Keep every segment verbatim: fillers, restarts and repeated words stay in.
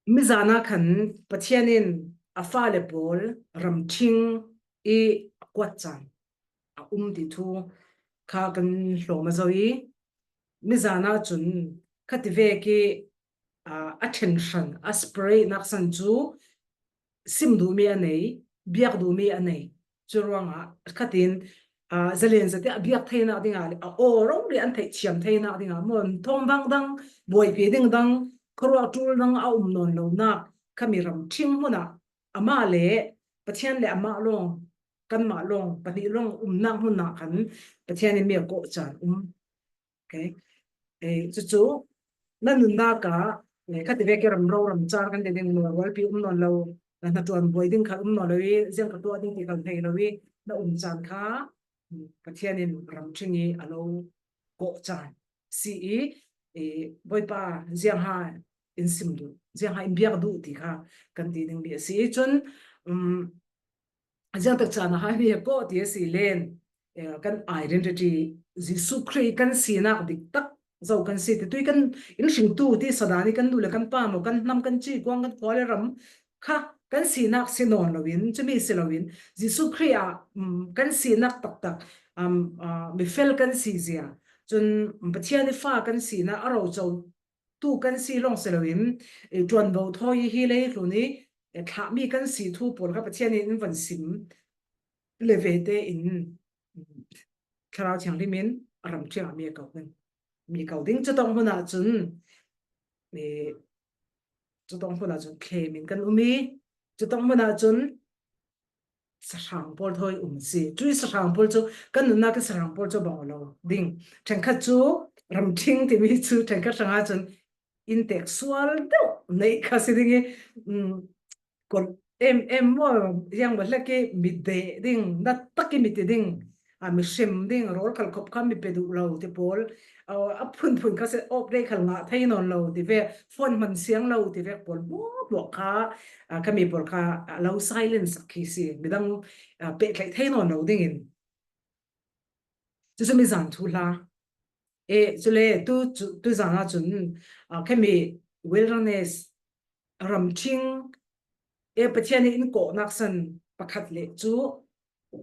Mizana khan Pathian in a fale pawl ramthing i a kuat caan a um ti thu kha kan hlawm a zo i, mizana cun khati vek i, aa, a ṭhen hran, a separate nak san cu sim duhmi a nei, biak duhmi a nei. Cu ruangah khatin, aa, zalen zate a biak theinak dingah le a aw rori an theih thiam theinak dingah maw, thawngvang dang, buaipi ding dang, khuaruah ṭul dang a um nawn lonak khami ramṭhing hmunah amah le Pathian le amah lawng, kanmah lawng, pahnih lawng umnak hmunah khan Pathian in mi a kawh caan um. Okay. Eh, cucu na nunnak ah, eh, khati vek i ramro ramcar kan ti ding, rualpi um nawn lo, na hnaṭuan buai ding kha um nawn lo i, ziang ka tuah ding ti kha thei lo i, na um caan kha, mm, Pathian in ramṭhing i a lo kawh caan si i, eh, Bawipa, ziangha in sim duh, ziangha in biak duh ti kha kan ti dingmi a si i cun, um, ziangtak caan ah hi mi a kawh ti a si len, eh, kan identity, Jesuh Khrih kan sinak diktak zo kan si ti, tui kan in hringtu ti sadan i kan nu le kan pa maw, kan hnam, kan ci, kuang, kan khua le ram kha kan sinak si nawn loin, cumi si loin, Jesuh Khrih ah, um, kan sinak taktak, um, ah, mifel kan si zia. Cun Pathian i fa kan sinak a roco tu kan si lawng si loin, eh, ṭuanvo thawi hi lei hlun i, eh, thlahmi kan si thu pawl kha Pathian in in van sim le ve tein, mm, Thlarau Thianghlim in a ramṭhiang ah mi a ko ding, mi ko ding. Cutawng hmunah cun, eh, cutawng hmunah cun thlem in kan um i, cutawng hmunah cun sahrang pawl thawi um a si. Cui sahrang pawl cu kan nunnak i sahrang pawl cu bang lo ding. Ṭhenkhat cu ramṭhing timi cu ṭhenkhat hrangah cun inntek sual deuh neih kha si ding i, um, kon em em maw, ziang maw hlek i mit deh ding, na tak i mit ding, a, mi hrem ding, rawl khal khop kha mi pe duh lo ti pawl, a, a phunphun kha si, awp dei khal ngah thei nawn lo ti vek, phone hman siang lo ti vek pawl hmuahhmuah kha, a, khami pawl kha, a, lo silent sak khi si, midang, a, pehtlaih thei nawn lo dingin. Cucu mi zan thu hla. E, cule tu, cu, tu zan ahcun, a, khami wilderness, ramṭhing, e, Pathian i in kawhnak san pakhat le cu,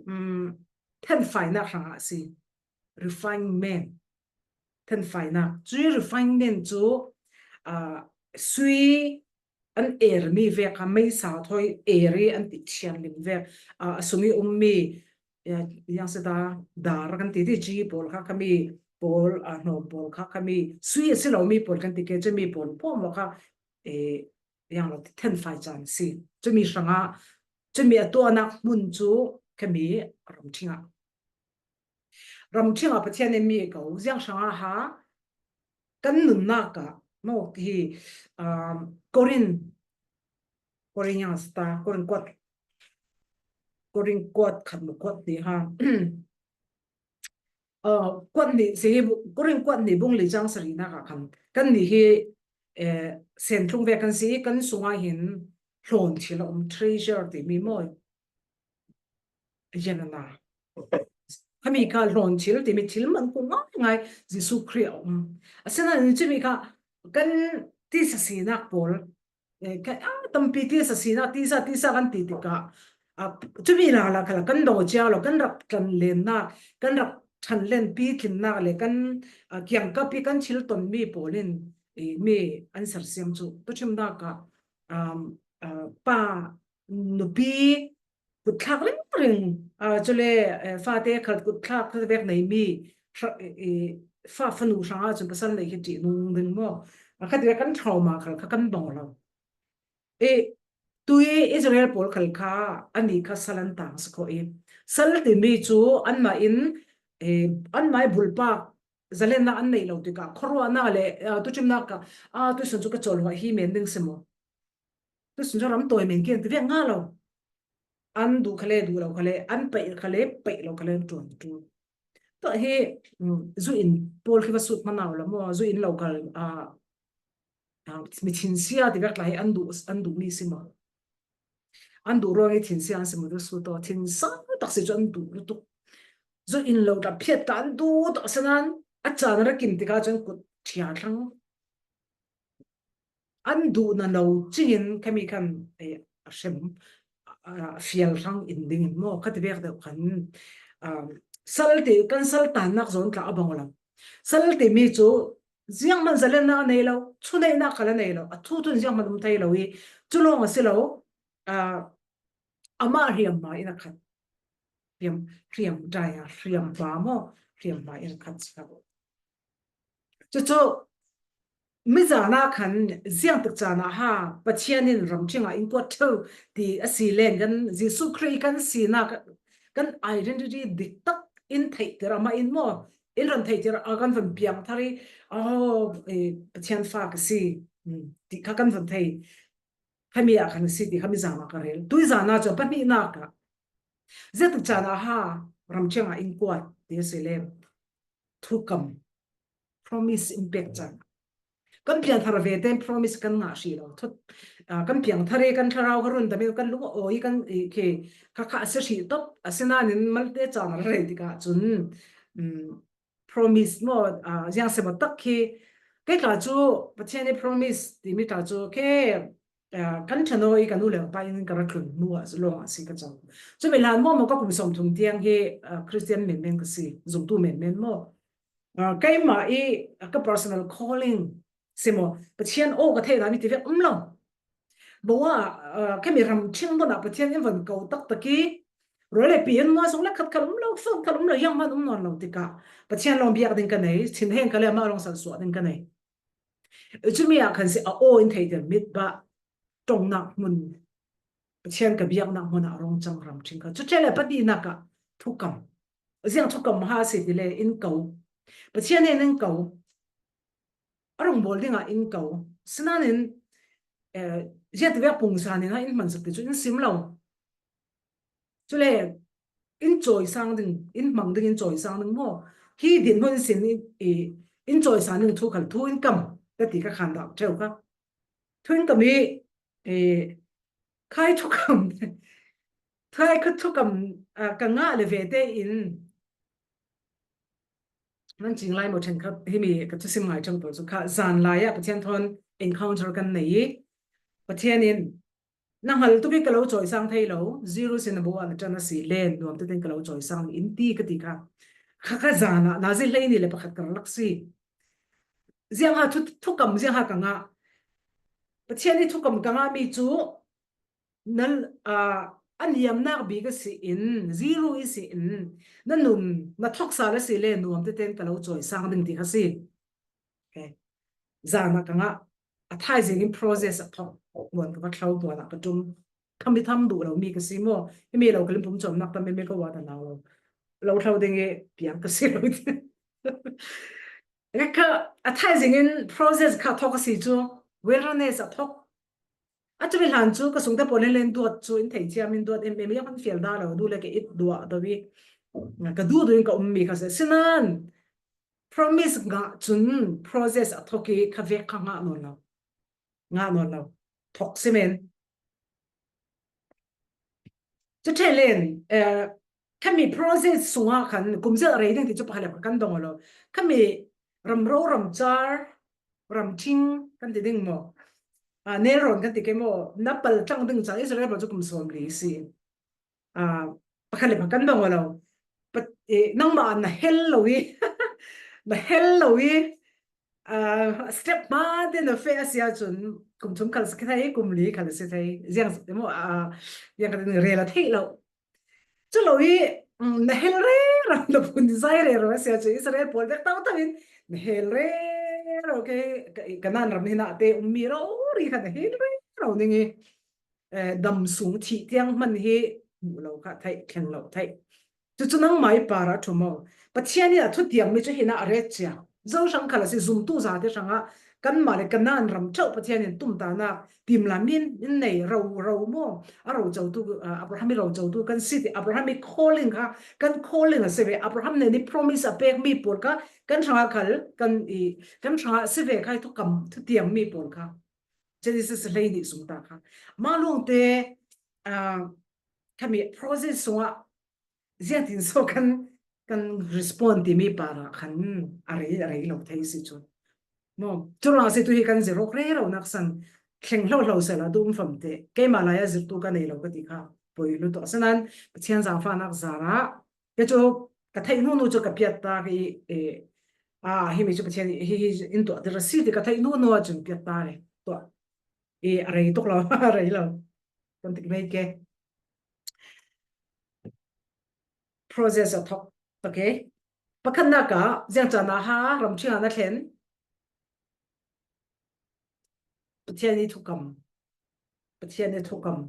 um, thenfainak hrangah a si. Refinement. Thenfainak. Cui refinement cu, aa, sui an ermi vek kha meisa thawi er i an ti thianghlim vek, aa, a sung i ummi, aa, ziang si ta, dar kan ti ti, ci pawl kha khami pawl, aa, hnawm pawl kha khami sui a si lomi pawl kan ti ke, cumi pawl pawh maw kha, ee, ziang lo ti thenfai caan si. Cumi hrangah, cumi a tuahnak hmun cu khami ramṭhing ah. Ramṭhing ah Pathian in mi ko, ziang hrangah ha, kan nunnak ah, maw, hi, um, Korin, Korin yang sta, Korin kuat, Korin kuat khat maw kuat hnih ha. Uh, kuat hnih si hi, Korin kuat hnih bung li cang sarihnak ah khan, kannih hi, eh, sentlung ve kan si i, kan sungah hin hlawn thil a um, treasure timi maw. Zianana. Khami kha hlawn thil timi thil man ku ngaingai Jesuh Khrih a um. Asinain cumi kha kan tisa sinak pawl, eh, kha, a, tampi tisa sinak, tisa, tisa kan ti tikah, a, cumi lala khala kan dawng cia lo, kan rak tlanlennak, kan rak ṭhanlen pitlinnak le kan, a, kiangkap i kan thil tonmi pawl in, eh, mi an sersiam cu tuṭhimnak ah, um, a, pa nupi kutthlak ringring, aa, cule, eh, fate khal kutthlak vek neimi hra-, eh, eh, fa fanu hrangah cun pasal neih hi ṭihnung ding maw? A khat vek kan trauma khal kha kan bang lo. Eh, tui Israel pawl khal kha anih kha sal an tang si khawh i, sal timi cu anmah in, eh, anmah i bulpak zalennak an neih lo tikah khuaruahnak le, aa, tuṭhimnak ah, aa, tuisun cu ka cawlhuah hi men ding si maw? Tuisun cu ram tawi men kiang ti vek ngah lo. An duh khale, duh lo khale, an peih khale, peih lo khale, an ṭuan ṭul. Tuah hi, um, zu in pawl khi va sut hmanh lo maw, zu in lo khal, a, a, mi thinsia ti vek tla hi an duh, an duh mi si maw? An duh ruang i thinsia an si maw, tu su taw, thinsa tak si cu an duh lutuk. Zu in lo tla phiat ta an duh tak si nan, a caan a ra kim tikah cun kut ṭhia thlang. an duhna lo cingin khami khan, eh, a hrem, a, a fial hrang in dingin maw, khati vek deuh khan, ah, sal te, kan sal tannak zawn tla a bang aw lo. Sal timi cu zianghman zalennak a nei lo, thuneihnak khal a nei lo, a thu thun zianghman um thei lo i, cu lawng a si lo, ah, amah hriam hma in a khat. Hriam, hriam, dai a, hriam hma maw, hriam hma in a khat si kha. Cucu, mi zan ah khan ziangtik caan ah ha, Pathian in ramṭhing ah in kuat ṭheu ti a si len kan Jesuh Khrih kan sinak kan identity dik tak in theihtir amah in maw, in ran theihtir a kan van piang thar i, oh, eh, Pathian fa ka si, mm, ti kha kan van thei. Khami ah khan a si ti khami zan ah ka rel. Tui zan ah cun pahnihnak ah ziangtik caan ah ha, ramṭhing ah in kuat ti a si len thukam, promise in pek caan. Kan piangthar ve tein promise kan ngah hrih lo. Thut, ah, kan piangthar i kan thlarau ka run dam i kan lung a awi kan i khi kha kha a si hrih top, asinain malte caan a rei tikah cun, um, promise maw, ah, ziang semaw tak khi kei tla cu Pathian i promise timi tla cu khi, ah, kan ṭhanaw i kan u le pa in ka ra tlun hnu ah lawng a si ka co. Cumi hlan maw maw ka kum sawm thum tiang hi, ah, Christian menmen ka si, zumtu menmen maw. Ah, keimah i, ah, ka personal calling si maw, Pathian aw ka theih dan i ti vek um lo. Bawa, ah, khami ramṭhing hmun ah Pathian in van ko taktak i, rawl le pi in hmuah sung le khat khal um lo, fak khal um lo, zianghman um nawn lo tikah Pathian lawng biak ding ka nei, thinheng ka le amah lawng salsuah ding ka nei. Cumi ah khan si a aw in theihter mit bah ṭongnak hmun, Pathian ka biaknak hmun ah a rung cang ramṭhing kha. Cu ṭheh le pahnihnak ah thukam. Ziang thukam ha si ti le in ko. Pathian in in ko. A rung bawl dingah in ko. Sinain, eh, ziah ti vek pungsan in ha in hmansak ti cu in sim lo. Cule in cawisang ding, in hmang ding in cawisang ding maw? Hi dinhmun sin i, i, in cawisang ding thu khal thu in kam ka ti ka khan dah ṭheu kha. Thu in kam i, i, khai thukam, khai kha thukam, ah, ka ngah le ve tein nan cing lai maw ṭhen kha himi ka thusim ngai ṭheu pawl cu kha zan lai ah Pathian thawn encounter kan nei i Pathian in na hngal tuk i ka lo cawisang thei lo, zero sin a bo ah na ṭan a si len nuam tein ka lo cawisang in ti ka ti kha. Kha kha zan ah nazi hlei nih le pakhat ka rak si. Ziang ha thu, thukam ziang ha ka ngah. Pathian i thukam ka ngahmi cu na, aa, a niamnak bik a si in, zero i si in, na nun, na thoksa la si le nuam tein ka lo cawisang ding ti kha si. Okay. Zan ah ka ngah, a thaizing in process a thok, muan ka va thlo, muan ah ka ṭum. Khami tham duh lo mi ka si maw? Himi lo ka limpum cawmnak tam mi ka uat a nau lo. Lo thlo ding i piang ka si lo. Ka, a thaizing in process kha thok a si cu, wilderness a thok. A cumi hlan cu ka sungte pawl in len duat cu in theithiam in duat em em i a kan fial dah lo, duh le ka it duah do i ka duh duh in ka ummi kha si. Sinain promise ngah cun process a thok i kha vek kha ngah nawn lo. Ngah nawn lo. Thok si men. Cu ṭheh len, eh, khami process sungah khan kum ziah rei ding ti cu pakhat le pakhat kan dong aw lo. Khami ramro, ramcar, ramṭhing kan ti ding maw? Ah, nelrawn kan ti ke maw? Na pal ṭang ding cang Israel pawl cu kum sawm li si. Ah, pakhat le pakhat kan dong aw lo. Pa, eh, nangmah na hel lo i, na hel lo i, ah, step hma te na feh a si ahcun kum thum khal si thei, kum li khal si thei. Ziang, ah, ziang ka tin rel a theih lo. Cu lo i, mm, na hel rero, na phun zai rero a si ahcun Israel pawl vek tau tau in na hel rero ke, ka, Kanaan ram hi na te ummi rori kha na hel rero ning i, eh, dam sung thih tiang hman hi hmuh lo kha theih, thlen lo theih. Cucu nangmah i par a ṭhu maw? Pathian in a thutiammi cu hinah a ret cia. Zo hrang khal a si, zumtu zate hrangah kanmah le Kanaan ram ṭheuh Pathian in tumtahnak timlam in, in nei ro, ro maw? A rocotu, ah, Abraham i rocotu kan si ti, Abraham i calling kha, kan calling a si ve. Abraham nen i promise a pekmi pawl kha, kan hrangah khal, kan i, kan hrangah si ve kha i thukam, thutiammi pawl kha. Genesis hleihnih sung ta kha. Mah lawngte, ah, khami process sungah ziangtin so kan, kan respond timi parah khan a rei, a rei lo thei si cu. Maw, churuangah si tu hi kan zir awk rero nak san thleng hlohlo sela tu um fam te. Keimah lai-a zirtu ka nei lo ka ti kha poi lutuk. Asanan Pathian zangfahnak zarah kei cu ka theih hnu hnu cu ka piat ta ka i, e, a, himi cu Pathian hi, hi in tuah dira si ti ka theih hnu hnu ah cun piat ta le tuah. I a rei tuk lo, a rei lo. Kan tik mei ke. Process a thok. Okay. Pakhatnak ah ziang caan ah ha ramṭhing ah na thlen. Pathian i thukam. Pathian i thukam.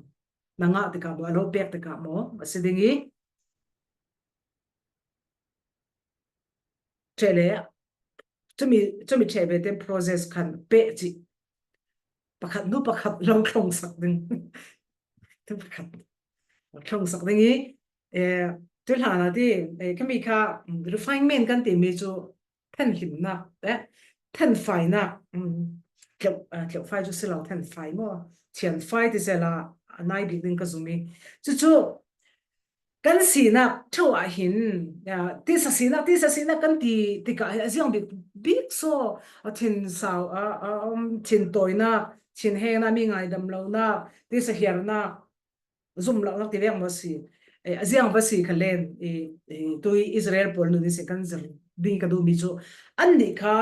Na ngah tikah maw, a lo pek tikah maw, a si ding i. Ṭheh le, cumi, cumi ṭheh ve ten process khan peh cih. Pakhat hnu pakhat lo thlongsak ding. Tu pakhat. Thlongsak ding i, eh, tu hlan ah ti, eh, khami kha, mm, refinement kan timi cu thenhlimnak, eh, thenfainak, mm, tleuh, ah, tleuhfai cu si lo, thenfai maw? Thianfai ti sela a nai bik ding ka zum i. Cucu, kan sinak ṭheu ah hin, ya, tisa sinak, tisa sinak kan ti tikah hin a ziang bik, bik saw, a thin sau, a, a, um, thin tawinak, thin hengnak, mi ngaidam lonak, tisa hiarnak, zum lonak ti vek maw si, eh, a ziang va si kha len, i, i, tu i Israel pawl nun i si kan zir ding ka duhmi cu annih kha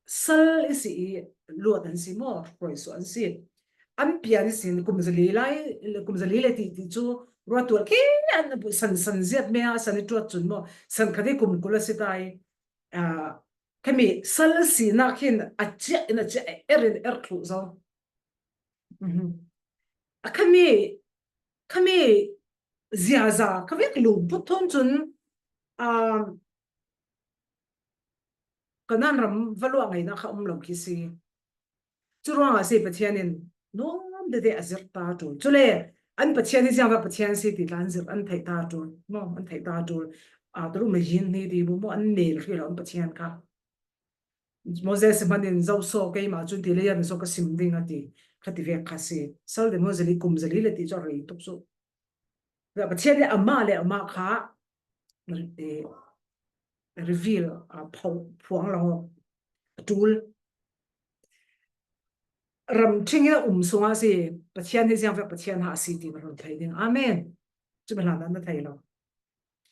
sal i si i luat an si maw, hruai suah an si. An pian ihsin kum zali lai, kum zali le ti, ti cu ruat tual khi an san, san ziat me a san i tuat cun maw, san khat i kum kul a si ta i, aa, khami sal sinak hin a ciah in a ciah, a er in a er thluh zo. Mhm. A khami, khami ziaza kha vek lungput thawn cun, aa, Kanaan ram va luah ngaihnak kha um lo khi si. Curuangah si Pathian in nuam tete a zirh ta ṭul. Cule an Pathian hi ziangvek Pathian si ti tla an zirh, an theih ta ṭul. Maw, an theih ta ṭul. A, turu mahin ni ti bu maw, an nel hrih lo an Pathian kha. Moses hman in zo saw keimah cun ti le yan saw ka sim ding a ti. Kha ti vek kha si. Sal de maw zali kum zali le ti cu a rei tuk cu. Pathian le amah le amah kha, eh, reveal, a pho-, phuang lo, a ṭul. Ramṭhing in a um sungah si, Pathian hi ziangvek Pathian ha a si ti na run thei ding. Amen. Cu hlan na thei lo.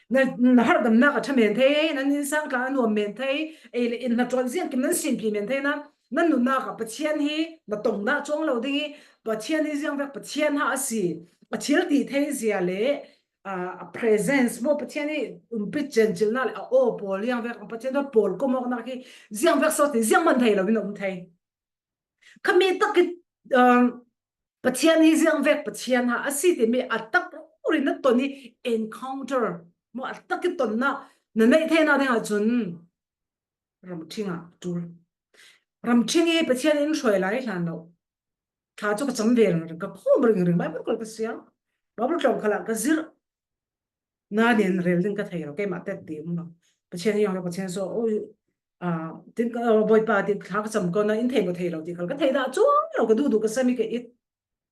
Na, na harhdamnak a ṭha men thei, nan innsang tla a nuam men thei, ei le in hnaṭuan ziangkim nan simpi men thei na, nan nunnak ah Pathian hi na tongnak cuang lo ding i, Pathian hi ziangvek Pathian ha a si, a thil ti thei zia le, a, a presence maw, Pathian hi umpi cencilnak le a aw pawl ziangvek, Pathian pawl komawknak hi ziangvek sawt hi ziangman thei lo in a um thei. Khami tak i, um, Pathian hi ziangvek Pathian ha a si timi a tak rori na ton i encounter maw, a tak i tonnak na neih theihnak dingah cun ramṭhing ah ṭul. Ramṭhing i Pathian in hruai lai hlan lo. Thla cu ka cam ve ringring, ka khawm ringring, Baibal kal ka siang, Baibal tlawng khalah ka zirh. Nain rel ding ka thei lo, keimah tet ti um lo. Pathian hi ziangvek Pathian saw, o, a, tin ka, o, Bawipa, tin thla ka cam ko na in thei maw thei lo ti khal ka thei dah cuang lo, ka duhduh ka sami ka it,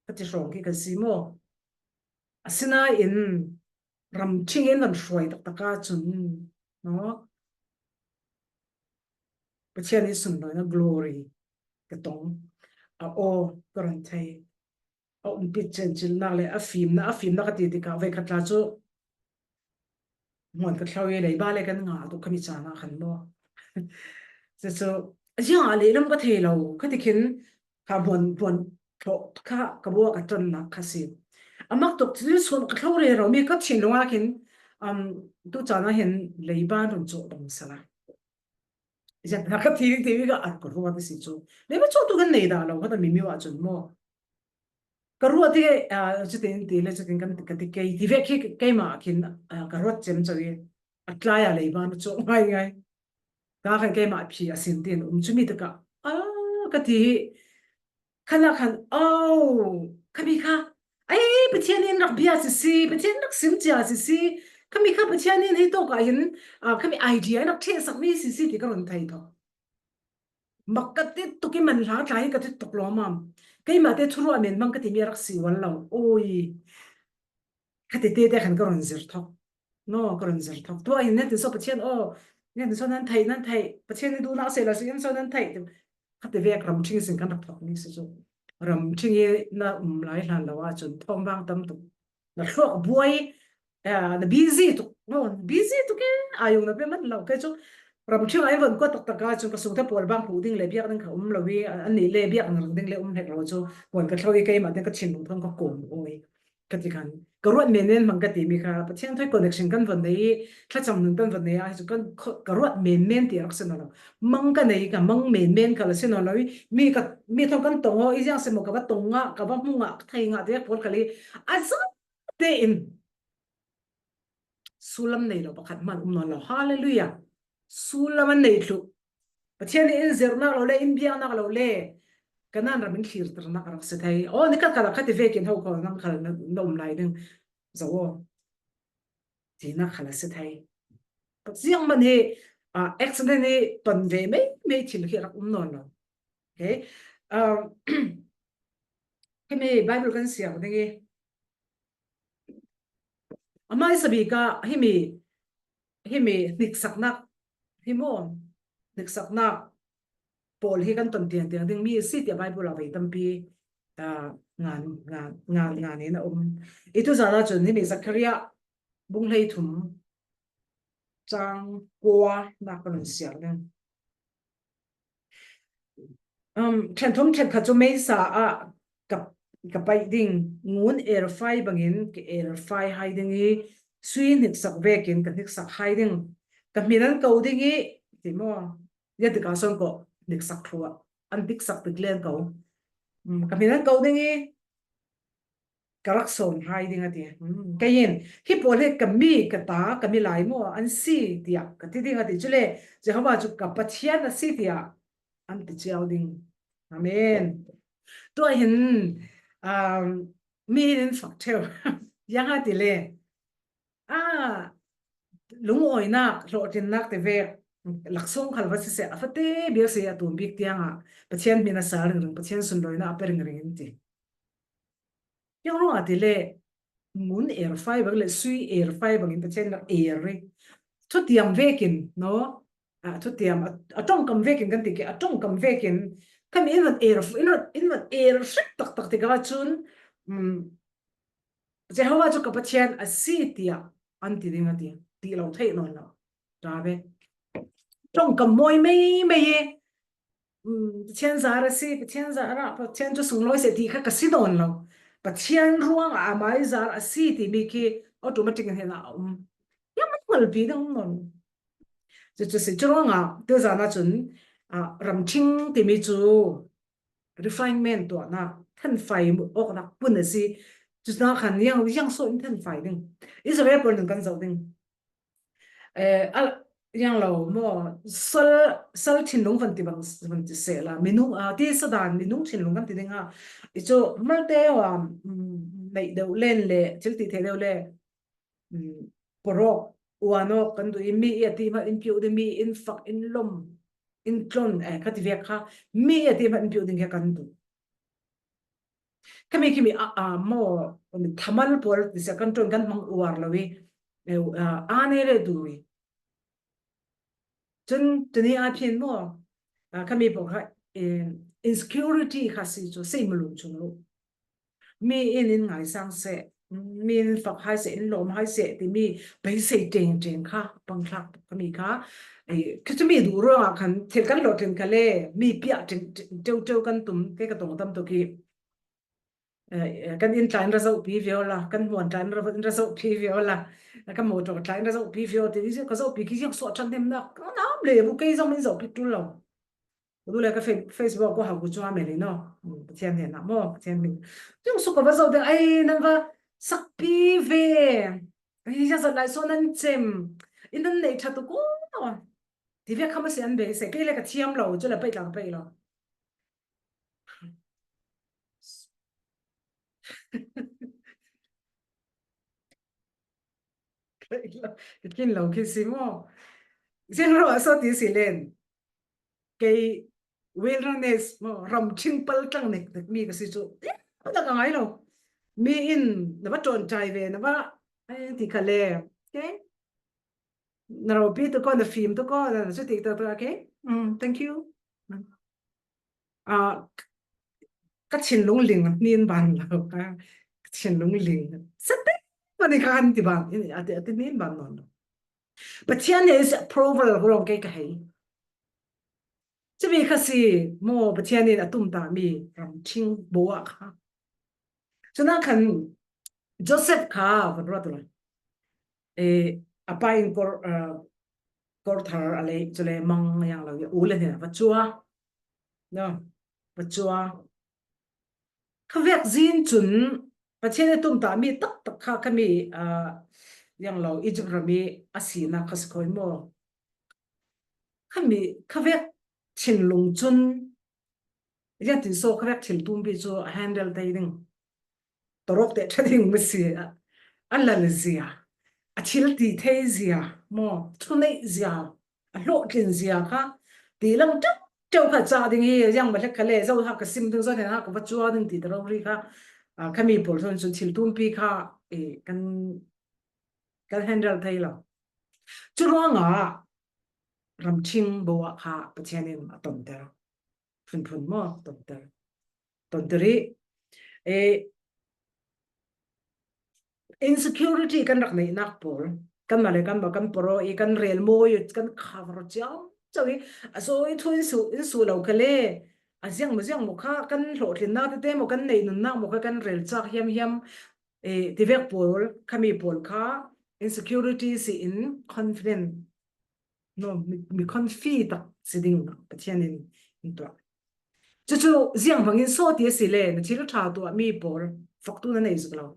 ka ti hrawng khi kan si maw? Asinain ramṭhing in van hruai taktak ahcun, no? Pathian i sunlawina glory ka tong, a aw ka run thei. A umpi cencilnak le a fimnak, a fimnak a ti tikah veikhat tla cu hmuan ka thlo i leiba le kan ngah tuk khami caan ah khan maw? Cucu ziangah lehlam ka thei lo, ka ti khin kha hmuan, hmuan thawh kha ka buak a ṭannak kha si. A mak tuk cu sun ka thlo rero mi ka thinlung ah khin, um, tu caan ah hin leiba run cawh bang sala. Ziah ka ti, ti ka ar ka ruat a si cu. Leiba cawh tu kan nei dah lo, ka ta mi mi ah cun maw? Ka ruat i, ah, cutin ti le cutin kan, ka ti kei, ti vek khi keimah khin, ah, ka ruat cem co i, a tlai a leiba na cawh ngai ngai. Ka khan keimah phi a sin tin um cu mi taka, ah, ka ti hi, khan ah khan, oh, khami kha, ai, Pathian in rak bia sisi, Pathian in rak sim cia sisi, khami kha Pathian in hei tawk ah hin, ah, khami idea in rak ṭhehsak mi sisi ti ka run thei tho. Mak ka ti tuk i man hla tla hi ka ti tuk lawmam. Keimah te thuruah men bang ka timi a rak si ual lo. Oi. Ka ti te te khan ka run zir thok. No, ka run zir thok. Tuah in nan tin saw Pathian aw, nan tin saw nan theih, nan theih. Pathian i duhnak seh lo si, nan saw nan theih. Khati vek ramṭhing sin kan rak thok ni si cu. Ramṭhing i na um lai hlan lo ahcun thawngvang tam tuk. Na thluak buai, eh, na busy tuk. No, na busy tuk e, aa yung na pe man lo. Kei cu ramṭhing ah i von kuat taktak ahcun ka sungte pawl bang hmuh ding le biak ding kha um lo i, an nih le biak na ring ding le um hlek lo cu. Kuan ka thlo i keimah te ka thinlung thawng ka kawm aw i. Ka ti khan, ka ruat menmen hmang ka timi kha, Pathian thawi connection kan von nei i, thlacam nun kan von nei ah, hi cu kan kho-, ka ruat menmen ti a rak si nawn lo. Mang ka nei ka mang menmen kha la si nawn lo i, mi ka, mi thawng kan tong aw, i ziang si maw ka va tong ngah, ka va hmu ngah, ka thei ngah te pawl khal i, a zate in sullam nei lo pakhat hman um nawn lo. Hallelujah. Sullam an nei thluh. Pathian nih in zirhnak lo le, in biaknak lo le, Kanaan ram in thlirternak a rak si thei. Aw, ni khat khat ah khati vekin ho ko nang khal na, na um lai ding. Zoh aw. Tinak khal a si thei. Ziang man hi, ah, accident hi ton ve mei mei thil khi a rak um nawn lo. Okay. Um, himi Bible kan siar ding i, amai sabik ah himi, himi hniksaknak, hi maw? Hniksaknak pawl hi kan ton tiang tiang ding mi a si tiah Bible ah vei tampi, ah, ngan, ngan, ngan, ngan in a um. I tu zan ah cun himi Zakaria bung hlei thum cang kua nak kan siar ding. Um, ṭhen thum ṭhen khat cu meisa ah ka, ka paih ding, ngun erfai bangin ka erfai hai ding i, sui hniksak vekin ka hniksak hai ding. Ka hmin an ko ding i, ti maw? Ziatikah sawn ko hniksak thluah, an hniksak tik len ko. Um, ka hmin an ko ding i, ka rak sawn hai ding a ti. Hmm. Kei in, hi pawl hi ka mi, ka ta, ka milai maw an si tiah ka ti ding a ti. Cule Jehovah cu ka Pathian a si tiah an ti cio ding. Amen. Tuah hin, um, mi in in fak ṭheu. Ziang a ti le, ah, lungawinak, hlawhtlinnak ti vek, laksawng khal va siseh, a fate bik si a tum bik tiangah Pathian hmin a sa ringring, Pathian sunlawinak a pe ringring in ti. Ziang ruangah ti le, ngun erfai bang le sui erfai bangin Pathian rak er i. Thutiam vekin, no? Ah, thutiam, a, a ṭongkam vekin kan ti ke, a ṭongkam vekin, kan in van er, in van, in van er hrik taktak tikah cun, um, Jehovah cu ka Pathian a si tiah an ti ding a ti, ti lo theih nawn lo. Ṭa ve. Ṭongkam mawi mei mei i, um, Pathian zar a si, Pathian zar ah, Pathian cu sunglawi seh ti kha ka si nawn lo. Pathian ruang ah amai zar a si timi khi automatic in hin a um. Ziang man hngalpi ding um nawn lo. Cucu si, curuangah, tu zan ah cun, ah, ramṭhing timi cu refinement tuahnak, thanfai awknak pun a si. Cucaah khan ziang, ziang so in thanfai ding. Israel pawl nun kan zoh ding. Eh, a, ziang lo maw, sal, sal thinlung van ti bang, van ti seh la, minung, ah, ti sadan, minung thinlung kan ti ding ah. I cu malte, ah, um, neih deuh len le, thil ti thei deuh le, um, pawrawk, uan awk kan duh i, mi i a ti hmanh in piuh ding, mi in fak, in lom, in tlon, eh, khati vek kha, mi i a ti hmanh in piuh ding kha kan duh. Khami, khimi, a, a, maw, thamal pawl ti sia kan ṭuan kan hmang uar lo i, eh, a, aa nei le duh i. Cun tuni aa phin maw, a, khami pawl kha, eh, insecurity kha si cu, si malu chung lo. Mi in in ngaisang seh, mi in fak hai seh, in lawm hai seh, timi beisei ṭengṭeng kha, pangthlak khami kha, eh, kha cu mi duh ruangah khan thil kan lawhtling kha le, mi piah ṭeng, ṭeng, ṭeu ṭeu kan tum, kei ka tong tam tuk i, eh, kan inn tla in ra zohpi viau la, kan hmuan tla in ra, in ra zohpi viau la, kan motor tla in ra zohpi viau, ti ka zohpi khi ziang suah ṭhan hnemnak, ka nam le bu kei zong min zohpi ṭul lo. Ka duh le ka fe-, Facebook ko hau ku chua mel i no. Hmm, Pathian hnenah maw, Pathian hmin. Ziang suk ka va zoh ding, ai, nan va sakpi ve. Ai, ziang zat lai so nan cem. I nan nei ṭha tuk aw. Ti ve kha masi an beisei. Kei le ka thiam lo, cu le paih tla ka paih lo. Ka tlin lo khi si maw? Ziang ruah so ti si len. Kei wilderness maw, ramṭhing paltlang nek nek mi ka si cu. Tiang tak a ngai lo. Mi in na va ṭawn ṭai ve, na va, ai, ti kha le. Okay? Na ropi tu ko, na fim tu ko, na cu ti tu ko, okay? Mm, thank you. Mm. a, ka thinlung ling nin ban lo, ka thinlung ling. Sate mani kan ti ban, in, ati, ati nin ban non lo. Pathian he is approval ko long ke ka hei. Chumi kha si maw, Pathian in a tumta mi ramthing bo a kha. Chuna khan Joseph kha van ruat lo. E, a pa in kor, uh, kor thar a lei, chule mang yang lo, u le ne va chua. No, va chua. Kha vek zin chun, Pathian a tumta mi tak tak kha ka mi, uh, yang lo, Egypt rami a sina kha si khoi maw. Kha mi, kha vek thinlung chun, ria tin so kha vek thil tumpi chu a handle te ding. Torok te tha ding ma si a, a lal zia, a thil ti thei zia, maw, thu nei zia, a hlo tlin zia kha, ti lang teu teu kha cha ding hi, yang ma lek kha le, zo ha ka sim ding, zo ne ha ka va chua ding ti ta ro ri kha, a, ka mi pol thon chun thil tumpi kha, e, kan, kan handle thei lo. Chu ruanga ramthing bo a kha Pathian in a ton ter. Phun phun maw, ton ter. Ton ter i, e, insecurity kan rak nei nak pol. Kan ma le kan ma kan poro i kan rel mo i kan kha ro chiang. Chau i, a so i thu in su, in su lo ka le. A ziang mo ziang mo kha kan hlo tlin nak te te mo kan nei nun nak mo kha kan rel chak hiam hiam. E, ti vek pol, ka mi pol kha, insecurity si in confident. No, mi, mi confi tak si ding na, Pathian in, in tua. Chu chu, ziang bangin so ti si le, na thil tha tua mi pol, fak tu na nei zik lo.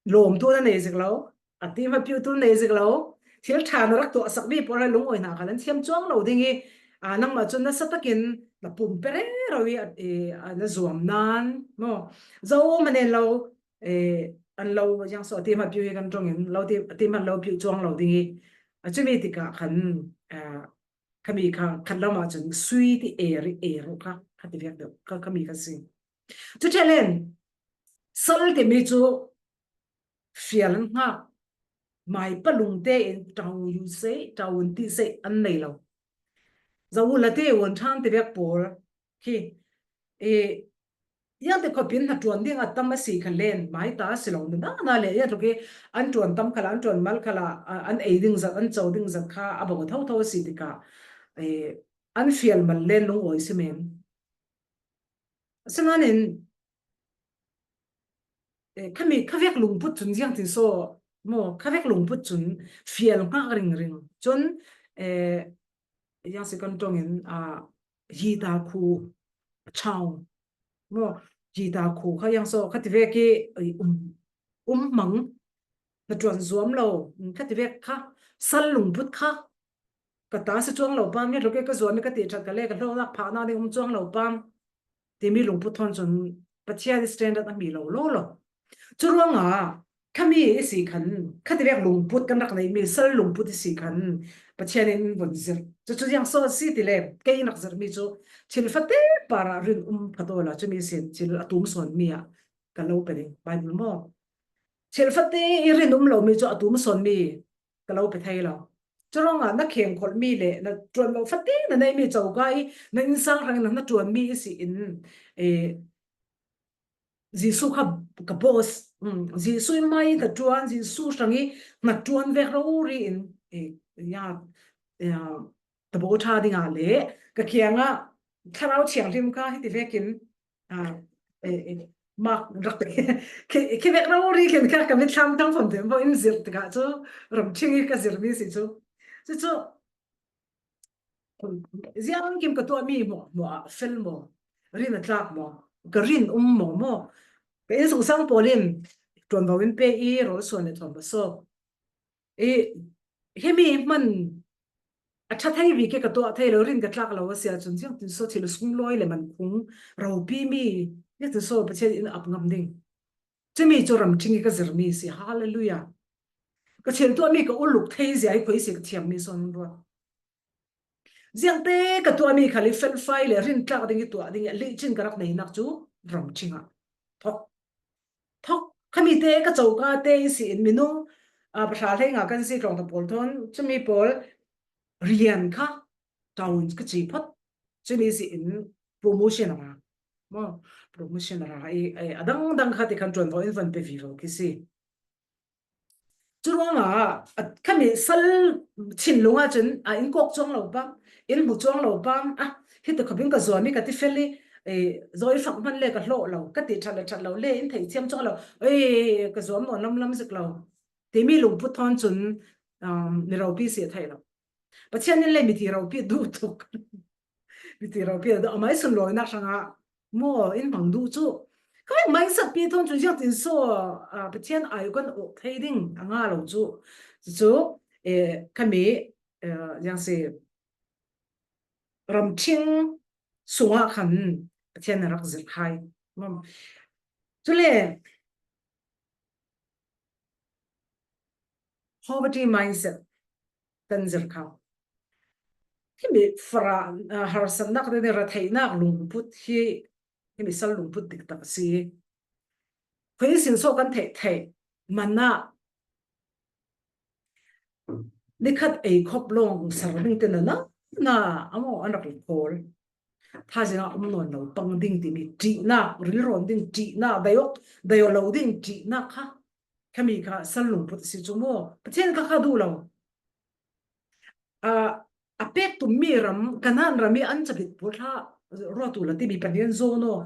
Lom tu na nei zik lo, a ti ma piu tu na nei zik lo. Thil tha na rak tua sak mi pol, lung oi na ka lan thiam chuang lo ding i, a, nang ma chun na sa takin, na pum pere ro i, a, e, a, na zuam nan, no. Zo ma ne lo, e, an lo yang so a ti ma piu i kan tong in, lo ti, a ti ma lo piu chuang lo ding i. A chu mi ti ka khan, a, ka mi kha, khat lo ma chun sui ti e ri e ro kha, kha ti vek do, ka, ka mi kha si. Chu thelen, sal ti mi chu fial an ngak, mai pa lung te in tau yu sei, tau un ti sei an nei lo. Zo u la te un than ti vek pol, khi, e, yang te khopin na tuan ding a tam a si kha len, mai ta si lo na, na le, ya to ke, an tuan tam khala, an tuan mal khala, a, an ei ding zat, an chau ding zat kha, a bang thau thau si ti ka, e, an fial mal len lung oi si men. Sinanin, e, ka mi, ka vek lungput chun ziang tin so, mo, ka vek lungput chun fial ngak ring ring. Chun, e, yang si kan tong in, a, hi ta khu, chau. Mo, hi ta khu kha yang so, kha ti vek i, i, um, um mang, na tuan zuam lo, kha ti vek kha, sal lungput kha, ka ta si chuang lo pam, ni lo ke ka zuam i ka ti that ka le, ka hlo nak pha na ding um chuang lo pam. Ti mi lungput thon chun, Pathian standard a mi lo, lo, lo. Chu ruanga, ka mi i si khan, kha ti vek lungput kan rak nei mi, sal lungput i si khan, Pathian in vun zir. Chu chu yang so si ti le, kei nak zir mi chu, thil fate para rin um pha to la, chu mi sin, thil a tum son mi a, ka lo pe ding, Bible mo. Thil fate i rin um lo mi chu a tum son mi, ka lo pe thei lo. Chu ruanga na kheng khol mi le, na tuan lo fate na nei mi chau ka i, na insang rang na, na tuan mi i si in, e, Jesu kha ka boss, um, Jesu i mai na tuan, Jesu rang i na tuan vek ro ri in, e, ya, ya, ta bo tha ding a le, ka kianga, Thlarau Thianghlim kha hi ti vek in, a, e, e, mak rak, ke, ke vek ro ri ken ka, ka mit thlam tang fam tem bo in zir ti ka chu, ram thing i ka zir mi si chu. Chu chu, ziang kim ka tua mi mo, mo a fel mo, rin a tlak mo, ka rin um mo mo. Ka in sung sang polin, tuan bo in pe i, rol suan le thom ba so. I, hemi man, a tha thei vi ke ka tua thei lo, rin ka tlak lo a sia chun ziang tin so thil sung loi le man khung, ro pi mi, ya tin so Pathian in ap ngam ding. Chu mi chu ram thing i ka zir mi si, hallelujah. Ka thil tua mi ka uluk thei zia i khoi si ka thiam mi son ruat. Ziang te ka tua mi khali fel fai le rin tlak ding i tua ding i li chin ka rak nei nak chu ram thing a. Thok. Thok. Kha mi te ka chau ka te i si in minung, a, pa thla hlei nga kan si tlong ta pol thon, chu mi pol rian kha, taun ka chi phot. Chu mi si in promotion a ra. Maw, promotion a ra. I, i, a dang dang kha ti khan ṭuan vaw in van pe vivo khi si. Churuangah, a, khami sal thinlung ah chun, a, in kawk chuang lo pang, in hmu chuang lo pang, a, hiti khawpin ka zuam hi ka ti fel hi, e, zawi fak hman le ka hlawh lo, ka ti ṭhat le ṭhat lo le, in thei thiam chuang lo, e, ka zuam nawn lam lam zik lo. Timi lungput thawn chun, um, mi ropi si a theih lo. Pathian in le mi ti ropi duh tuk. Mi ti ropi a duh, a mai sunlawinak hrangah maw in hmang duh chu. Khami mai satpi thawn chu ziangtin saw, a, Pathian ai kan awk thei ding a nga lo chu. Chu chu, e, khami, e, ziang si ramṭhing sungah khan Pathian a rak zirh hai. Maw. Chule, poverty mindset kan zirh kha. Khimi fara, a, harsatnak te ni retheihnak lungput hi, khimi sal lungput dik tak a si. Khoi sin saw kan theih theih, manna, ni khat ei khop lawng sar ding te na na, na, a maw an rak la khawl. Thazinga um nawn lo pang ding timi ṭihnak, rilrawn ding ṭihnak, daiawk, daiaw lo ding ṭihnak kha. Khami kha sal lungput a si chu maw. Pathian kha kha duh lo. A, a pek tum mi ram, Kanaan ram hi an chabit pawl kha ruat uh la timi pahnih an zawn aw.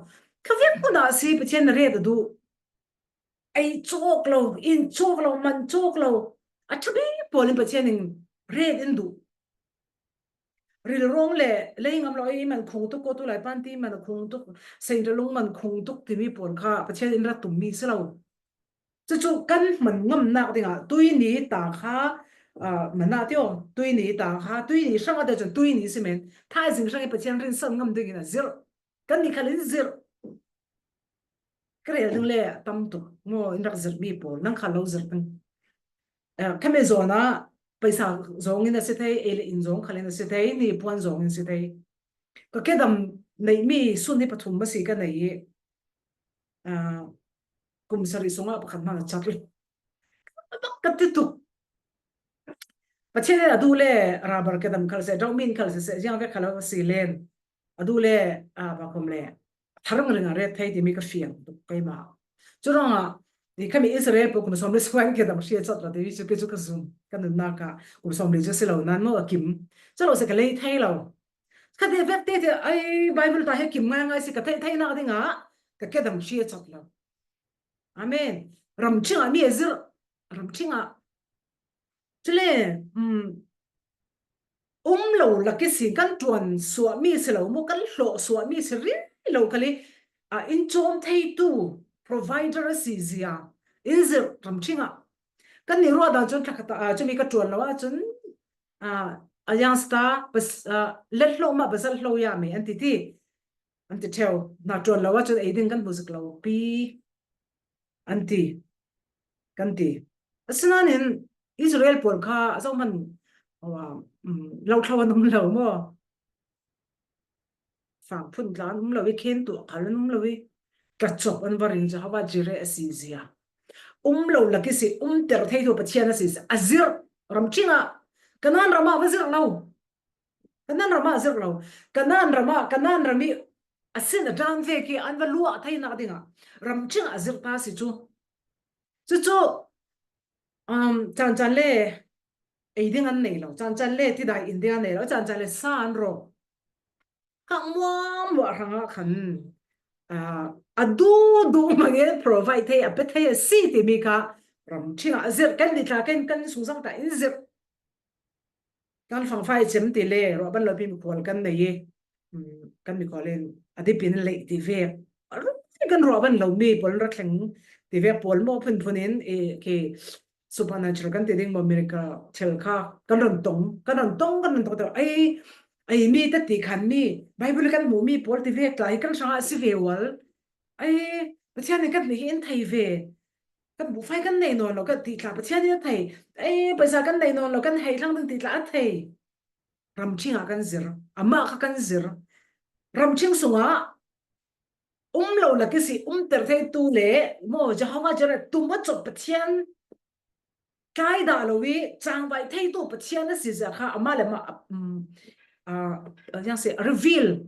Kha vek hmunah a si Pathian a ret a duh. Ei cawk lo, in cawk lo, man cawk lo. A ṭha bik pawlin Pathian in ret in duh. Rilrawng le lei ngam lo, ei man khung tuk, kawtu lai panti man khung tuk, seinralung man khung tuk timi pawl kha Pathian in rat tum mi si lo. Chu chu kan hman ngamnak dingah tuini ta kha, ah, manna ti aw, tuini ta kha, tuini hrang a te chun tuini si men, thaizing hrang i Pathian rinsan ngam dingin a zirh. Kan nih khal in zirh. Ka rel ding le a tam tuk. Maw in rak zirh mi pawl, nang kha lo zirh ding. Eh, khami zawnah paisa zawngin a si thei, ei le in zawng khalin a si thei, ni puan zawngin a si thei. Ka kedam neih mi sun hi pathum masi ka nei i, ah, kum sarih sungah pakhat hmang a chat le. Ka ti tuk. Pathian in a duh le rubber kedam khal se, dawh min khal se, se, ziang vek khal a si len. A duh le, a, va khom le, tharang ring a ret thei timi ka fiang tuk keimah. Churuangah, i khami Israel pawl kum sawm le sungah kedam hria chat lo timi chu, kei chu ka zum, ka nunnak ah kum sawm le chu si lo nan maw a kim. Chu lo se ka lei thei lo. Ka ti vek te te, ai, Bible ta he kim ngai ngai si ka thei, thei nak dingah, ka kedam hria chat lo. Amen. Ramṭhingah mi a zirh, ramṭhingah. Chule, um, um lo lak i si, kan ṭuan suah mi si lo maw, kan hlawh suah mi si rih lo khal i, a, in chawm theitu, provider a si zia, in zirh ramṭhingah. Kan nih ruat dan chun thla khat, a, chumi ka ṭuan lo a chun, a, a youngster, pas-, a, let hlo mah, pasal hlo ya me, an ti ti. An ti ṭheu, na ṭuan lo a chun ei ding kan hmu zik lo pi. An ti, kan ti. Asinain Israel pawl kha a zohman, um, lo thlo an um lo maw? Fangphun tla an um lo i, khen tuah khal an um lo i. Tla chawp an va ring, Jehovah Jireh a si zia. Um lo lak i si, um ter theitu Pathian a si zia. A zirh, ramṭhingah, Kanaan ramah va zirh lo. Kanaan ramah a zirh lo. Kanaan ramah, Kanaan ram i a sin a dan vek i an va luah theinak dingah ramṭhingah a zirh ta si chu. Chu chu, um, caan caan le ei ding an nei lo. Caan caan le tidai in ding an nei lo. Caan caan le sa an rawk. Kha muammuah hrangah khan, ah, a duh duh hmangin provide thei, a pe thei a si timi kha ramṭhingah a zirh. Kan nih tla kan, kan sungsang ta in zirh. Kan fangfai chem ti le, ruahban lopi mikhual kan nei i, um, kan mikhual in a dipin lei ti vek. A ru kan ruahban lomi pawl in ra thleng ti vek pawl maw phunphun in, e, khi supernatural kan ti ding maw, miracle thil kha kan rawn tawng, kan rawn tawng, kan rawn tawng te, ei, ei mi te ti khan mi, Bible kan hmuh mi pawl ti vek tla hi kan hrangah a si ve ual. Ei, Pathian in kan nih hi in thei ve. Kan buhfai kan nei nawn lo, kan tih tla Pathian in a thei. Ei, paisa kan nei nawn lo, kan hei thlang ding tih tla a thei. Ramṭhingah kan zir, amah kha kan zir. Ramṭhing sungah um lo lak i si, um ter theitu le, maw, Jehovah Jireh, tum a chawp Pathian, tlai dah lo i, changvai theitu Pathian a si zia kha, amah le amah, um, a, a, ziang si, a reveal.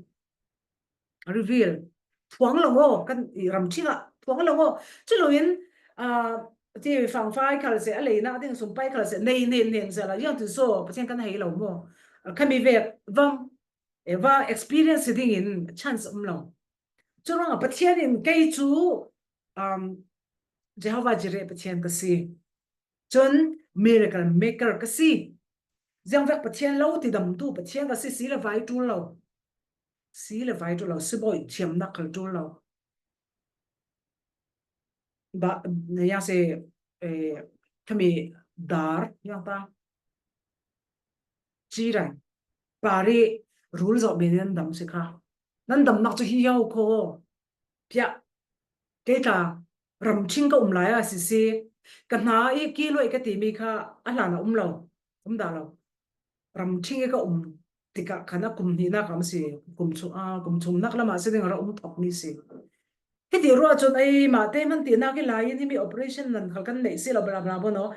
reveal. Phuang lo ngo, kan i ram thing ah, phuang lo ngo. Chu lo in, ah, ti fangfai khal se, a leina ding sum pai khal se, nei nen nen se la, yang tu so, Pathian kan hei lo mo. Khami vek, vam, e va experience ding in chance um lo. Chu rang a Pathian in kei chu, um, Jehovah Jireh Pathian ka si. Chun miracle maker ka si. Ziang vek Pathian lo, tidamtu Pathian ka si, si le vai tul lo. Si le vai tul lo, si boi thiam nak khal tul lo. Ba, yang se, eh, khami dar, yang ta. Chi ran. Pari rul zo me nan dam si kha. Nan dam nak chu hi yau ko. Pia. Kei ta ram thing ka um lai a si si. Ka hna i ki loi ka ti mi kha a hlan a um lo. Um da lo. Ram thing i ka um. Tika khan a kum hni nak ram si. Kum chu a, kum chum nak lam a si ding ra um thok mi si. Hiti ruah chun ei mah te man ti nak i lai in himi operation nan khal kan nei si lo bla bla bo no.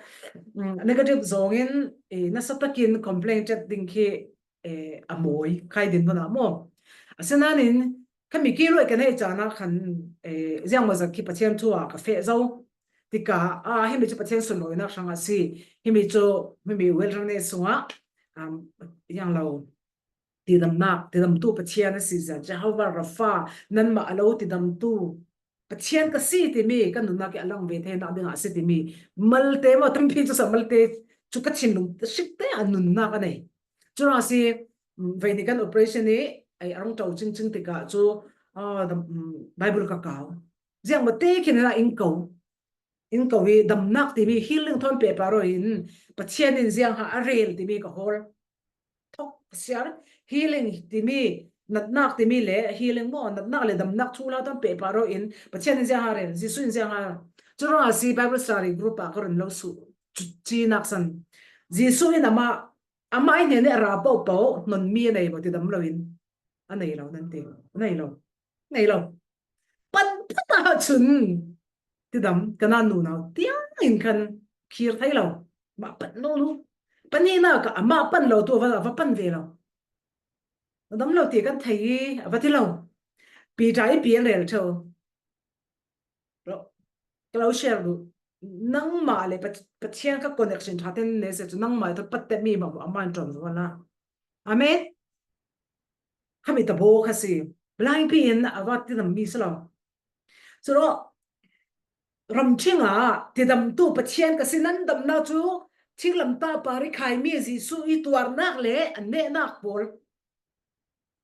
Mm, negative zong in, eh, nasa takin complain chat ding khi, eh, a mawi khai din bo na mo. A sinanin, khami ki loi ka nei chana khan, eh, ziang ma zat khi Pathian thu a ka feh zo. Tika, a, himi chu Pathian sunlawina hrang a si. Himi chu, himi wellness sunga, um, yang lo. Tidamnak, tidamtu Pathian a si zia, Jehovah Rapha, nanmah a lo tidamtu Pathian ka si timi, ka nunnak i a lang ve thei nak ding a si timi. Malte maw, tampi chu sa malte, chu ka thinlung, sik te a nunnak a nei. Chu rang a si, mm, vei ni kan operation i, ai, a rong tau ching ching tika chu, ah, dam, mm, Bible ka kau. Ziang maw te khin na in kau. In kau i damnak timi healing thawn pehpah ro in Pathian in ziang ha a rel timi ka hawl. Thok siar healing timi natnak timi le healing maw natnak le damnak thu la thawn pehpah ro in Pathian in ziang ha rel, Jesu in ziang ha. Chu rang a si Bible study group a ka run lo su chu chi nak san. Jesu in ama, ama i hnen i a ra pau pau non mi a nei bo tidam lo in. A nei lo nan ti. A nei lo. Nei lo. Pan pan a chun. Tidam, kana nu nau tiang in kan khir thei lo. Ma pan nu nu. Pani na ka ama pan lo tu va, va pan ve lo. Dam lo ti kan thei, va ti lo. Peter i pi an rel tho. Lo. Ka lo share du. Nangmah le Pat-, Pathian ka connection tha ten ne se chu nangmah i thot pat te mi ma bo aman ton va na. Amen. Khami ta bo kha si. Blind pi in a va ti nam mi sa lo. Chu lo, ram thing a, tidamtu Pathian ka si nan damna chu, thinglam ta pari khai mi Jesu i tuarnak le an nehnak pawl.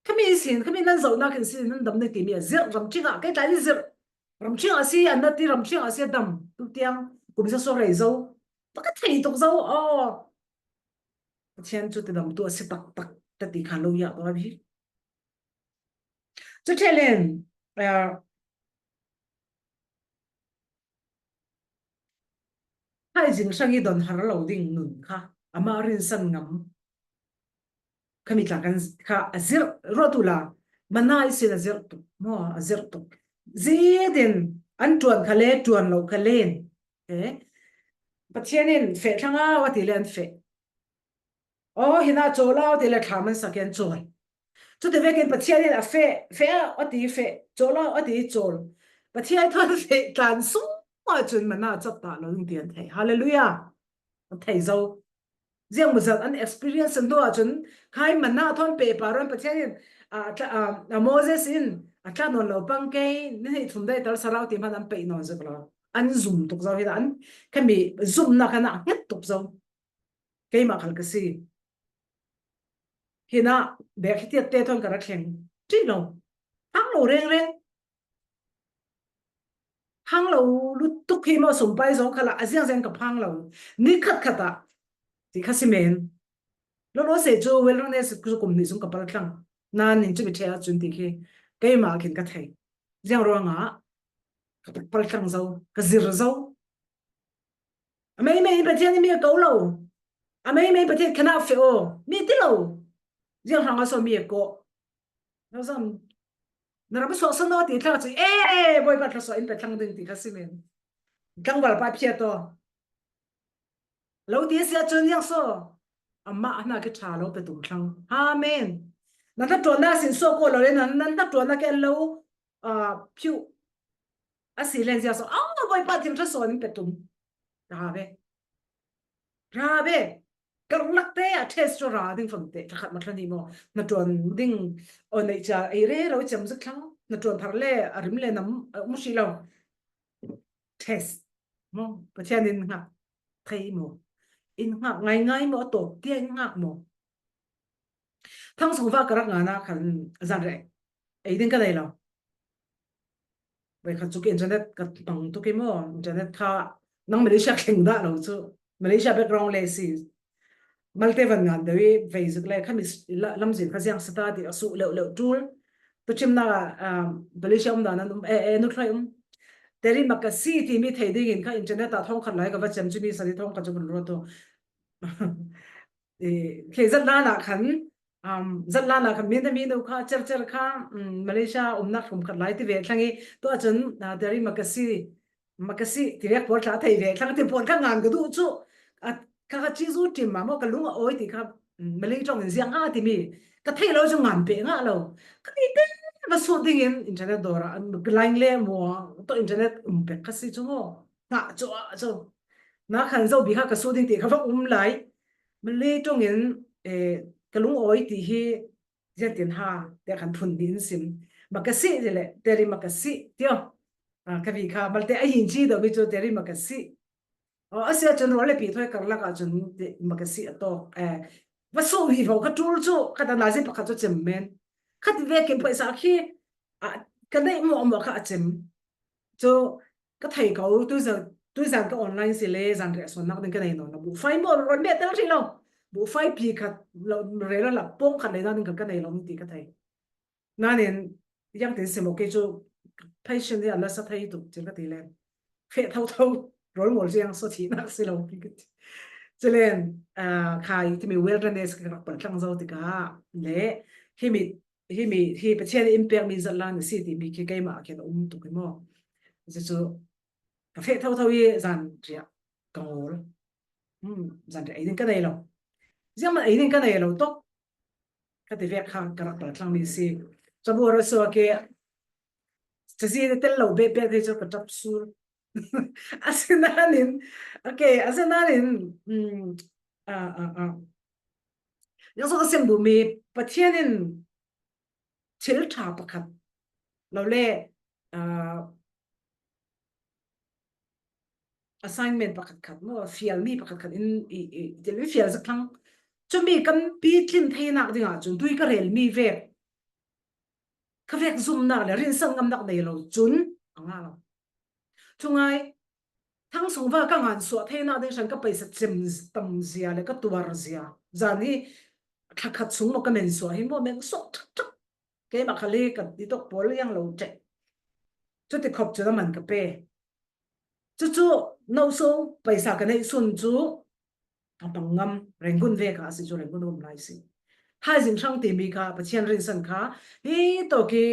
Khami sin, khami nan zohnak in sin nan dam na ti mi a zir, ram thing a, kei tlai ni zir. Ram thing a si, an na ti ram thing a si a dam, tu tiang, kum sa so rei zo. Pa ka thei tuk zo, aw. Pathian chu tidamtu a si tak tak, ta ti kha lo ya, aw hi. Chu thelen, ah, hai zing sang i don har lo ding nun kha, ama rinsan ngam. Khami tla kan kha a zir ro tu la, mana i sin a zir tuk, mo a zir tuk. Zidin an tuan kha le, tuan lo kha len. Eh? Pathian in feh thlang a, wa ti le an feh. Aw, hina chawl a, ti le thla man sak en chawl. Chuti vekin Pathian in a feh, feh a, a ti feh, chawl a, a ti chawl. Pathian thawn feh tlan sung a chun mana chap ta lo ding ti an thei. Hallelujah. An thei zo. Ziang muzat an experience an dua chun khai mana thawn pehpah ron Pathian in, a, tla, a, a Moses in, a tla nawn lo pang kei, ni hei thum dai tal sarau ti man an pei nawn zek lo. An zum tuk zo hi an, khami zumna khana het tuk zo. Keimah khal ka si. Hina, bek hi tiat te thawn ka ra thleng. Ti lo. Hang lo reng reng. Hang lo lutuk hi maw sum pai zong khala, a ziang ziang ka phang lo. Ni khat khat ah. Ti kha si men. Lo lo se chu, well rang ne si ku kum ni sung ka pal tlang. Na ning chu mi thea chun ti khi. Keimah khin ka thei. Ziang ruangah. Ka pal tlang zo. Ka zir zo. A mei mei Pathian mi a ko lo. A mei mei Pathian khana fe o. Mi ti lo. Ziang hang a so mi a ko. Na zam. Na ram so sa no ti thla chu. Eh, boi pa thla so in pe thlang ding ti kha si men. Thlang val pa phia to. Lo ti sia chun yang so. Ama hna ki tha lo pe tum thlang. Amen. Na hnaṭuanna sin suak ko lo le, na, na hnaṭuanna ke an lo, ah, phiu. A si len zia so, ah, Bawipa thil ṭha sawn in pe tum. Ra ve. Ra ve. Karlak te a test chu ra ding fam te, thla khat ma thla ni maw. Hnaṭuan ding, o nei cha, ei re lo chem zuk thlang. Hnaṭuan thar le, a rim le nam, a um si lo. Test. Maw, Pathian in ngak thei maw. In ngak ngai ngai maw, a tawp tia in ngak maw. Thang sung va ka rak ngana khan zan rek. Ei ding ka nei lo. Voi khat chu ki internet ka tang tu ki maw, internet kha nang Malaysia thleng dah lo chu. Malaysia background le si. Malte van ngan deuh i vei zik le kha mi s-, la-, lamzin kha ziang sa ta ti a su leuh leuh tul. Tu chim na, um, Malaysia um dan an um, eh, eh, nu thlai um. Teri makasi ti mi thei ding in kha internet a thawng khat lai ka va chem chu mi sari thawng khat chu kan ruat tu. Eh, khi zat lana khan, um, zat lana khan min da mi no kha, cher cher kha, um, Malaysia um nak kum khat lai ti ve thlang i, tu a chun, ah, Teri makasi, makasi ti ve por thla thei ve thlang ti por kha ngan ka du chu. A, ka, ka chi zu tim ma mo ka lung a oi ti kha, um, Malay tong in ziang a ti mi. Ka thei lo chu ngan pe nga lo. Ka ni te ma su ding in internet dora, um, line le mo, to internet um pe ka si chu mo. Nga chu a chu. Na khan zo bi kha ka su ding ti kha va um lai. Malay tong in, eh, ka lung oi ti hi zian tin ha, te khan phun din sim. Makasi ti le, Teri makasi, tio. Ah, ka vi kha, malte a hin chi do mi chu Teri makasi. O, a sia chun rual le pi thoi karlak a chun te, makasi a to. Eh, va su vi vo ka tul chu, ka ta na zi pakhat chu chem men. Khat ve kim paisa khi, a, ka nei mo mo kha a chem. Chu ka thei ko, tu zan, tu zan ka online si le, zan reh suan nak ding ka nei no, na bu fai mo, ron me tel ri lo. Bu fai pi khat, lo, re lo la, pong khat le na ding ka, ka nei lo, ti ka thei. Nanin, yang tin sim, okay, chu, patient ni an la sa thei tu, chin ka ti le. Fe thau thau, rol mol ziang so thi nak si lo, ki, ki. Chilen, ah, khai, ti mi wilderness ka rak pal thlang zo ti ka, le, hi mi, hi mi, hi Pathian in pek mi zat lan si ti mi khi keima a khen um tu ki mo. Zi chu, ka fe thau thau i zan ria, ka ngol. Hmm, zan ria, ei ding ka nei lo. Ziang man ei ding ka nei lo, tok. Ka ti vek kha, ka rak pal thlang mi si. Chabu ra so ke, chazi te tel lo be be te chu ka tap sur. A si nanin, okay, a si nanin, hmm, ah, ah, ah. Yang so ka sem bu mi, Pathian in thil ṭha pakhat. Lo le, ah, assignment pakhat khat, mo, fial mi pakhat khat in, i, i, thil mi fial zak thlang. Chumi kan pi thlin thei nak ding a chun, tui ka rel mi vek. Ka vek zum nak le, rinsan ngam nak nei lo chun, a nga lo. Thungai, thang sung va ka ngan suah thei nak ding san ka paisa chem tam zia le ka tuar zia. Zan hi thla khat sung mo ka men suah hi mo men suah thak thak. Keima khali ka ti tok pol yang lo che. Chu ti khop chu na man ka pe. Chu chu no so paisa ka nei sun chu a pang ngam Rangoon ve ka si chu Rangoon um lai si. Hai zing sang ti mi ka Pathian rinsan ka hi to ki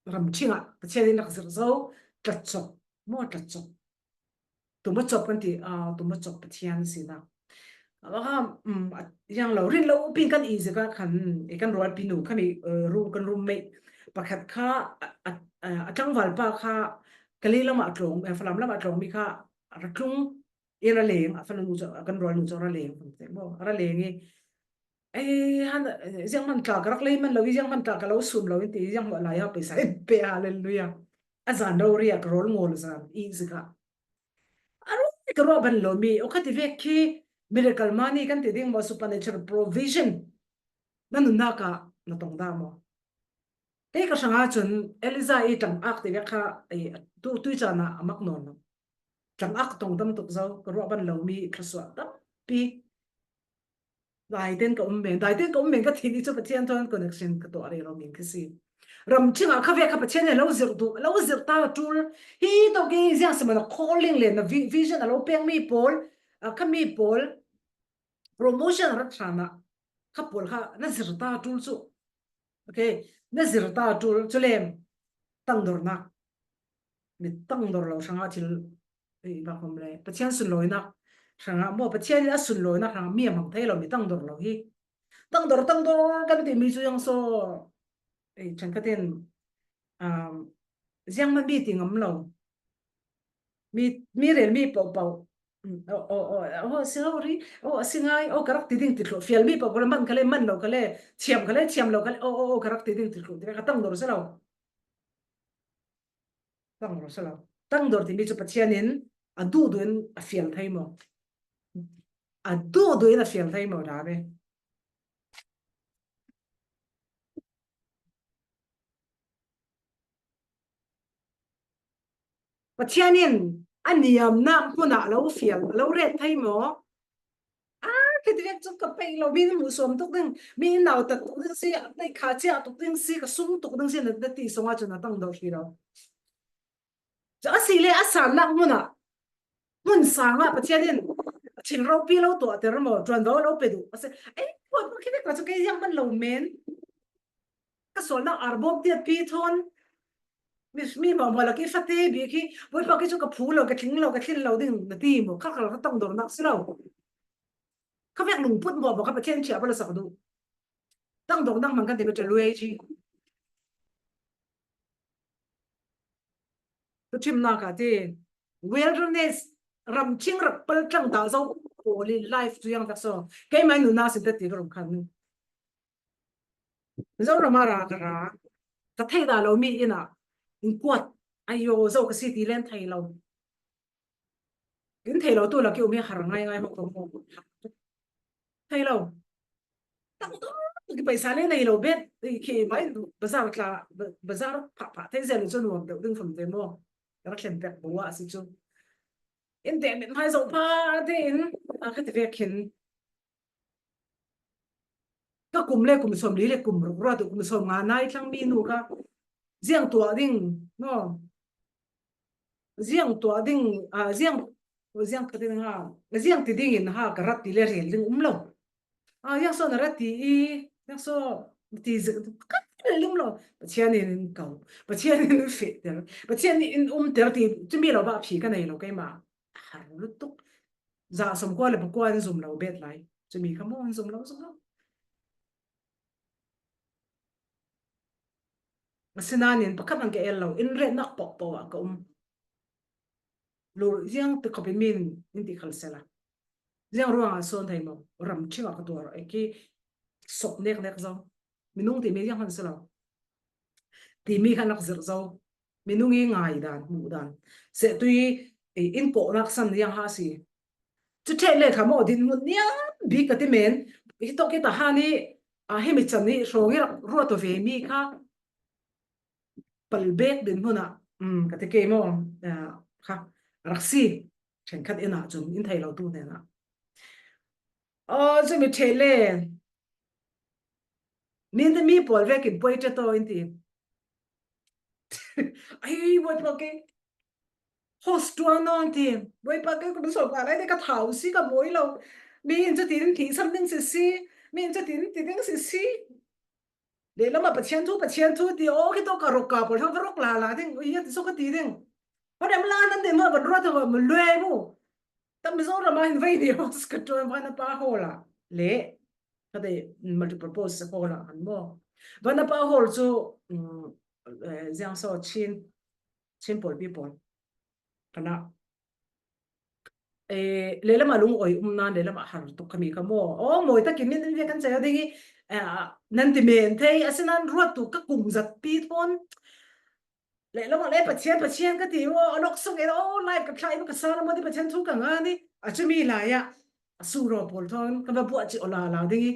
ram chinga Pathian in rak zir zo tlat chok. Mo tlat chok. Tuma chop kan ti, ah, tuma chop Pathian si na. Ah, um, a, yang lo, rin lo, pin kan i zika khan, i kan rual pinu, kami, eh, ru, kan roommate. Pakhat kha, a, a, a, a tlangval pa kha, Kalay lama tlong, eh, Falam lama tlong mi kha, a ra tlung, i ra leng, a Falam nu cho, a kan rual nu cho ra leng, mo, ra leng i. Eh, han, eh, ziang man tla ka rak lei man lo, i ziang man tla ka lo sun lo, in ti, i ziang mo lai ha, paisa, eh, pe, hallelujah. A zan lo ria, ka rol ngol zan, i zika. A ruah ka ruah ban lo mi, o kha ti vek khi miracle money kan ti ding maw, supernatural provision. Na nunnak ah na tong dah maw? Kei ka hrang ah chun Elijah i tlang ak ti vek kha, eh, tu, tui chan ah a mak nawn lo. Tlang ak tong tam tuk zo, ka ruah ban lo mi thluasuah tampi. Daiten ka um men, daiten ka um men ka thil i chu Pathian thawn connection ka tuah rih lo min ka si. Ram ching ah kha vek kha Pathian he lo zir duh, lo zir ta tul. Hi tawh kei ziang si mana calling le na vi-, vision a lo peng mi pawl, a kha mi pawl, promotion a rat hran ah kha pawl kha na zir ta tul chu. Okay, na zir ta tul chu lem tangdornak. Mi tangdor lo hrang ah thil, eh, i bak hom le. Pathian sunlawinak hrang ah, maw Pathian in a sunlawinak hrang ah mi a mang thei lo, mi tangdor lo hi. Tangdor, tangdor kan ti mi cu yang so. Ei, ṭhenkhat in, um, ziang man mi ti ngam lo. Mi, mi rel mi paohpaoh. Um, oh, oh, oh, oh, si lo ri, oh, a si ngai, oh, ka rak ti ding ti thluh. Fial mi paohpaoh le man kha le, man lo kha le, thiam kha le, thiam lo kha le, oh, oh, oh, ka rak ti ding ti thluh. Ti ka tangdor si lo. Tangdor si lo. Tangdor ti mi cu Pathian in a duh duh in a fial thei maw? A duh duh in a fial thei maw, da ve? Pathian in a niamnak hmun ah a lo fial, a lo ret thei maw? A, khiti vek cu ka peih lo, mi in hmuhsuam tuk ding, mi in nautat tuk ding si, a tei kha cia tuk ding si, ka sung tuk ding si, na, na ti sungah cun a tangdor si lo. Cu a si le a sannak hmun ah, hmun sang ah Pathian in a thil ropi lo tuahter maw, ṭuanvo lo pe duh. A si, ei, Bawipa, khiti ka cu kei ziang man lo men. Ka sualnak arbawm tiat pi thawn, mi, mi hmuahhmuah lak i fate bik hi, Bawipa, kei cu ka phu lo, ka tling lo, ka thlin lo ding na ti maw? Kha kha ka tangdornak si lo. Ka vek lungput maw, maw ka Pathian ṭhiah bal a sak duh. Tangdornak hmang kan ti mi ṭha luai ṭhi. Thuṭhimnak ah ti, wilderness, ramṭhing rak pal tlang dah zo pawl i life cu yang tak so. Keimah nunnak sin ti ka rum khan. Zoram ah ra ka ra. Ka theih dah lo mi inn ah in kuat. Ayo, zo ka si ti len thei lo. In thei lo tu lak i um hi har ngai ngai hmang ko. Thei lo. Tang tu ki paisa le nei lo bet. Khi mai bazar tla, ba-, bazar pha pha thei zel cu nuam deuh ding fam te maw? Ka thlen pek bo a si cu. In te mit mai zo pha te in, a ka ti vek khin. Ka kum le kum sawmli le kum ruk ruat uh, kum sawmnga nai tlang mi nu kha ziang tuah ding, no? Ziang tuah ding, ah, ziang, ziang ka ding ha, ziang ti ding in ha, ka rat ti le rel ding um lo. Ah, ziang so na rat ti i, ziang so ti zik, ka rel ding um lo. Pathian in in kau, Pathian in in fehter, Pathian in in umter ti, cumi lo bah phi ka nei lo keimah. Har lutuk. Za sawmkua le pakua in zum lo bet lai. Cumi kha maw in zum lo, zum lo. Asinain pakhat hmanh ka el lo, in retnak paohpaoh ah ka um. Lo ziang ti khawpin min in ti khal sela. Ziang ruangah sawn thei maw? Ramṭhing ah ka tuar, a ki sawp nek nek zo. Minung timi ziang hmanh si lo. Timi kha nak zirh zo. Minung i ngai dan, hmuh dan. Seh tu i, i in kawhnak san ziang ha si. Cu ṭheh le kha maw dinhmun niam bik ka ti men. Hi tawk hi ta ha ni, a, himi can ni hrawng i rak ruat aw ve mi kha. Palbek dinhmun ah, um, ka ti ke maw, a, kha, a rak si. Ṭhenkhat inn ah cun in thei lo tu hnen ah. Aw, cumi ṭheh le. Nin mi pawl vekin puai ṭe taw in ti. Ai, Bawipa kei. Host ṭuan nawn ti. Bawipa kei kum sawm ka lai te ka thau si ka mawi lo. Mi in cutin thihsan ding si si. Mi in cutin ti ding si si. Lehlam ah Pathian thu, Pathian thu ti aw, khi tawh ka rawk ka pawl hang ka rawk lala ding. Ui, a ti so ka ti ding. Hon em la nan ding ma van ruat va ma luai mu. Tam Mizoram ah hin vai ni host ka ṭuan van a pa hall ah. Le. Ka te multiple purpose hall ah han maw. Van a pa hall cu, um, eh, ziang so Chin, Chin pawl pi pawl. Kana, eh, lehlam ah lungawi um nan, lehlam ah har tuk kha mi kha maw. Oh, mawi takin min in ve kan cei ding i, eh, nan ti men thei, asinan ruat tu ka kum zat pi thawn. Lehlam ah le Pathian, Pathian ka ti, oh, a lawk sung in, oh, life ka thlai, ka sa lam ah ti Pathian thu ka ngan i, a cumi lai ah, a suraw pawl thawn, ka va buah ci aw la la ding i.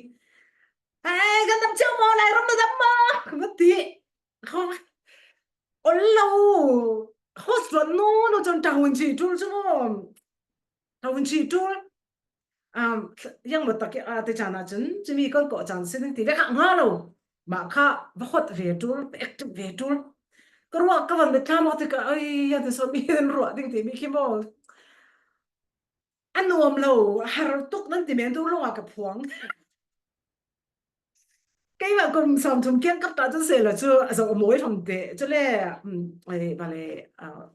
Ai, kan dam ciau maw, Lairam na dam maw, ka va ti. Kho, ol lo, host ruat nu, nu cun tau in ci tul cu maw. Tau in ci tul. Um, yang maw tak i, a, te caan ah cun, cumi kan kawh caan si ding ti ve kha nga lo. Mah kha va hot ve tul, va active ve tul. Ka ruah ka van ve tla maw ti ka, ai, yang te so mi in ruah ding ti mi khi maw. A nuam lo, a har tuk nan ti men tu lawngah ka phuang. Keimah kum sawmthum kiang kap ta cun seh lo cu a zoh a mawi hram te. Cule, um, ai, bale, ah,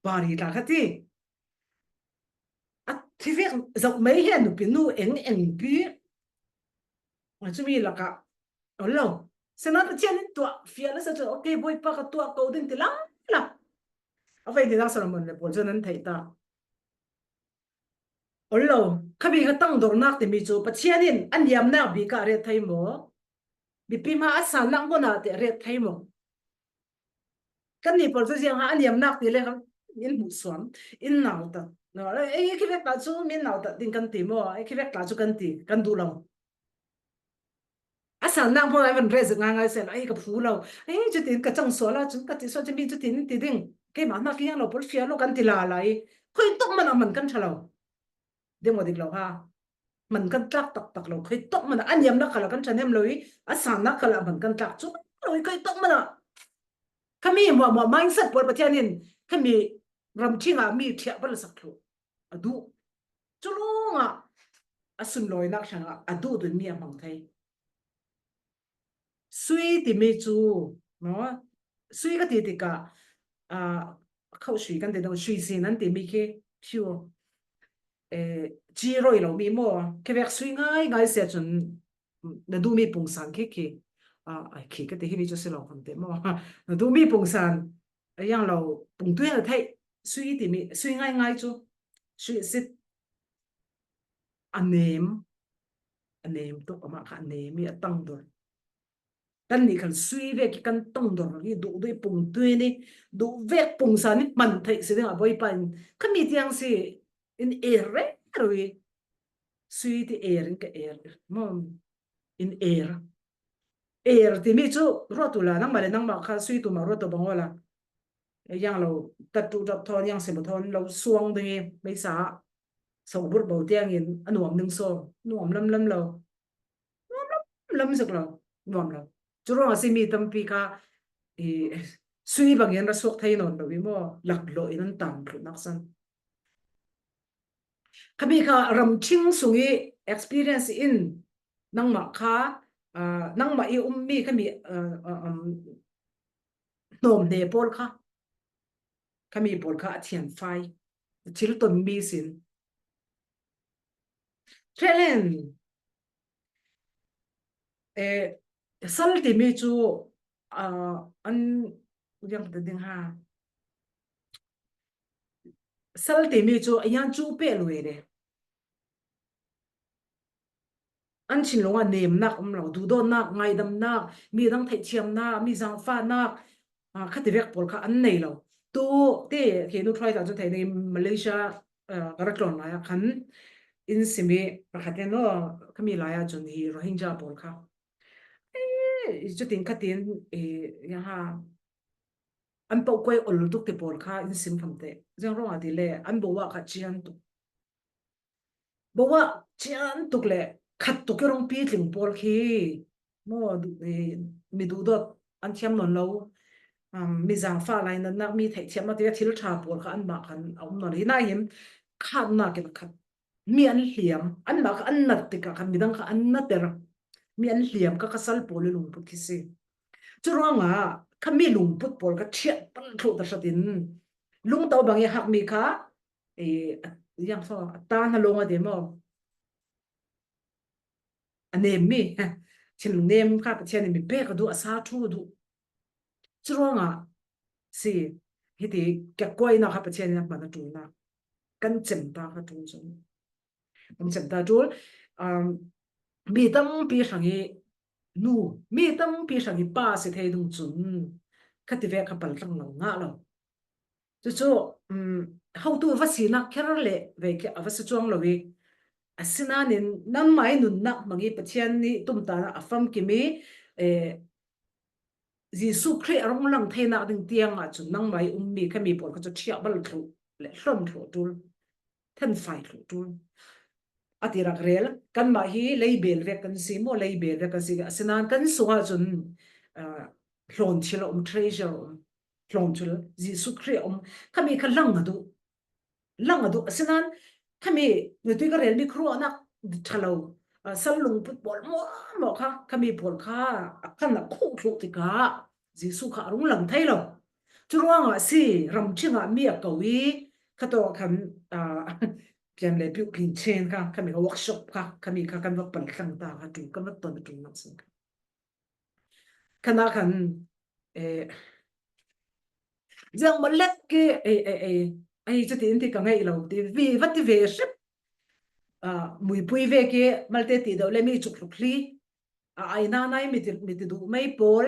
bari tla kha ti. A thi vek zoh mei he nupi nu eng eng pi. A cumi lakah, aw lo. Sina Pathian in tuah fial a sa chu, okay, Bawipa ka tuah ko ding ti lang la. A vei ni dang Solomon le pawl chuan an theih ta. Aw lo, khami ka tangdawrnak timi chu Pathian in a niamnak bik a ret thei maw? Mipi hma a sannak hmunah te a ret thei maw? Kan ni pawl chu ziang a niamnak ti le kan in hmuh suam, in nau ta. No, ei khi vek ta chu min nau ta ding kan ti maw? Ei khi vek ta chu kan ti, kan duh lo. A sannak hmun a van reh zet ngai ngai se lo, ei ka phu lo. Ei chutin ka chang sual a chun ka ti sual chu mi chutin ti ding. Keimah hna ki yang lo pawl fial lo kan ti la lai. Khawi tawk mana man kan ṭha lo. Ding maw dik lo ha. Man kan tlak tak tak lo. Khawi tawk mana a niamnak khala kan ṭhahnem lo i, a sannak khala man kan tlak chu lo i khawi tawk mana. Khami muah muah mindset pawl Pathian in khami ram ṭhinga mi ṭhiah bal sak thlu. A duh. Chu lunga a sunlawinak hranga a duh dun mi a hmang thei. Sui timi chu, no? Sui ka ti tikah, a, khauh sui kan ti deuh, sui sin an timi khi, pure. Eh, chi rawi lo mi maw? Khi vek sui ngai ngai sia chun, na duh mi pungsan khi khi, a, ai, khi ka ti hi mi chu si lo kham te maw? Na duh mi pungsan, a yang lo, pungtui na theih, sui timi, sui ngai ngai chu, sui sit. A nem, a nem tuk, amah kha a nem i a tangdawr. Kan nih khan sui vek i kan tangdawr i duh duh i pungtui ni, duh vek pungsan i hman theih si ding a Bawipa in khami tiang si in er reng rui sui ti er in ka er maw in er. Er timi chu ruat ula nangmah le nangmah kha sui tuma ruat tawh bang awla. Yang lo tat tu dap thawn yang sima thawn lo suang ding i meisa. Sobur bo tiangin a nuam ning saw, nuam lam lam lo. Nuam lam lam zek lo, nuam lo. Chu ruangah si mi tampi kha, i, sui bangin ra suak thei nawn lo i maw, lak lo in an tam thluh nak san. Khami kha ram thing sung i experience in nangmah kha, ah, nangmah i um mi khami, ah, ah, um, hnawm hne pawl kha. Khami pawl kha a thian fai. Thil ton mi sin. Thelen, eh, sal timi chu, ah, an, yang ta ding ha. Sal timi chu, a yang chu pe lui de. An thinlunga nemnak um lo, duhdawtnak, ngaidamnak, mi dang theihthiamna, mi zangfahnak, ah, khati vek pawl kha an nei lo. Tu te khi nu thuai ta chu thei nei Malaysia, ah, ka ra tlawn laia khan in simi pakhat en aw, khami laia chun hi Rohingya pawl kha. Eh, chutin khatin, eh, yang ha, an pau kuai ol tuk te pawl kha in sim kham te. Zeng rawng a ti le, an bo wa kha chian tuk. Bo wa chian tuk le, khat tuk i rawng pi tling pawl khi. Maw, eh, mi duhdawt an thiam nawn lo. Um, mi zangfah lainatnak, mi theihthiamna te thil ṭha pawl kha anmah khan a um nawn lo. Hi nai hin khatnak in khat. Mi an hliam, anmah kha an nat tikah khan midang kha an natter. Mi an hliam kha kha sal pawl i lungput khi si. Chu ruangah kha mi lungput pawl kha thiat pan thluh ta hratin. Lungto bang i hak mi kha, eh, yang so, a ta na long a demo. A nem mi, thinlung nem kha Pathian in mi pek a duh, a sa thu a duh. Chu ruangah si, hiti kekkuaina kha Pathian in a hman a ṭulna. Kan chem ta kha ṭul chu. Kan chem ta ṭul, um, mi tampi hrang i nu, mi tampi hrang i pa si thei dung chun, khati vek kha paltlang lo ngah lo. Chu chu, um, hotu va sinak kher leh vei khi a va si chuang lo i. Asinanin nangmah i nunnak hmang i Pathian i tumtana a famkim i, eh, Jesuh Khrih a rawng lang theinak ding tiangah chun nangmah i um mi kha mi pawl kha chu thiah bal thluh leh hlawn thluh ṭul, thenfai thluh ṭul. A ti rak rel, kanmah hi leibel vek kan si maw, leibel vek kan si, asinan kan sungah chun, ah, hlawn thil a um, treasure a um, hlawn thil, Jesuh Khrih a um, khami kha lang a duh, lang a duh, asinan khami, nutui ka rel mi khuaruahnak ṭha lo, ah, sal lungput pawl maw, maw kha, khami pawl kha, a kan a khuh thluh tikah, Jesuh kha a rung lang thei lo. Chu ruangah si, ram thingah mi a ko i, kha tawh khan, ah, pian le piu pin chen kha, khami kha workshop kha, khami kha kan va pal tlang ta kha tu, kan va ton tu nak sin kha. Khana khan, eh, ziang mo lek ke, eh, eh, eh, ai chu ti in ti ka ngai lo, ti vi, va ti ve sip. Ah, muipui ve ke, malte ti do le mi chuk luk hli. A, ai na nai mi ti, mi ti du mai pol.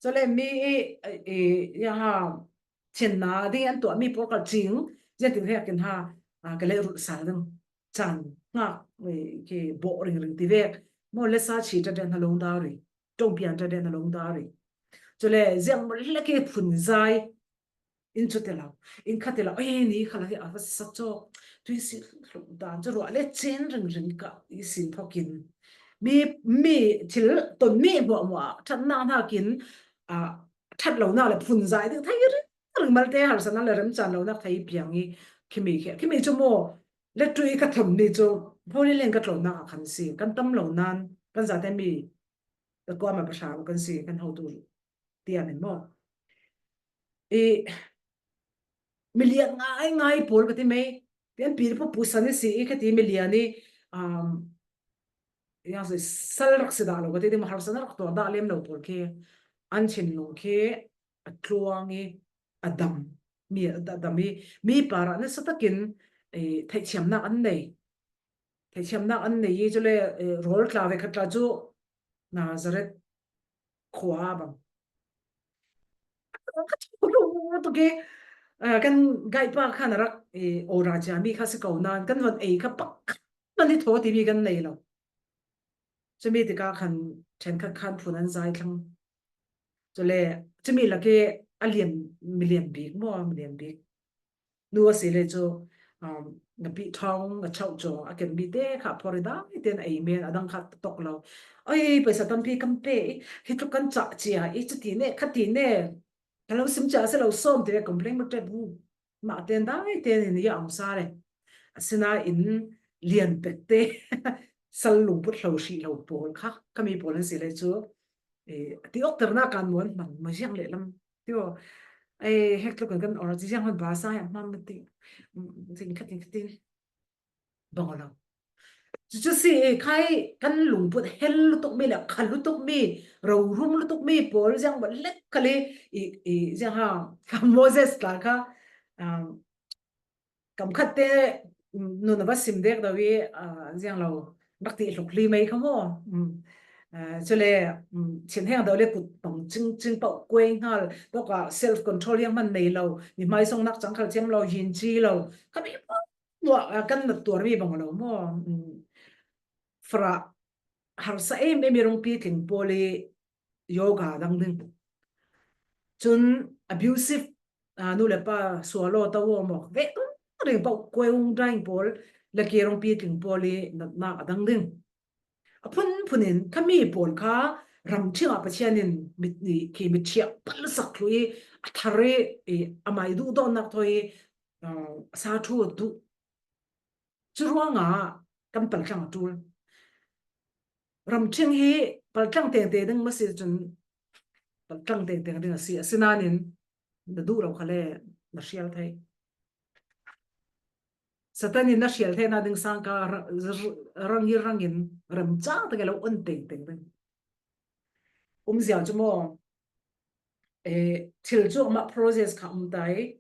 Cho le mi, eh, eh, ya ha, chen na di an tua mi pol kal ching, ziang ti ve kin ha, ah, ka le ru sa dang. Chan, nga, eh, ke bo ring ring ti ve. Mo le sa chi ta den ha long da ri. Tong pian ta den ha long da ri. Cho le ziang mo le ke phun zai. In chu te lo, in kha te lo, eh, ni kha la hi a va sa cho, tui si lo dan cho ruah le chen ring ring ka i sin thokin. Mi, mi thil ton mi hmuah hmuah, that na hnakin, a, that lo na le phun zai ding thai ring ring malte harsatna le remchan lo nak thai piang i, khimi khe, khimi chu mo, le tui ka thom ni chu, Holy Land ka tlo nak a khan si, kan tam lo nan, kan zate mi, ka kuama pa hram kan si, kan ho tu. Ti a min maw? I, milian ngai ngai pawl ka ti mai. Pian pi pu pu san i si i ka ti milian i, um, yang si sal rak si dah lo ka ti ding ma harsa na rak tuak dah lem lo pawl khi an chin nung khi a tluang i a dam. Mi a da-, dam i mi para na sa takin, eh, theihchiamnak an nei. Theihchiamnak an nei i cu le, eh, rawl tla ve khat tla cu Nazareth khua bang. Ka tuk i, eh, kan guide pa khan a rak, eh, aw ra cia mi kha si ko nan, kan von ei kha pak khan i thaw ti mi kan nei lo. Cumi tikah khan ṭhenkhat khan phun an zai thlang. Cule, cumi lak i a lian, milian bik maw, milian bik. Nu a si le cu, um, ngapi thawng, nga chauh caw, a ken mi te kha phawr i dai ten ei men, a dang kha tok lo. Oi, paisa tampi kan pe i, hi tluk kan cah cia i, cuti ne, khati ne, ka lo sim cia si lo sawm ti ve complain maw ṭep bu. Mah ten dai ten in i a ang sa le. Asinain lian pek te, sal lungput hlo hrih lo pawl kha, ka mi pawl an si le cu, eh, ti awk ternak kan muan hmang, ma ziang le lam. Tio, eh, hek tluk kan kan or, ti ziang hman ba sa ya hmang na ti. Mm, tin kha tin kha tin. Bang lo. Cucu si, eh, khai kan lungput hel lutuk mi le, khal lutuk mi, rorum lutuk mi pawl ziang ba lek khali, i, i, ziang ha, Moses tla kha, um, kam khat te, mm, nun a va sim dek do i, ah, ziang lo, rak ti hluk li mai kha maw. Mm. Ah, cule, mm, chin heng do le kut pang ching, ching pau kuai ngal, tok a self control yang man nei lo, mi mai song nak chang khal chiam lo, yin chi lo. Ka mi pau, ah, kan na tuar mi bang lo maw. Mm. Fra harsa em em i rong pi tling pawl i yoga dang ding. Cun abusive, ah, nu le pa sual aw to aw mawk ve tung ring pau kuai ung daing pawl le ke rong pi tling pawl i natnak a dang ding. A phun phun in kha mi pawl kha ram thing ah Pathian in mit, i, khi mit thiah pal sak thlu i a thar i, i, a mai duh dawnnak thaw i, ah, a sa thu a duh. Cu ruangah kan paltlang a ṭul. Ramṭhing hi paltlang tengte ding maw si cun paltlang tengteng ding a si. Asinain na duh lo kha le na hrial thei. Satan in na hrial theihna ding sang kha ra-, ra-, rang i rang in remcang tak i lo on tengteng ding. Um zia cu maw? Eh, thil cu amah process kha um tai.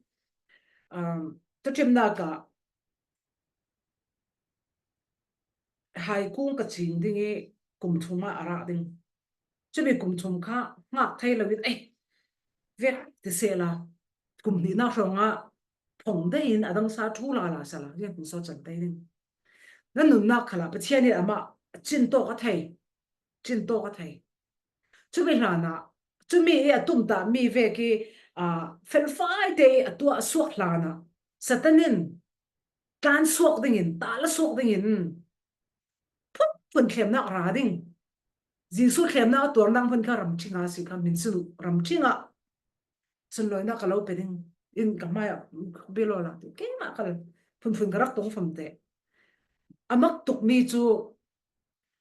Um, tuṭhimnak ah hai kung ka cing ding i kum thum ah a rah ding. Cumi kum thum kha hngak thei lo in, ei, vek ti sehla, kum hnihnak hrawngah phong dei in a dang sa ṭhu lala sala, rian hmuh so can tei ding. Na nunnak khalah Pathian in amah a cin tawk a thei, cin tawk a thei. Cumi hlanah, cumi i a tumtahmi vek i, aa, felfai te i a tuah a suak hlanah, Satan in tlan suak dingin, tal a suak dingin, phunphun thlemnak a ra ding. Jesuh thlemnak a tuarnak hmun kha ramṭhing a si kha, min si duh ramṭhing ah sunlawinak ka lo pe ding. In ka hmai ah, ka bia lo lak ding. Keimah kal phunphun ka rak tong famte. A mak tukmi cu,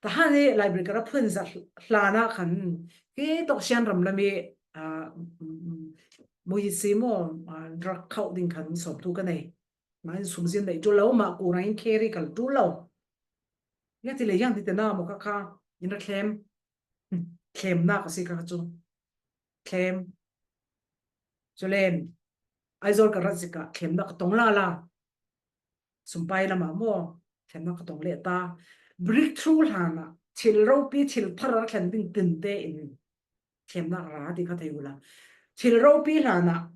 tahan i library ka rak phun zat hlan ah khan, ke tawk sian ram lam i, aa, mui si maw, aa, rak khauh ding khan sawmtu ka nei. Mah in sumzin dai tul lo, mah ku rang in carry kal tul lo. Ya ti le yang ti te na mo kha kha, in ra thlem. Thlem na ka si kha kha chu. Thlem. Chulen, Aizawl ka rat zika, thlem na ka tong la la. Sumpai lama mo, thlem na ka tong le ta. Breakthrough hlana, thil ropi, thil thar a thlen ding tin te in. Thlem na ra ti kha thei ula. Thil ropi hlana,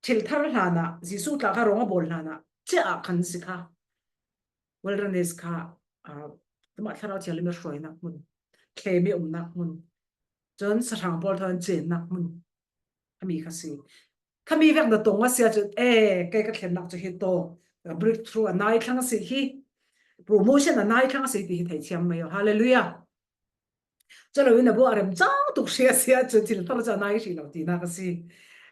thil thar hlana, Jesu tla kha rong a bol hlana, che a khan si kha. Wilderness kha, ah, tuma thlarau thial mi hruai nak mun. Thlem mi um nak mun. Chun sahrang pawl thawn chen nak mun. Khami kha si. Khami vek na tong a sia chu, eh, kei ka thlen nak chu hi to. Breakthrough a nai thlang si hi. Promotion a nai thlang si ti hi thei thiam mai o. Hallelujah. Chalo in a bu a rem chau tuk hria sia chu thil thar chu a nai hri lo ti na ka si.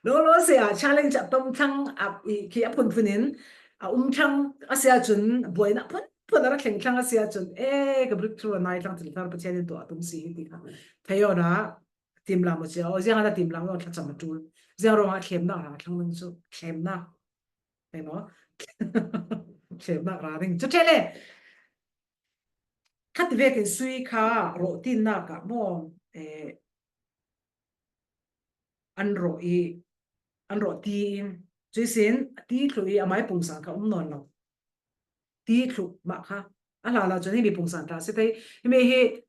Lo lo sia challenge a tom thlang a i khi a phun phun in a um thlang a sia chun buaina phun phun a ra thleng thlang a sia chun, eh, ka breakthrough a nai thlang thil thar Pathian in to a tum si hi ti kha. Thei o na. Tim lam mo sia, o ziang ana tim lam lo thla cham a tul. Ziang rong a thlem na ra thlang nang chu, thlem na. Hei mo? Thlem na ra ding. Chu thele. Khat vekin sui kha, ro tin na ka mo, eh, an ro i, an ro ti in. Chu sin, ti thlu i amai pung sang ka um non lo. Ti thlu ma kha. A hla la chun hi mi pung sang ta si thei. Hi mi hi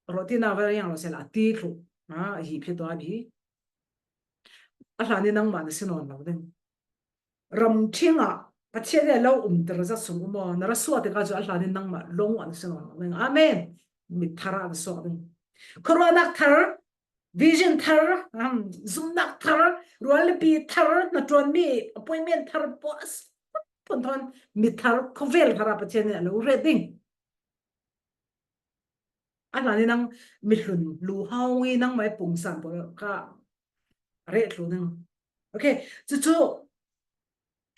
ro ti na va yang lo se la ti thlu. A, hi phe to a bi. A hla ni nang ma na si non lo ding. Ram thing a, Pathian le lo um ter za sung um o, na ra suak te ka chu a hla ni nang ma long wa na si non lo ding. Amen. Mi thar a na suak ding. Khorwa nak thar, vision thar, um, zum nak thar, rual le pi thar, na tuan mi appointment thar, boss. Pun thon, mi thar, khovel thar a Pathian le lo re ding. A hla ni nang mi hlun lu hau ngi nang mai pung san pawl kha re thlu nang. Okay, chu chu,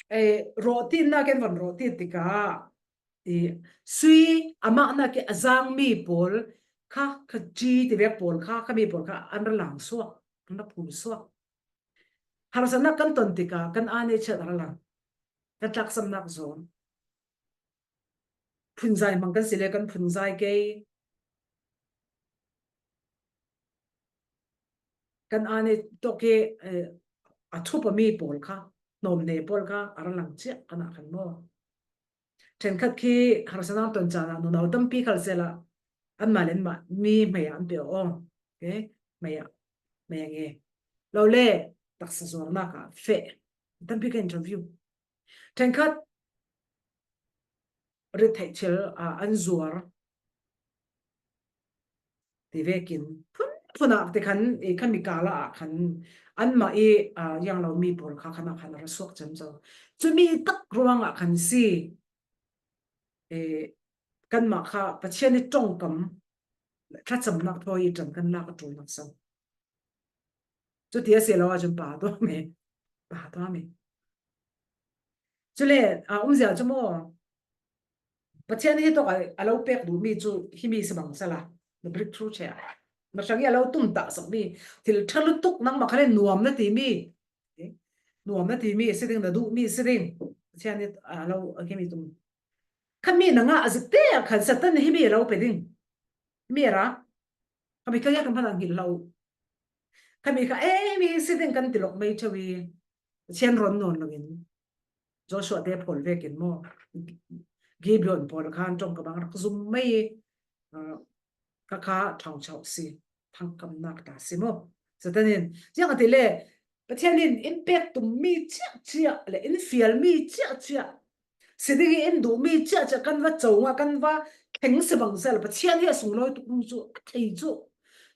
eh, ro tin na ken van ro ti ti ka, eh, sui ama na ke a zang mi pawl kha, kha chi ti vek pawl kha, kha mi pawl kha an ra lang suak, an ra phul suak. Harsa na kan ton ti ka, kan a ne chet ra lang. Kan tlak sam nak zon. Phunzai mang kan si le kan phunzai kei. Kan a ne to ke, eh, a thup a mi pawl kha, nom ne pawl kha, a ra lang chiah kan a khan mo. Then khat khi harsa na ton chana, nunau tampi khal se la, an ma len ma, mi mai an pe o. Okay? Mai a, mai a nge. Lo le, taksa zor na ka, fe. Tampi ka interview. Then khat, rit thei thil, a, an zuar. Ti vekin, phun, phun a ti khan, e, khan mi kala a khan, an ma e, a, yang lo mi pawl kha khan a khan ra suak chem zo. Chu mi tak ruang a khan si, e, kan ma kha, Pathian i tongkam, thlacham nak thawi i tan kan lak a tul nak zo. Chu ti a si lo a chun pa to mi. Pa to mi. Chu le, a, um zia chu mo. Pathian hi to a, a lo pek du mi chu hi mi sa bang sa la. Na breakthrough che a. Na sang i a lo tum ta sak mi. Thil tha lu tuk nang ma kha le nuam na ti mi. Eh? Nuam na ti mi, si ding na du mi, si ding. Pathian hi a lo, a ki mi tum. Kha mi na nga a zik te a khan Satan hi mi a lo pe ding. Mi ra. Kha mi ka ya kan phan ang hi lo. Kha mi kha, eh, mi si ding kan ti lok mai chawi. Pathian ron non lo in. Joshua te pawl vekin mo. Gibeon pawl khan tong ka bang rak zum mai. Ah, ka kha thang chau si. Thang kam nak ta si mo. Satan in. Yang a ti le. Pathian in in pek tum mi chiah chiah le in fial mi chiah chiah. Si ding i in du mi chiah chiah kan va chau nga kan va thleng si bang sel Pathian hi a sung loi tuk chu a thei chu.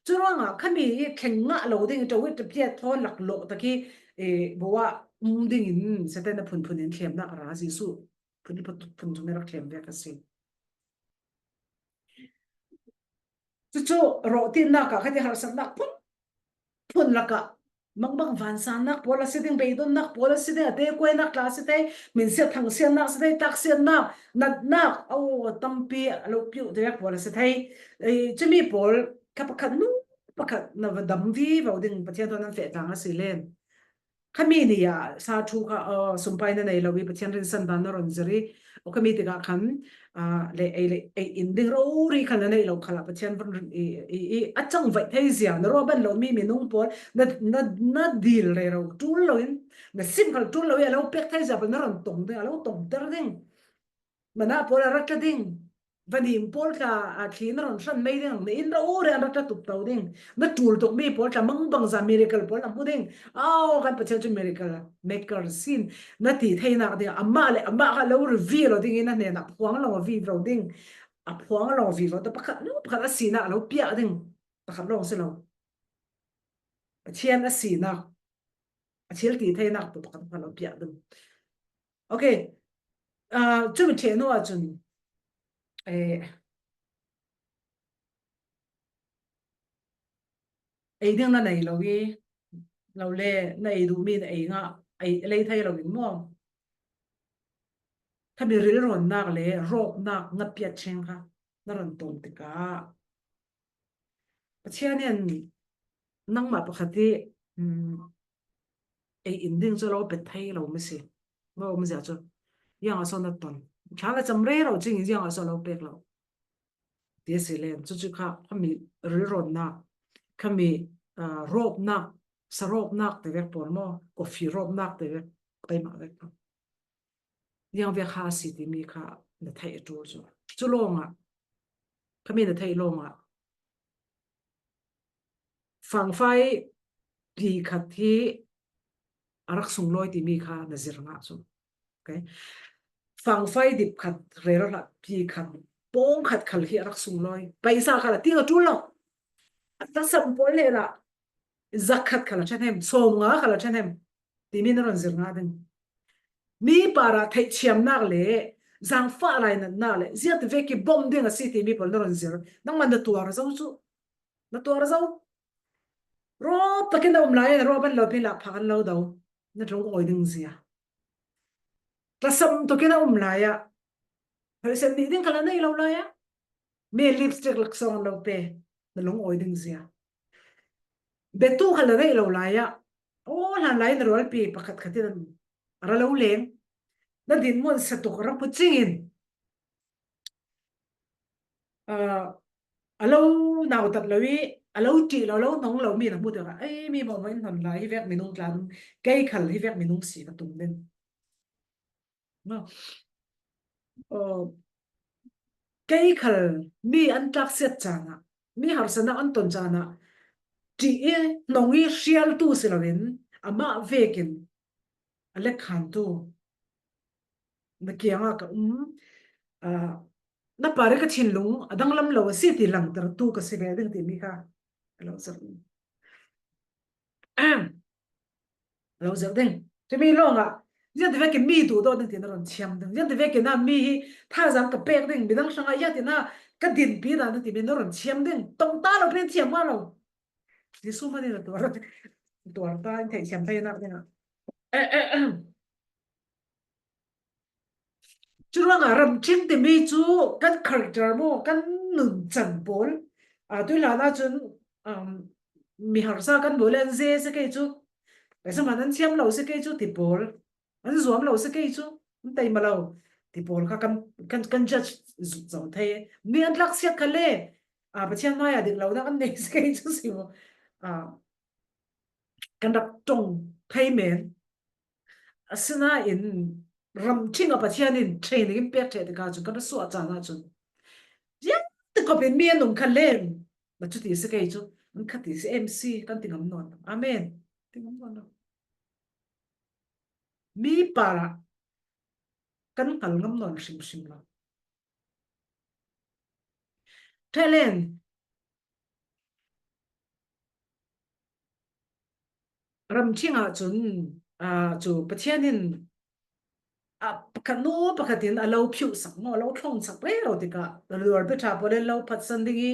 Chu rang a kha mi i thleng nga lo ding i tawit a pia thawn lak lo ta ki, e, bo a um ding in Satan a phun phun in thlem nak ra Jesu. Phun phun phun chung rak thlem ve ka si. Chu chu ro tin nak a kha ti harsa nak phun phun lak a mang mang van san nak pawl a si ding, beidon nak pawl a si ding, a te kuai nak tla si thei, min sia thang sia nak si thei, tak sia nak, nat nak, au tampi a lo piu te pawl a si thei. E, chu mi pawl kha pakhat nu pakhat na va dam vi vau ding Pathian thawn an fe tlang a si len. Khami ni a sa thu kha, uh, sumpai na nei lo i Pathian rinsan dan na ron zir i. O khami tikah khan, uh, le ei le ei in ding rori khan na nei lo khalah Pathian van rin i, i, i a chang vai thei zia na ruah ban lo mi minung pawl na, na, na dil rero tul lo in, na sim khal tul lo i a lo pek thei zia pawl na ron tong ding, a lo tong ter ding. Mana pawl a rat ta ding. Vanim pawl tla a thli na ron hran mei ding, na in ra u rian rat ta tup tau ding. Na tul tuk mi pawl tla mang bang za miracle pawl na hmu ding. Au, kan Pathian chu miracle maker sin. Na ti thei nak ding. Amah le amah kha lo reveal lo ding in na hnena phuang lo vi lo ding. A phuang lo vi lo ta pakhat lo pakhat a sina lo piah ding. Pakhat lo si lo. Pathian a sina. A thil ti thei nak tu pakhat pakhat lo piah ding. Okay. Ah, chumi ṭheh hnu ah chun, eh, ei ding na nei lo i, lo le na ei duh mi na ei ngah, ei lei thei lo in maw? Khami rilrawnnak le rawpnak ngatpiat ṭheng kha na ron tawm tikah, Pathian in nangmah pakhat i, um, ei in ding cu lo pet thei lo mi si. Lo mi zia cu, ziang a so na ton. Thla na cam rero cing in ziang a so lo pek lo. Ti a si len, cucu kha, khami rilrawnnak, khami, ah, rawpnak, sarawpnak te vek pawl maw, coffee rawpnak te vek, keimah vek pawl. Ziang vek kha a si timi kha na theih a ṭul cu. Cu lawngah, khami na theih lawngah, fangfai pi khat hi a rak sunglawi timi kha na zir ngah cu. Okay. Fangfai dip khat rero hlah, pi khat, pawng khat khal hi a rak sunglawi. Paisa khal a ting a ṭul lo. A tasam pawl le lah, zakhat khal a ṭhahnem, sawmnga khal a ṭhahnem, timi na ron zir ngah ding. Mi parah theihthiamnak le zangfah lainatnak le ziat vek i bawmh ding a si timi pawl na ron zir. Nangmah na tuar zo cu. Na tuar zo. Rawp takin a um lai, na rawp an lo pi lak phak an lo do. Na tlung awi ding zia. Tlasam tukin a um lai ah, hoihsen nih ding kha la nei lo lai ah, mi lipstick laksawng an lo pe, na lung awi ding zia. Betu kha la nei lo lai ah, aw, hlan lai na rualpi pakhat khat in a ra lo leng, na dinmun satuk a ra put cingin, ah, a lo nautat lo i, a lo ṭih lo, lo hnong lo mi na hmu tikah, ei, mi mawhmawh in hnon lai, hi vek minung tla, kei khal hi vek minung si ka tum den. Maw? Aw, kei khal mi an tlaksiat caan ah, mi harsatnak an ton caan ah, ṭih i, hnong i hrialtu si loin, amah vekin a lekkhantu na kiangah ka um, ah, na parih ka thinlung a danglam lo a si ti langtertu ka si ve ding timi kha a lo zir ding. A lo zir ding. Timi lawngah, ziangti vekin mi duhdawt ding ti na ron thiam ding. Ziangti vekin a mi hi thazaang ka pek ding, midang hrangah ziangti na ka dinpi dan ding timi na ron thiam ding. Tong ta lo, pin thiam mah lo. Jesuh hmanh in a tuar, tuar ta in theih thiam thei nak dingah. Curuangah ramṭhing timi cu kan character maw, kan nuncan pawl. Ah, tuihlan ahcun, um, mi harsa kan bawi le an ze si kei cu, paisa man an thiam lo si kei cu ti pawl, an zuam lo si kei cu, an tei ma lo ti pawl kha kan, kan, kan judge zo thei. Mi an tlaksiat kha le, ah, Pathian hmai ah dik lonak an nei si kei cu si maw? Ah, kan rak ṭong thei men. Asinain ramṭhing ah Pathian in training in pek ṭheh tikah cun kan ra suah caan ahcun, ziangtik khawpin mi an um kha len, na cuti si kei cu, an kha ti si em si kan ti ngam nawn lo. Amen. Ti ngam nawn lo. Mi parah kan hngal ngam nawn hrimhrim lo. Ṭheh len, ramṭhing ahcun, aa, cu Pathian in, aa, pakhat hnu pakhat in a lo phiuhsak maw, a lo thlongsak rero tikah, na rualpi ṭha pawl in lo phatsan ding i,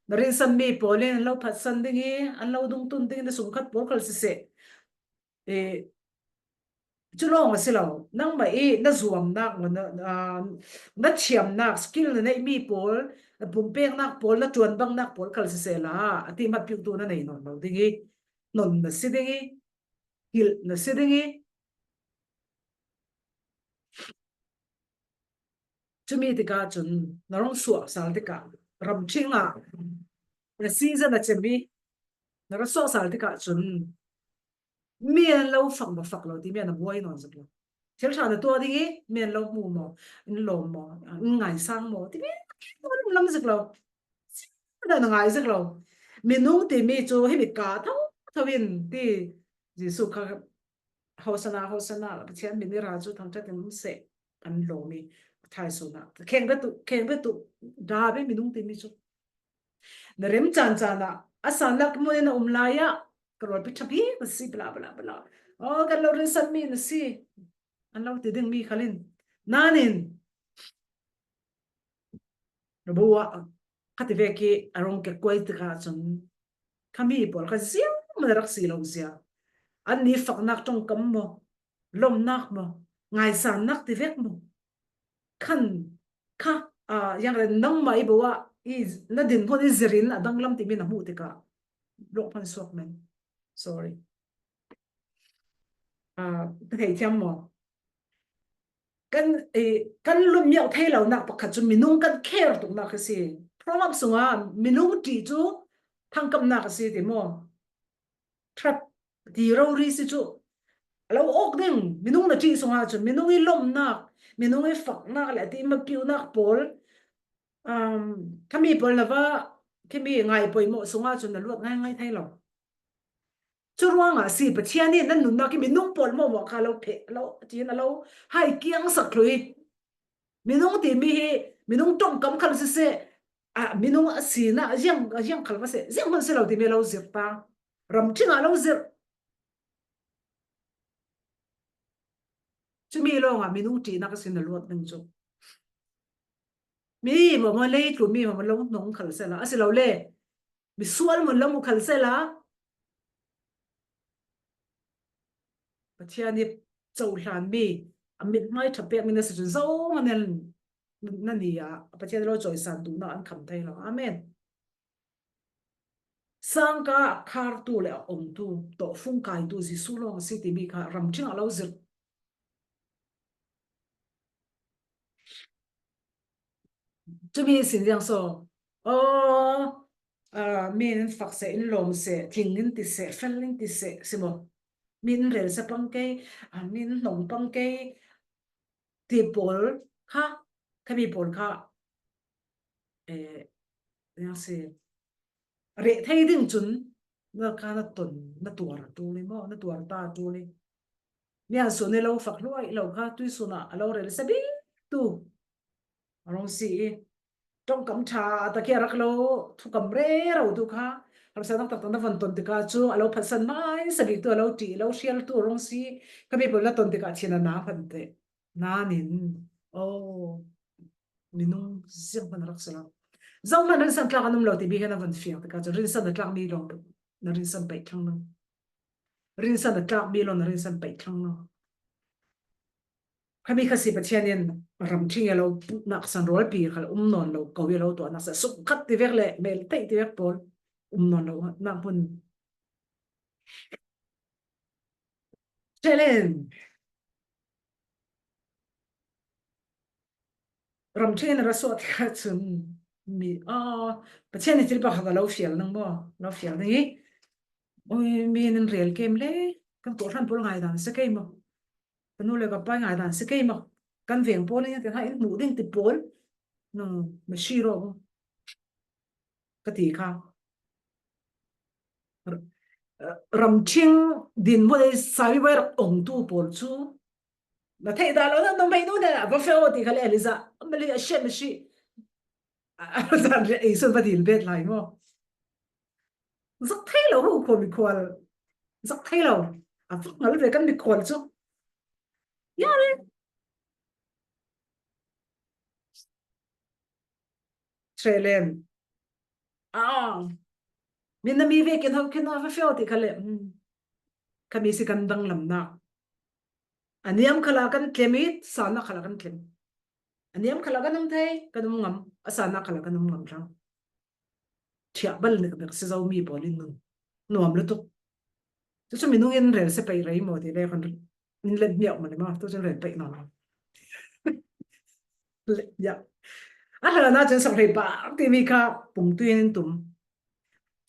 na rinsanmi pawl in an lo phatsan ding i, an lo dungtun ding i, na sungkhat pawl khal siseh, eh, cu lawng a si lo. Nangmah i na zuamnak, na, na, na thiamnak, skill na neihmi pawl, na pumpeknak pawl, na ṭuanbangnak pawl khal sisehla, a ti hmat piuhtu na nei nawn lo ding i, nawn na si ding i, hilh na si ding hi. Cumi tikah cun na rung suah sal tikah, ramṭhing ah na season a cem hi, na ra suah sal tikah cun mi an lo fak maw, fak lo timi an a buai nawn zet lo. Thil ṭha na tuah ding hi, mi an lo hmu maw, in lawm maw, in ngaisang maw timi an lam zet lo. Siangtho na ngai zet lo. Minung timi cu himi ka thotho in ti Jesuh kha Hosanna, Hosanna, Pathian min i ra cu thangṭhat in um seh, an lawm i thaisun ah. Kheng biatu, kheng biatu, da ve minung timi cu. Na rem caan caan ah, a sannak hmun in a um lai ah, ka rualpi ṭha bik na si, bla, bla, bla. Oh, kan lo rinsan mi na si. An lo ti ding mi khal in. Nan in, Rabawa, kha ti vek i a rung kek kuai tikah cun, kha mi pawl kha zianghman a rak si lo zia. An ni faknak ṭongkam maw, lawmhnak maw, ngaisannak ti vek maw? Khan kha, aa, yang le nangmah i bawa i na dinhmun i zirin a danglam timi na hmuh tikah, lawk hman suak men. Sorry. Aa, na thei thiam maw? Kan, eh, kan lutmiauh thei lonak pakhat cu minung kan care tuknak a si. Proverbs sungah minung ṭih cu thangkamhnak a si ti maw? Trap ti rori si cu a lo awk ding. Minung na ṭih sungah cun minung i lawmhnak, minung i faknak le a ti mapiuhnak pawl, um, khami pawl na va, khami ngai poimawh sungah cun na luat ngaingai thei lo. Cu ruangah a si, Pathian nih nan nunnak i minung pawl mawhmawh kha a lo pheh, a lo, a ṭin, a lo hai kiangsak hlui. Minung timi hi, minung ṭongkam khal siseh, a, minung a sinak, a ziang, a ziang khal va seh, zianghman si lo timi a lo zirh ta. Ramṭhing ah a lo zirh. Cumi lawngah minung ṭihnak a si na luat ding cu. Mi mawhmawh, leitlun mi mawhmawh lo hnong khal sehla, a si lo le, misual hmun lo mu khal sehla, Pathian nih cohlanmi a mithmai ṭha pekmi na si cun zohman nan, nan ni ah Pathian lo cawisan duhnak an kham thei lo. Amen. Sangka a khartu le a omtu, tawhfung kaitu Jesuh lawng a si timi kha ramṭhing ah lo zirh. Cumi sin ziang so, aw, aa, mi in fak seh, in lawm seh, thing in ti seh, fel in ti seh, si maw? Mi in rel seh pang kei, aa, mi in hnong pang kei, ti pawl kha, khami pawl kha, eh, ziang si, reh thei ding cun na kha na ton, na tuar a ṭul i maw, na tuar ta a ṭul i. Nian sun i lo fak hluai lo kha tuisun ah a lo rel seh bik tu a rung si i. Ṭongkam ṭha a tak i a rak lo thukam rero tu kha, harsa taktak na van ton tikah cu a lo phatsan hmaisa bik tu, a lo ṭih, a lo hrial tu a rung si. Khami pawl na ton tikah thin a na hman teh. Nan in, aw, minung zianghman a rak si lo. Zohman rinsan tlak an um lo timi kha na van fiang tikah cun rinsan a tlakmi lawng na rinsan peih thlang lo. Rinsan a tlakmi lawng na rinsan peih thlang lo. Khami kha si Pathian in ramṭhing i a lo puhnak san rualpi khal um nawn lo, ko i a lo tuahnak san sumkhat ti vek le mel theih ti vek pawl um nawn lo nak hmun. Ṭhelen. Ramṭhing in a ra suah tikah cun mi, aw, Pathian nih thil pakhat a lo fial ning maw? Lo fial ning i, ui, mi in rel kem le, kan kawhhran pawl ngaidan si kei maw? Ka nu le ka pa ngaidan si kei maw? Kan veng pawl in, kan hai in hmuh ding ti pawl. No, masi rawh maw? Ka ti kha. R-, ramṭhing dinhmun i sawi bai rak ongtu pawl cu na theih dah lo, na nuhmei nu nih a va feh aw ti kha le, Elijah, a mali a hriat a si. A, a, a, ei sun va dil bet lai maw? Zak thei lo, hu khua mikhual. Zak thei lo. A vak ngal ve kan mikhual cu. Ya le. Ṭhelen. Ah. Min na mi vekin ho khin a va feh aw ti kha le. Hmm. Khami si kan danglamnak. A niam khalah kan tlem i, sannak khalah kan tlem. A niam khalah kan um thei, kan um ngam. A sannak khalah kan um ngam thlang. Ṭhiah bal nek bek si Zomi pawl in nun. Nuam lutuk. Chu chu minung in rel se pei rei maw ti le khon in let miau ma le maw, tu chun rel pei nawn lo. Ya. A hlan a chun sawng rei pa ti mi kha pung tu in tum.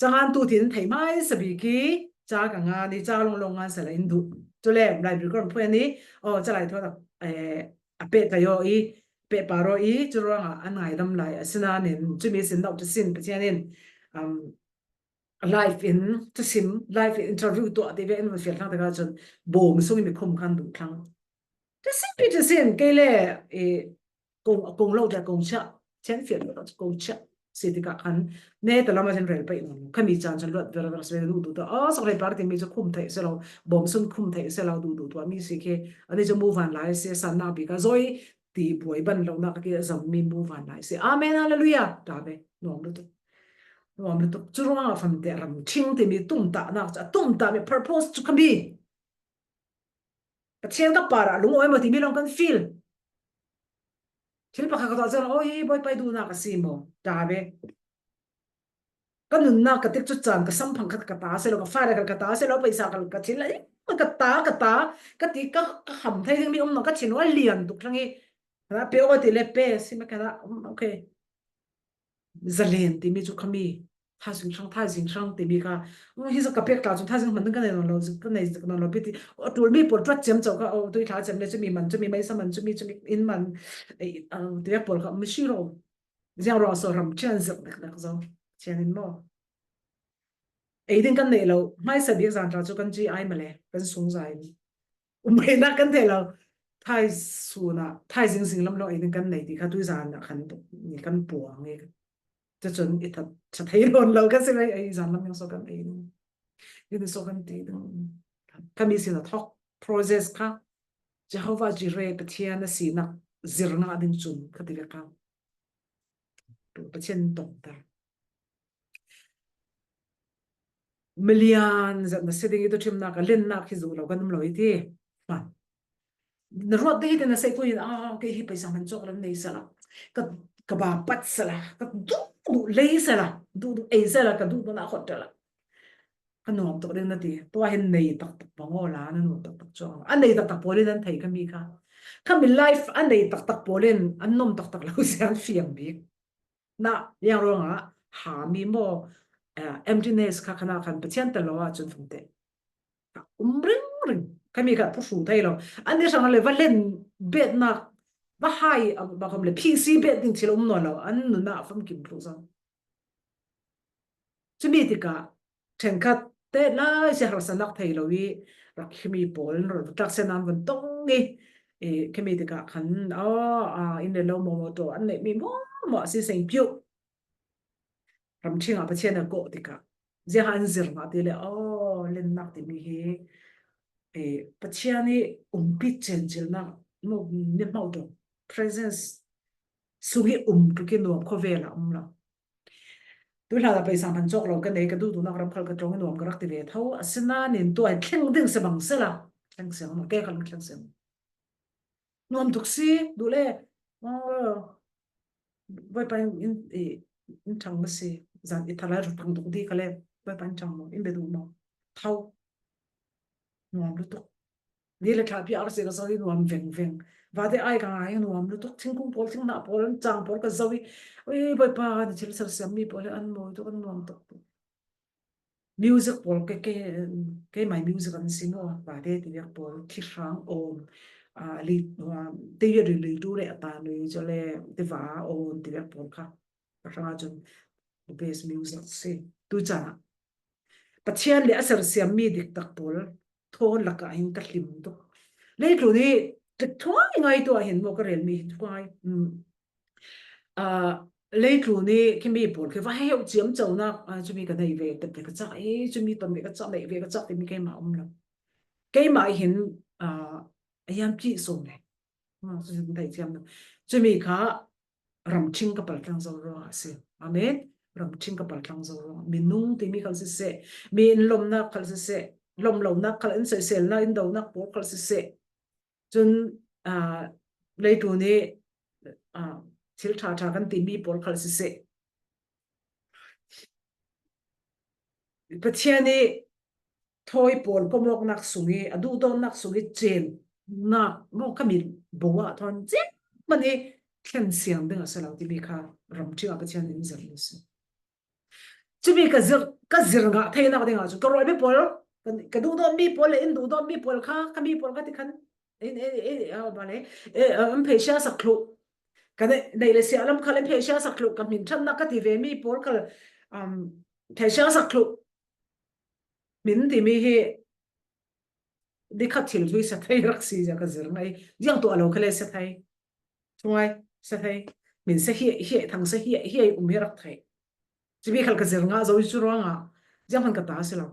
Chang an tu tin thei mai sa bi ki, cha ka nga ni, cha long long ngan sa la in du. Chu le lai bi kon phu ni, o cha lai tho na, eh, a pe ka yo i, pe pa ro i, chu ro a an ngai dam lai, a sina nin, chu mi sin dau chu sin, Pathian in, um, live in, chu sim, live in interview tu a ti ve in, fial thang ta ka chun, bawm sung mi khum khan du thang. Chu sin pi chu sin, kei le, eh, kong, kong lo ta kong cha, chen fial lo kong cha. Si ti ka khan, ne ta lama chen rel pei nawn. Kha mi chan chan luat ver ver se du du ta. A, sawng rei pa ti mi chu khum thei se lo, bawm sung khum thei se lo du du ta mi si ke. Ani chu mu van lai se san na bi ka zoi ti buai ban lo na ka ki zam mi mu van lai se. Amen, hallelujah. Ta ve. Nuam lu tu. Nuam lu tu. Chu ruang a fam te ram thing ti mi tum ta na cha tum ta mi purpose chu kha mi. Pathian ka par a lung oi maw ti mi long kan feel. Thil pakhat ka tawh chuan, aw, hi Bawipa i duhna ka si maw? Ta ve. Ka nunna ka tek chu chan, ka samphang khat ka ta se lo, ka fare khat ka ta se lo, paisa khat ka thil, ai, ka ta, ka ta, ka ti, ka, ka kham thei ding mi awm naw, ka thinlung a lian tuk thlang hi. Ka pe aw ti le pe, si ma ka na, um, okay. Zalen ti mi chu kha mi. Thaizing hrang, thaizing hrang ti mi kha. Um, hi za ka pek tla chu thaizing hman ding ka nei nawn lo, ka nei nawn lo pi ti. A tul mi pawl ṭuat chiam chau kha, aw, tui thla chiam le chu mi man, chu mi mai sa man, chu mi, chu mi in man. Ei, a, ti vek pawl kha, mi si ro. Ziang ro so ram thian zek dek dek zo. Thian in maw. Ei ding kan nei lo. Hmaisa bik zan tla chu kan G I ma le, kan sung za in. Um rei nak kan thei lo. Thai suna, thai zing zing lam lo ei ding kan nei ti kha tui zan na khan ni kan puang nge. Chu chun i that, that thei nawn lo ka si mai, ei zan lam yang so kan ei ding. I ni so kan ti ding. Ka mi sina thawk process kha. Jehovah Jireh Pathian a sina zir nga ding chun ka ti ve ka. Tu Pathian tawng ta. Milian zat na se ding i tu thim nak, a len nak hi zu lo kan um lo i ti. Ma. Na ruat ding i ti na sei ku in, a, kei hi paisa man chawk lam nei sa la. Ka, ka ba pat sa la. Ka du, du lei sa la. Du, du ei sa la. Ka du, du na khot ta la. Ka nuam tuk ding na ti. Tua hin nei tak tak pang aw la, na nuam tak tak chuang. A nei tak tak pawlin an thei ka mi kha. Ka mi life a nei tak tak pawlin an nuam tak tak lo sian fiang bik. Na, yang ruang a, ha mi maw, eh, emptiness kha khana khan Pathian ta lo a chun fam te. Ka um ring ring. Ka mi kha phu hru thei lo. An ni sang le va len bet nak, va hai, a, ba khom le P C bet ding thil um nawn lo. An nuna fam kim thlu zang. Chumi tikah ṭhenkhat te lai si harsa nak thei lo i rak khimi pawl an rawn tlak sen an van tawng i, i khimi tikah khan, aw, a, in le lo maw maw tawh an neih mi maw maw a si seng piuh. Ram ṭhingah Pathian a kawh tikah ziaha an zir mah ti le, aw, lennak timi hi, e, Pathian i umpi chenchilnak, maw, ni hmauh tawh, presence sung hi um tuk i nuam khawvel a um lo. Tui hlan a paisa hman chawk lo ka nei, ka duhduhnak ram khal ka ṭawng i nuam ka rak ti ve tho. Asinain tua hi thleng ding se bang sela. Thleng se maw, ke khan thleng se maw. Nuam tuk si, duh le. Aw, Bawipa in, in, in ṭhang ma si. Zan i thalai ru ṭhang tuk di ka le. Bawipa in ṭhang maw, in be duh maw. Tho. Nuam lutuk. Ni le thla piar se ka zo i nuam veng veng. Vate ai ka ngai nuam lutuk. Thingkung pawl, thinghnah pawl, an chang pawl ka zo i. Ui, Bawipa, ni thil sersiam mi pawl an mawi tuk, an nuam tuk. Music pawl ke, ke, keimai music an sing aw. Vate ti vek pawl, thi hrang awm. A, li, a, te i ri li tu le a ta nui cho le, te va awm ti vek pawl kha. Ka hrang a chun, the best music si. Tu chana. Pathian le a sersiam mi dik tak pawl thawn lakah hin ka hlim tuk. Leitlun hi tlik thuai ngai tua hin maw ka rel mi hi thuai. Mm. A, leitlun hi khimi pawl khi va heuh chiam chaunak, a, chumi ka nei ve, tat ve ka chak, e, chumi ton ve ka chak, nei ve ka chak, timi keimah um lo. Keimah hin, a, a hiam pi sawm le. Chumi kha ram thing ka pal tlang zo ruang a si. Amen. Ram thing ka pal tlang zo ruang. Minung timi khal siseh, mi in lomnak khal siseh, lom lonak khal in soiselna, in donak pawl khal siseh. Chun, a, leitlun hi, a, thil ṭha ṭha kan timi pawl khal siseh. Pathian hi thawi pawl pawmawknak sung i a duhdawtnak sung i cen nak maw ka mit bo ah thawn ciang man i thlen siang ding a si lo timi kha ramṭhing ah Pathian in zir a si. Cumi ka zir, ka zir ngah theinak dingah cun ka rualmi pawl, ka, ka duhdawtmi pawl le in duhdawtmi pawl kha, ka mi pawl kha ti khan, in, in, in, ah, bale, eh, ah, an pheisiasak thluh. Ka ne-, neih le siah lam khal an pheisiasak thluh, ka hmin ṭhatnak ka ti ve mi pawl khal, um, pheisiasak thluh. Hmin timi hi, ni khat thil hlui sa thei rak si zia ka zir ngai. Ziang tuah lo kha le sa thei. Thungai sa thei. Min sa hiai, hiai, thang sa hiai, hiai um hi rak thei. Cumi khal ka zir ngah zo i cu ruangah ziang hman ka ta si lo.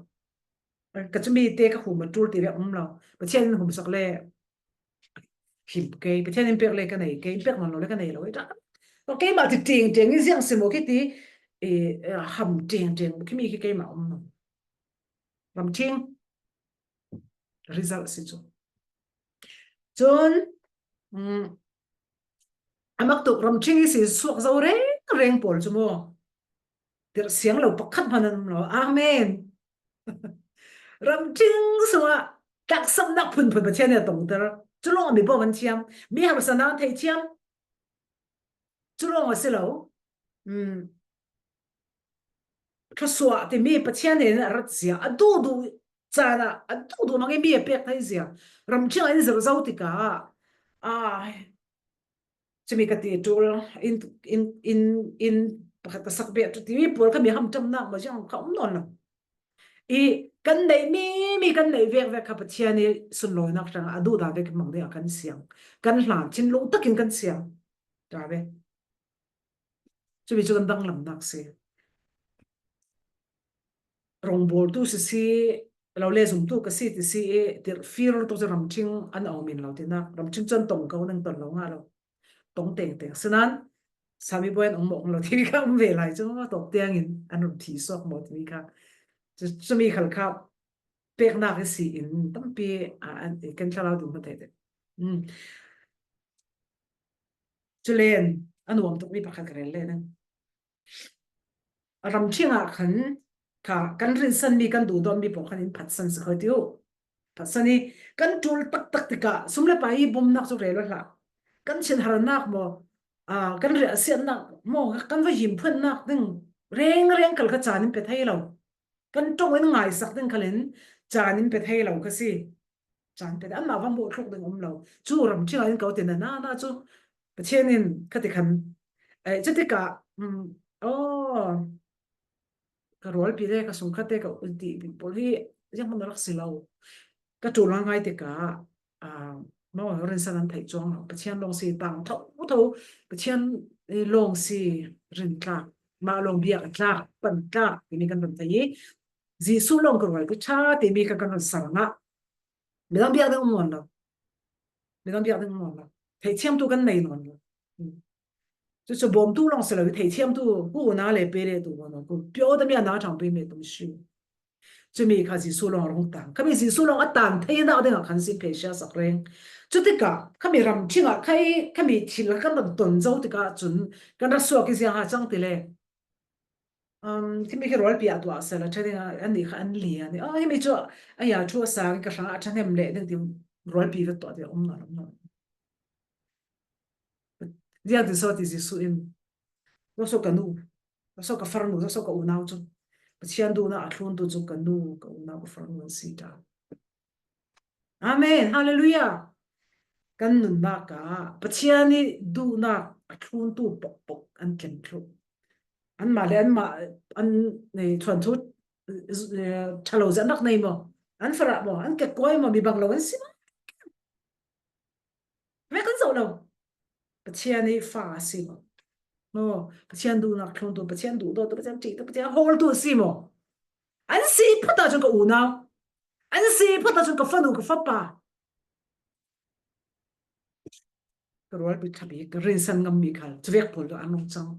Ka cumi te ka hum a ṭul ti ve um lo. Pathian in humsak le him kei. Pathian in pek le ka nei kei. In pek nawn lo le ka nei lo. I ta. Keimah ti ṭiang ṭiang i ziang si maw khi ti, eh, eh, ham ṭiang ṭiang khi mi khi keimah um lo. Ramṭhing result si cu. Cun, um, a mak tuk ramṭhing i si suak zo reng reng pawl cu maw? Tirh siang lo pakhat hmanh an um lo. Amen. Ramṭhing sungah tlaksapnak phunphun Pathian nih a tongter. Cu lawng a mi bawm an thiam. Mi harsatnak an thei thiam. Cu lawng a si lo. Um, thluasuah timi Pathian nih a rat zia, a duhduh caan ah, a duhduh mang i mi a pek thei zia. Ramṭhing ah in zir zo tikah, ah, cumi ka ti ṭul, in, in, in, in pakhat ka sak beh ṭul timi pawl kha mi hamṭamnak maw ziang kha um nawn lo. I kan neih mi, mi kan neih vek vek kha Pathian i sunlawinak hrang a duhdah vek i hmang ding a kan siang. Kan hlan, thinlung takin kan siang. Ṭha ve. Cumi cu kan danglamnak si. Rawngbawltu sisi, lo le zumtu ka si ti si i, tirhfir tuk cu ramṭhing an awng min lo tinak, ramṭhing cu an tong ko, nan ton lo ngah lo. Tong tengteng. Sinan, Sami Bawi an awng mawk lo ti kha um ve lai cu, tawk tiangin an run thi suak maw ti kha. Cu, cumi khal kha peknak i si in tampi, a, an, kan thlarau dum hna tete. Um. Culen a nuam tukmi pakhat ka rel le nan. A ramṭhing ah khan kha kan rinsanmi, kan duhdawtmi pawl khan in phatsan si kho ti uh. Phatsan i kan ṭul taktak tikah sum le pai i bumnak cu rel hlah. Kan thinharnak maw, aa, kan riahsiatnak maw, kan va himphuannak ding reng reng kal kha caan in pe thei lo. Kan ṭong in ngaisak ding khalin caan in pe thei lo kha si. Caan pe, anmah va muh thluk ding um lo. Cu ramṭhing ah in ko ti na, na, na cu Pathian in ka ti khan, eh, cutikah, um, aw, ka rualpi le ka sungkhat te ka ulti bik pawl hi zianghman a rak si lo. Ka ṭul ngai tikah, ah, maw, rinsan an theih cuang lo. Pathian lawng si tang tho tho, Pathian, eh, lawng si rintlak, mah lawng biak a tlak, pan tlak, timi kan run thei i, Jesuh lawng ka rualpi ṭha timi kha kan run ser ngah. Midang biak ding um nawn lo. Midang biak ding um nawn lo. Theihthiamtu kan nei nawn lo. Hmm. Cucu bawmtu lawng si lo i theihthiamtu, ku unau le pe le tu nawn lo. Ku pio tami a na ṭhang pe me tum si. Cumi kha Jesuh lawng a rung tang. Khami Jesuh lawng a tang theinak dingah khan si phesia sak reng. Cutikah khami ramṭhing ah khai khami thil kan rak ton zo tikah cun kan rak suak i ziang ha cang ti le. Um, timi khi rualpi ah tuah seh la, ṭha ding ah, an nih kha an lian i, ah, himi cu a ya ṭhu a sang i ka hrang ah ṭhahnem leh ding ti rualpi va tuah ti um nawn, um nawn. Ziang ti so ti Jesuh in, zo so ka nu, zo so ka farnu, zo so ka unau cu Pathian duhnak a thluntu cu ka nu, ka unau, ka farnu an si ta. Amen. Hallelujah. Kan nunnak ah Pathian i duhnak a thluntu pokpok an tlem thluh. Anmah le anmah an, eh, thuanthu, eh, ṭhalo zet rak nei maw? An farah maw? An kekkuai maw? Mi bang lo an si maw? Ve kan zoh lo. Pathian i fa a si maw? Maw? Pathian duhnak thluntu, Pathian duhdawtu, Pathian ṭihtu, Pathian hawltu a si maw? An si phata cun ka unau. An si phata cun ka fanu, ka fapa. Ka rualpi ṭha bik, ka rinsan ngammi khal, cuvek pawl tu an rung cang.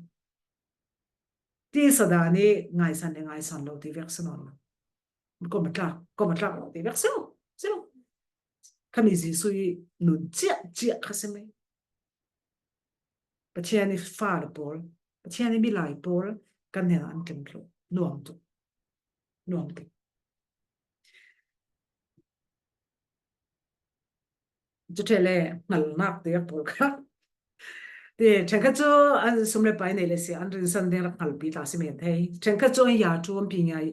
Tisa dan i ngaisan le ngaisan lo ti vek si nawn lo. Kawm a tlak, kawm a tlak lo ti vek si lo, si lo. Khami Jesuh i nun ciah ciah kha si mai. Pathian i fale pawl, Pathian i milai pawl kan hnenah an tlem thluh. Nuam tuk. Nuam tuk. Cu ṭhele hngalnak te pawl kha. Ti, ṭhenkhat cu an sum le pai nei le si an rinsan ding rak hngalpi tla si men thei. Ṭhenkhat cu an ya ṭu an pi ngai,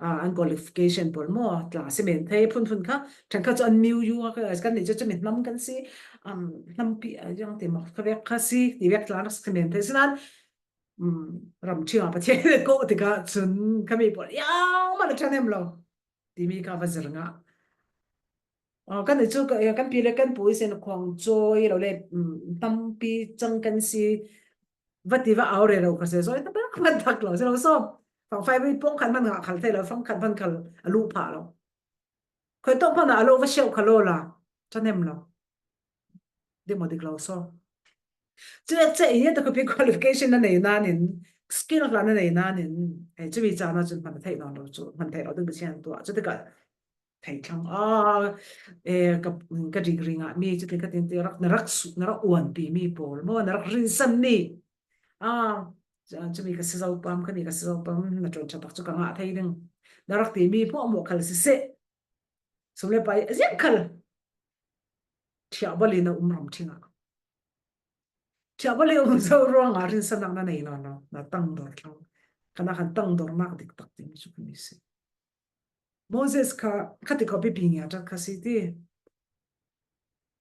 ah, an qualification pawl maw tla si men thei. Phunphun kha ṭhenkhat cu an miu yu a kan nih cu cu mi hnam kan si. Um, hnampi a yang ti maw kha vek kha si ti vek tla rak si men thei. Sinan, um, ram ṭhing ah Pathian ko tikah cun khami pawl yang man a ṭhan em lo timi ka va zir ngah. Aw, kan nih cu ka, kan pi le kan pu i sin khuang cawi lo le, um, tampi cang kan si va ti va au rero kha se zawi tak hman tak lo si lo so. Fangfai mi pawng khat hman ngah khal thei lo, fang khat hman khal a luh phah lo. Khoi tawk hman a lo va siauh kha lo la, ṭhan em lo. Dik maw dik lo so. Cu a ceh i nia takhupi qualification na nei nain, skill hla na nei nain, eh, cumi caan ah cun hman theih nawn lo cu, hman theih lo ding Pathian tuah. Cu tikah thei thlang a, eh, ka, ka degree ngah mi, cutin ka tin ti rak, na rak su, na rak uanpi mi pawl maw, na rak rinsan mi. Ah, cu, cumi ka si zo pam, khami ka si zo pam, na ṭuan ṭha tak cu ka ngah thei ding. Na rak ti mi hmuahhmuah khal siseh. Sum le pai a ziang khal. Ṭhiah bal in a um ram ṭhing ah. Ṭhiah bal in a um zo ruangah rinsannak na nei nawn lo, na tangdor thlang. Khan a khan tangdornak dik tak timi cu khami si. Moses kha, kha ti ko pipi ngia ṭhat kha si ti.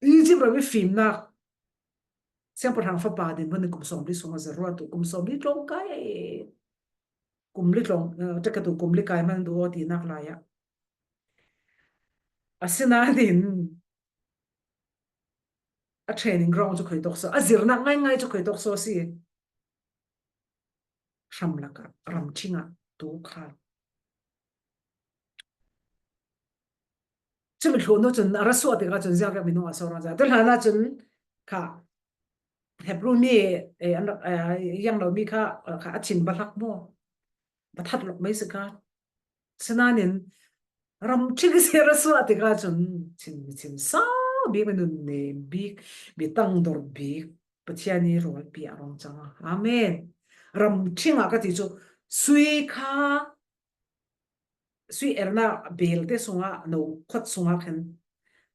Egypt ram i fimnak. Siangpahrang fapa din hmun in kum sawmli sung a zerua tu, kum sawmli tlawng kai. Kum li tlawng, eh, ṭha ka tu kum li kai hman duh aw tinak lai ah. Asinain a training ground cu khoi tawk so, a zirnak ngaingai cu khoi tawk so si. Hram lakah, ram ṭhing ah tu kha. Cumi thluh nu cun a ra suah tikah cun ziangvek minung a so rang zia. Tu hlan ah cun kha Hebru mi, eh, an rak, eh, yang lo mi kha, eh, kha a thin va hlak maw? Va that lawk mai si kha. Sinain ram ṭhing si ra suah tikah cun thin, mi thin sau bik, mi nunnem bik, mi tangdor bik Pathian i rawlpi a rung cang a. Amen. Ram ṭhing ah ka ti cu sui kha, sui ernak belte sungah, no khuat sungah khin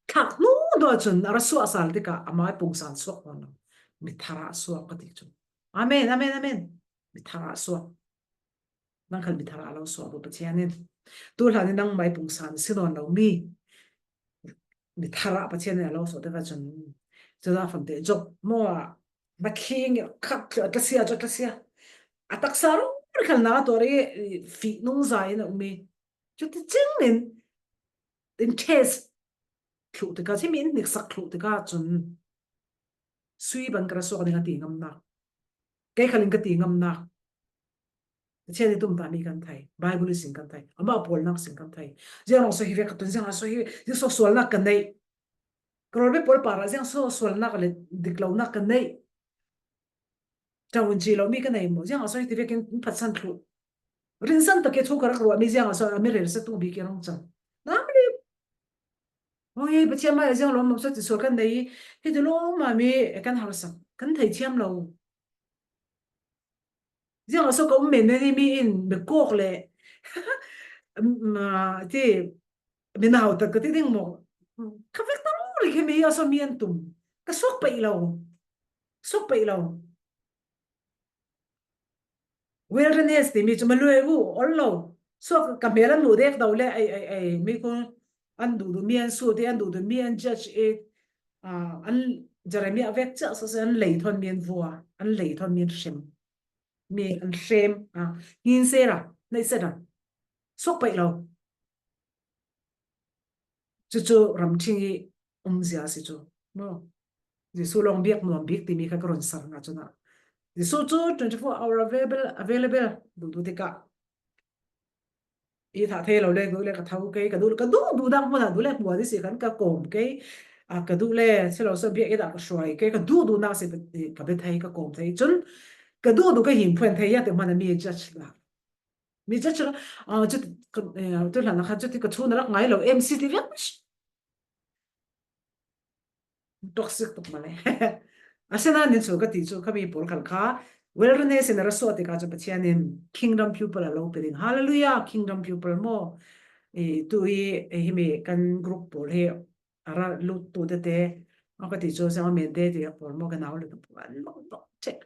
thlak hnu hnu ah cun a ra suah sal tikah amah i pungsan suak hna lo. Mi thar ah suak ka ti cu. Amen, amen, amen. Mi thar ah suak. Nang khal mi thar ah a lo suak bu Pathian in. Tu hlan in nangmah i pungsan si nawn lo mi. Mi thar ah Pathian in a lo suak tikah cun. Cu zah fante Job maw ah, va thling i khat a tlasia, cu tlasia. A taksa rori khal na tuar i fih nung za in a um i. Cuticing in, in test thluh tikah, himi in hniksak thluh tikah cun sui ban ka ra suak ding a ti ngamnak. Kei khal in ka ti ngamnak. Pathian i tumtahmi kan thei. Bible i sin kan thei. Amah pawlnak sin kan thei. Ziang rang so hi vek ka tun, ziang rang so hi, ziang so sualnak kan neih. Ka rawlbia pawl parah ziang so sualnak le dik lonak kan neih. Ṭaun ci lo mi ka nei maw? Ziang a so hi ti vekin in phatsan thluh. Rinsan tak i thu ka rak ruah mi ziang a so a mi rel sa tu bik i rang cang. Nam li. Hong hi Pathian mai ziang lo mam so ti sual kan nei. Hi ti lo ma mi kan harsak. Kan thei thiam lo. Ziang a so ka um men ni mi in mi kawk le. Ti mi nau tak ka ti ding maw? Ka vek ta ri khi mi a so mi an tum. Ka suak peih lo. Suak peih lo. Wilderness ti mi cu ma luai u, ol lo. Suak ka hmel an muh dek do le, ai, ai, ai, mi ko an duh duh mi an su te, an duh duh mi an judge e. Ah, an Jeremiah vek cia so se an lei thon mi an vua, an lei thon mi an hrem. Mi an hrem, ah, ngin se ra, nei se ra. Suak peih lo. Cucu ram ṭhing i um zia si cu. Maw? Jesuh lawng biak nuam bik timi kha ka run ser nga cun ah. Jesuh cu twenty four hour available, available. Duh duh tikah. I thah thei lo le, duh le ka tho kei, ka duh, ka duh duh dak hmun ah duh le hmual i si khan ka kawm kei. Ah, ka duh le, si lo so biak i dah ka hruai kei, ka duh duh nak si ka be thei, ka kawm thei. Cun ka duh duh ka hin phuan thei, ya te hman a mi judge la. Mi cu cu, ah, cu, eh, tu hlan kha cu ti ka chun rak ngai lo, M C ti vek. Toxic tuk male. Asinain cu ka ti cu ka mi pawl khal kha, wilderness in a ra suah tikah cu Pathian in kingdom people a lo pe ding. Hallelujah, kingdom people maw? Eh, tu i, eh, himi kan group pawl hi a ra lut tu tete, Maka ti chu, siang a mente ti a pawl maw, ka nau le ka pawl an mawng mawng che.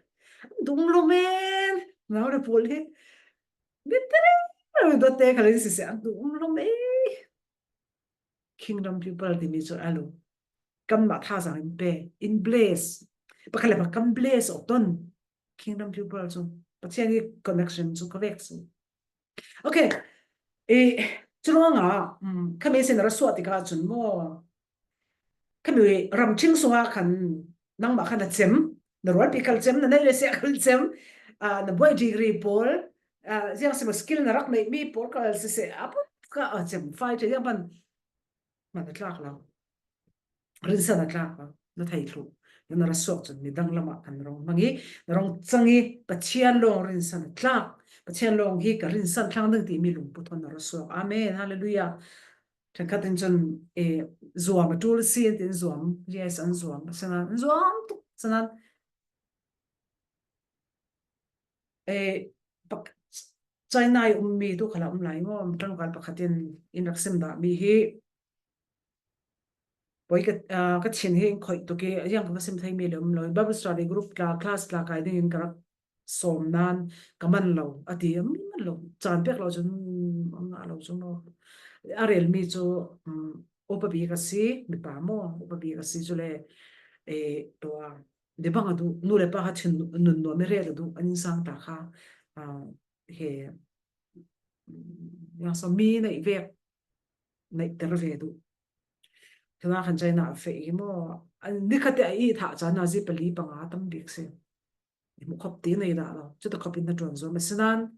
Dum lo men, nau le pawl hi. Bitter lo, do te ka le si se, an dum lo me. Kingdom people ti mi chu a lo. Kan ma tha sang in pe, in bless. Pa ka le pa kan bless o ton. Kingdom people chu. Pathian i connection chu ka vek chu. Okay. E, chulanga, um, khami sin ra suah tika chun maw. Khami ram ching sunga khan nangma khan a chem, na rualpi khal chem, na nei le sia khal chem, ah, na buai degree pawl, ah, ziang sima skill na rak nei mi pawl khal sise, a put ka a chem fai che yang pan. Man a tlak lo. Rinsan a tlak lo. Na thei thlu. Na ra suak chun midang lama kan rong mangi, na rong changi, Pathian long rinsan a tlak. Pathian long hi ka rinsan thlang ding ti mi lungput hon na ra suak. Amen. Hallelujah. Thangkhat in chun, eh, zuam a tul si an tin zuam. Yes, an zuam. Sana, an zuam tuk. Sana, eh, pak, China i um mi tu khala um lai maw, tangkal pakhat in, in rak sim da mi hi. Poi ka, ah, ka thin hi in khoi tu ki, yang ka sim thei mi le um lo. Bible study group tla, class tla kai ding in ka rak sawm nan ka man lo, a ti, a mi man lo, chan pek lo chun, a ngah lo chun maw. A rel mi chu, um, upa bik a si, mipa maw, upa bik a si chu le, eh, tua, de bang a du, nu le pa ha thin nun nuam i rel a du, an in sang ta kha, ah, he, um, yang sa mi nei vek, nei ter ve du. Kana khan China a fe i maw, an ni khate a i tha cha na zi pali panga tam bik si. I mu khop ti nei da lo. Chuta khop in na tuan zo. Masinan,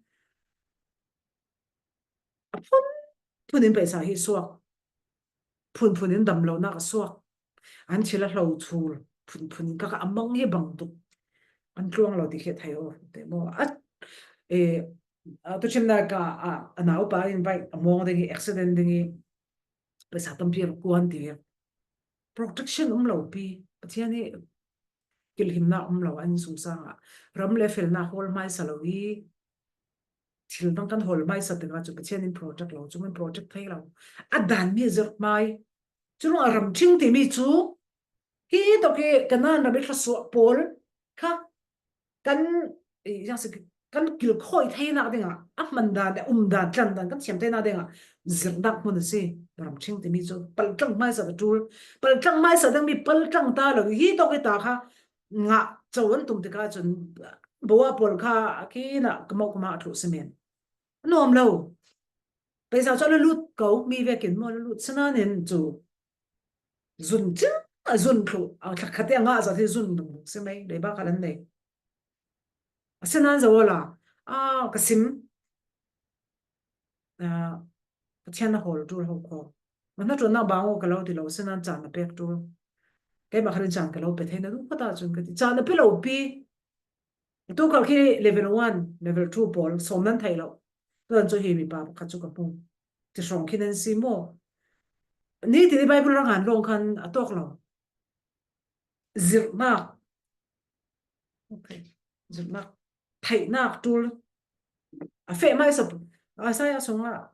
a phun, phun in paisa hi suak. Phun phun in dam lo na ka suak. An thil a hlo thul. Phun phun in ka ka amang hi bang tuk. An tluang lo ti khe thai o. Te maw. At, e, a tu chim na ka, a, a nau pa in bai a mong ding hi, accident ding hi. Paisa tampi a kuan ti ve. Protection um lo pi. Pathian hi kilhimna um lo an sung sanga. Ram le felna hol mai sa lo hi. Thil dang kan hol mai sa tengah chu Pathian in protect lo, chu min protect thei lo. A dan mi zir mai. Chu a ram ching ti mi chu. Hi to ki Kanan ram i thla suah pawl kha kan, i, yang si, kan kilkhoi theina dinga, a man dan, a um dan, tlan dan, kan thiam theina dinga, zirnak hmun a si, ram ching ti mi chu, paltlang mai sa ta tul, paltlang mai sa dang mi, paltlang ta lo, hi to ki ta kha, ngah chau an tum tika chun, bawa pawl kha, a kina, ka mau ka ma a thlu si men. A nuam lo. Paisa chu a la lut ko, mi vekin maw a la lut, sinanin chu, zun chin a zun thlu, a thla khate a ngah zat hi zun dum si mai, leiba kha lan nei. A sinan zo la, a ka sim, a, Pathian a hol tul ho kho. Mana tun na bang o ka lo ti lo, sinan chan na pek tul. Keima khan chan ka lo pe thei na du ka ta chun ka ti. Chan na pe lo pi. Tu kal khi level one, level two pawl, sawm nan thei lo. Tuan chu hi mi pa kha chu ka hmu. Ti hrong khi nan si maw. Ni ti ni Bible rang han long khan a tawk lo. Zirnak. Okay. Zirnak. Theihnak tul. A feh mai sa. A sai a sunga.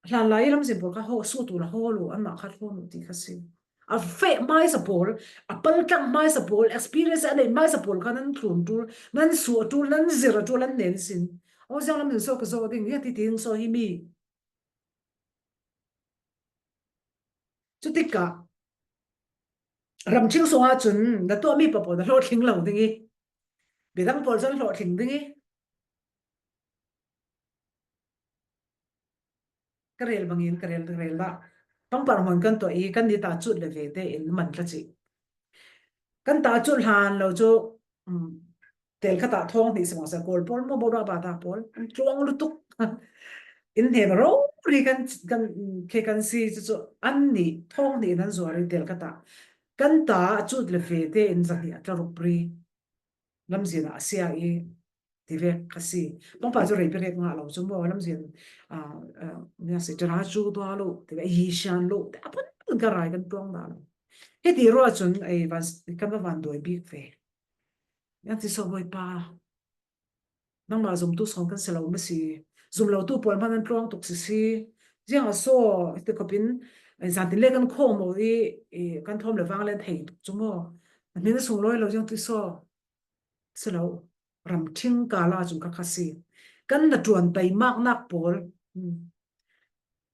Hlan lai lam zin pawl kha ho, su tu la ho lu, an ma khat ho lu ti kha si. A feh mai sa pawl, a paltlang mai sa pawl, experience a nei mai sa pawl kha nan thlun tul, nan suah tul, nan zir a tul, an nen sin. O ziang lam zin so ka zo ding, ya ti ti so hi mi. Chutika, ram ching sunga chun, na tuah mi pa pawl, na hlawhtling lo ding i. Bidang pawl chun hlawhtling ding i. Ka rel bangin, ka rel, ka rel dah. Pangpar hmun kan tuah i, kan ni ta chut le ve te in man tla chi. Kan ta chut hlan lo chu, um, tel kha ta thawng hnih si mawng sa kol pawl maw bo ra ba ta pawl. An tluang lutuk. In hnen ro ri kan, kan, khe kan si chu chu an ni thawng hnih nan zuar i tel kha ta. Kan ta chut le ve te in zahnih a tla ruk ri. Lamzin a sia i. Ti vek ka si. Pangpar chu rei pe rek ngah lo chu maw lamzin, ah, ah, nia si tera chu tua lo, ti vek hi sian lo, ti a pun pun ka rai kan tuang da lo. Heti ruah chun ei van, kan va van duai bik ve. Yang ti so boi pa. Nangma zumtu sawng kan si lo ma si. Zum lo tu pawl man an tluang tuk si si. Ziang a so, ti khopin, Zantin le kan khawm aw i, i kan thawm le vang le thei tuk chu maw? A hmin a sung lawi lo ziang ti saw. Si lo, ramṭhing kala chung kha kha si. Kan hnaṭuan taimaknak pawl. Hmm.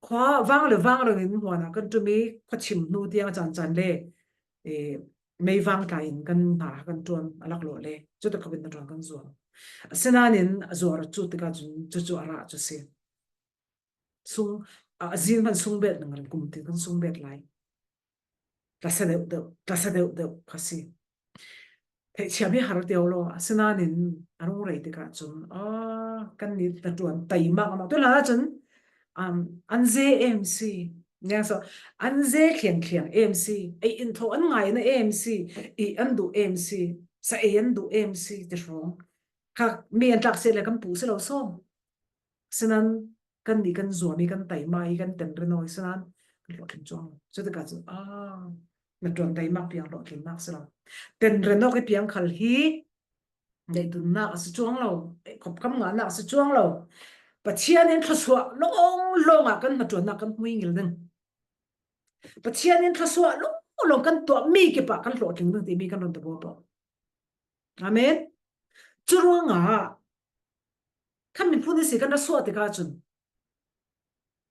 Khua vang le vang rengin huana kan ṭum i, khua chim hnu tiang a caan caan le, eh, mei vang tlaiin kan hna kan ṭuan a laklawh le. Cuti khawpin hnaṭuan kan zuar. Asinanin a zuar a cu tikah cun cucu a rah cu si. Sung, a, a zin hman sung bet nang ring kum tin kan sung bet lai. Tlasa deuh deuh, tlasa deuh deuh kha si. Theihchiam hi har tio lo, asinanin a rung rei tikah cun, a, kan nih hnaṭuan taimak a mak. Tu hlanah cun, um, an ze em si. Niang so, an ze thliang thliang em si. Ei in thaw an ngaina em si. I an duh em si. Sa ei an duh em si. Ti hrawng. Kha mi an tlak si le kan puh si lo sawm. Sinan kan nih kan zuam i kan taima i kan tenren aw i sinan kan hlawhtling cuang lo. Cutikah cun, a, hnaṭuan taimak piang hlawhtlinnak si lo. Tenren awk i piang khal hi neitunnak a si cuang lo, khopkam ngahnak a si cuang lo. Pathian in thluasuah lawnglawng ah kan hnaṭuannak kan hmuingil ding. Pathian in thluasuah lawnglawng kan tuahmi kipah kan hlawhtling ding timi kan run tabuapaw. Amen. Curuangah kha miphun i si kan ra suah tikah cun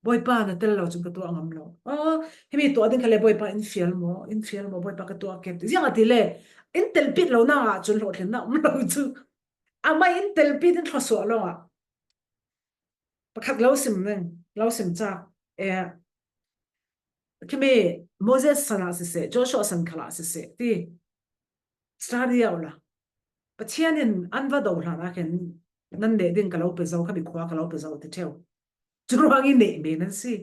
Bawipa na tel lo cun ka tuah ngam lo. Oh, himi tuah ding kha le Bawipa in fial maw, in fial maw, Bawipa ka tuah kep. Ziangahtile in telpit lo nak ah cun hlawhtlinnak um lo cu. Amah in telpit in thluasuah lawngah pakhat lo sim ning, lo sim cak. Eh, khimi Moses san ah siseh, Joshua san khal ah siseh ti study uh la. Pathian in an va do hlan ah khin nan neh ding ka lo pe zo, khami khua ka lo pe zo ti ṭheu. Curuang i neh men an si.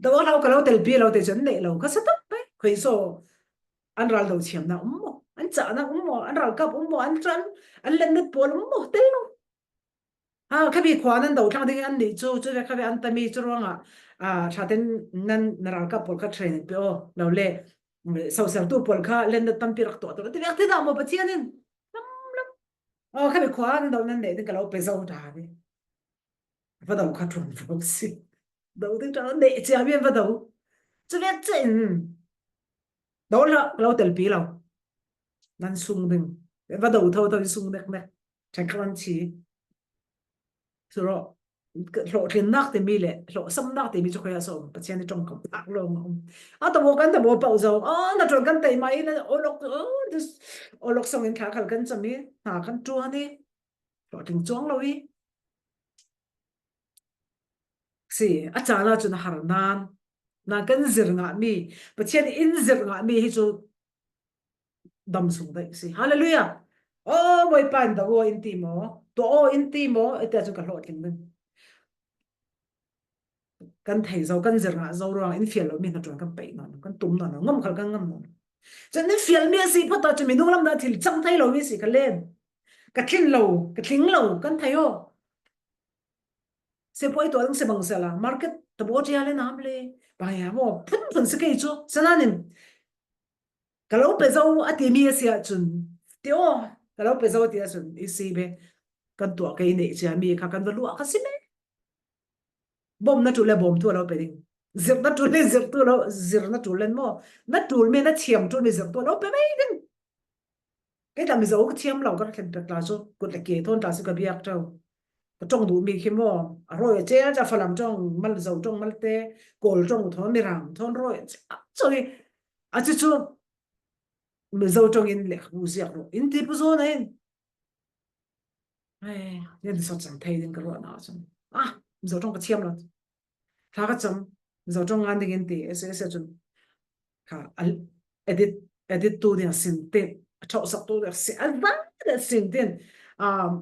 Do hlau ka lo telpi lo te cun neh lo ka sa tak pai. Khoi so an ral do thiamnak um maw? An cahnak um maw? An ralkap um maw? An ṭan, an lennet pawl um maw? Tel lo. Ha, khabi khua nan do thlang ding an nih cu, cu ve khabi an tami cu ruangah, a, ṭhaten nan na ralkap pawl kha training pe aw, lo le, mm, sosertu pawl kha lennet tampi rak tuah tuah. Ti vek ti dah maw Pathian in? Lam, lam. Oh, khabi khua nan do nan neh ding ka lo pe zo dah ve. Va do kha ṭuan vo si. Do ding ṭha neh cia mi va do. Cu vek cia in. Do hlah ka lo telpi lo. Nan sung ding. Va do tho tho in sung nek nek. Ṭhen kha an thi. Curawh, hlawhtlinnak timi le hlawhsamnak timi cu khuaia sawm Pathian i ṭongkam tak lawng a um. A tabaw kan tabaw pauh zo. A na ṭuan kan tei mai na olok, olok song in thla khal kan cam i hna kan ṭuan i hlawhtling cuang lo i. Si, a caan ah cun a har nan, na kan zir ngahmi, Pathian in zir ngahmi hi cu dam sung daih si. Hallelujah! Oh, Bawipa in do aw in ti maw? Tuah aw in ti maw? Tia cun ka hlawhtling ding. Kan thei zo, kan zir ngah zo ruang in fial lomi hnaṭuan kan peih nawn lo, kan tum nawn lo, ngam khal kan ngam nawn lo. Cun in fialmi a si phawt ah cun minung lam dah thil cang thei lomi si ka len. Ka thlin lo, ka tling lo, kan thei aw. Sipuai tuah ding si bang sela, market tabaw ṭia le nam le, bang ya maw, phun phun si kei cu, sananin, ka lo pe zo a timi a si ahcun, ti aw, ka lo pe zo a ti ahcun, i si ve, kan tuah kei neih cia mi kha kan va luah kha si me. Bawm na ṭul le bawm tu a lo pe ding. Zir na ṭul le zir tu lo, zir na ṭul len maw. Na ṭul mi na thiam ṭul mi zir tu a lo pe mai ding. Kei tla Mizo ka thiam lo ka thlen pek tla cu, kut le ke thawn tla cu ka biak ṭeu. Ka ṭong duh mi khi maw, a rawi a cel ca Falam ṭong, mal Zo ṭong malte, Kawl ṭong thawn, Miram thawn rawi a cel. A cu cu, Mizo ṭong in le ka bu ziak rawh. In ti pu zaw na in. Ai, nen sawt cang thei ding ka ruah na cun. Ah, Mizo ṭong ka thiam lo. Thla ka cam, Mizo ṭong ngan ding in ti, S S cun. Kha, edit, edit tu ding a sin tin, a ṭhawhsak tu ding a sin, a zang ding a sin tin. Um,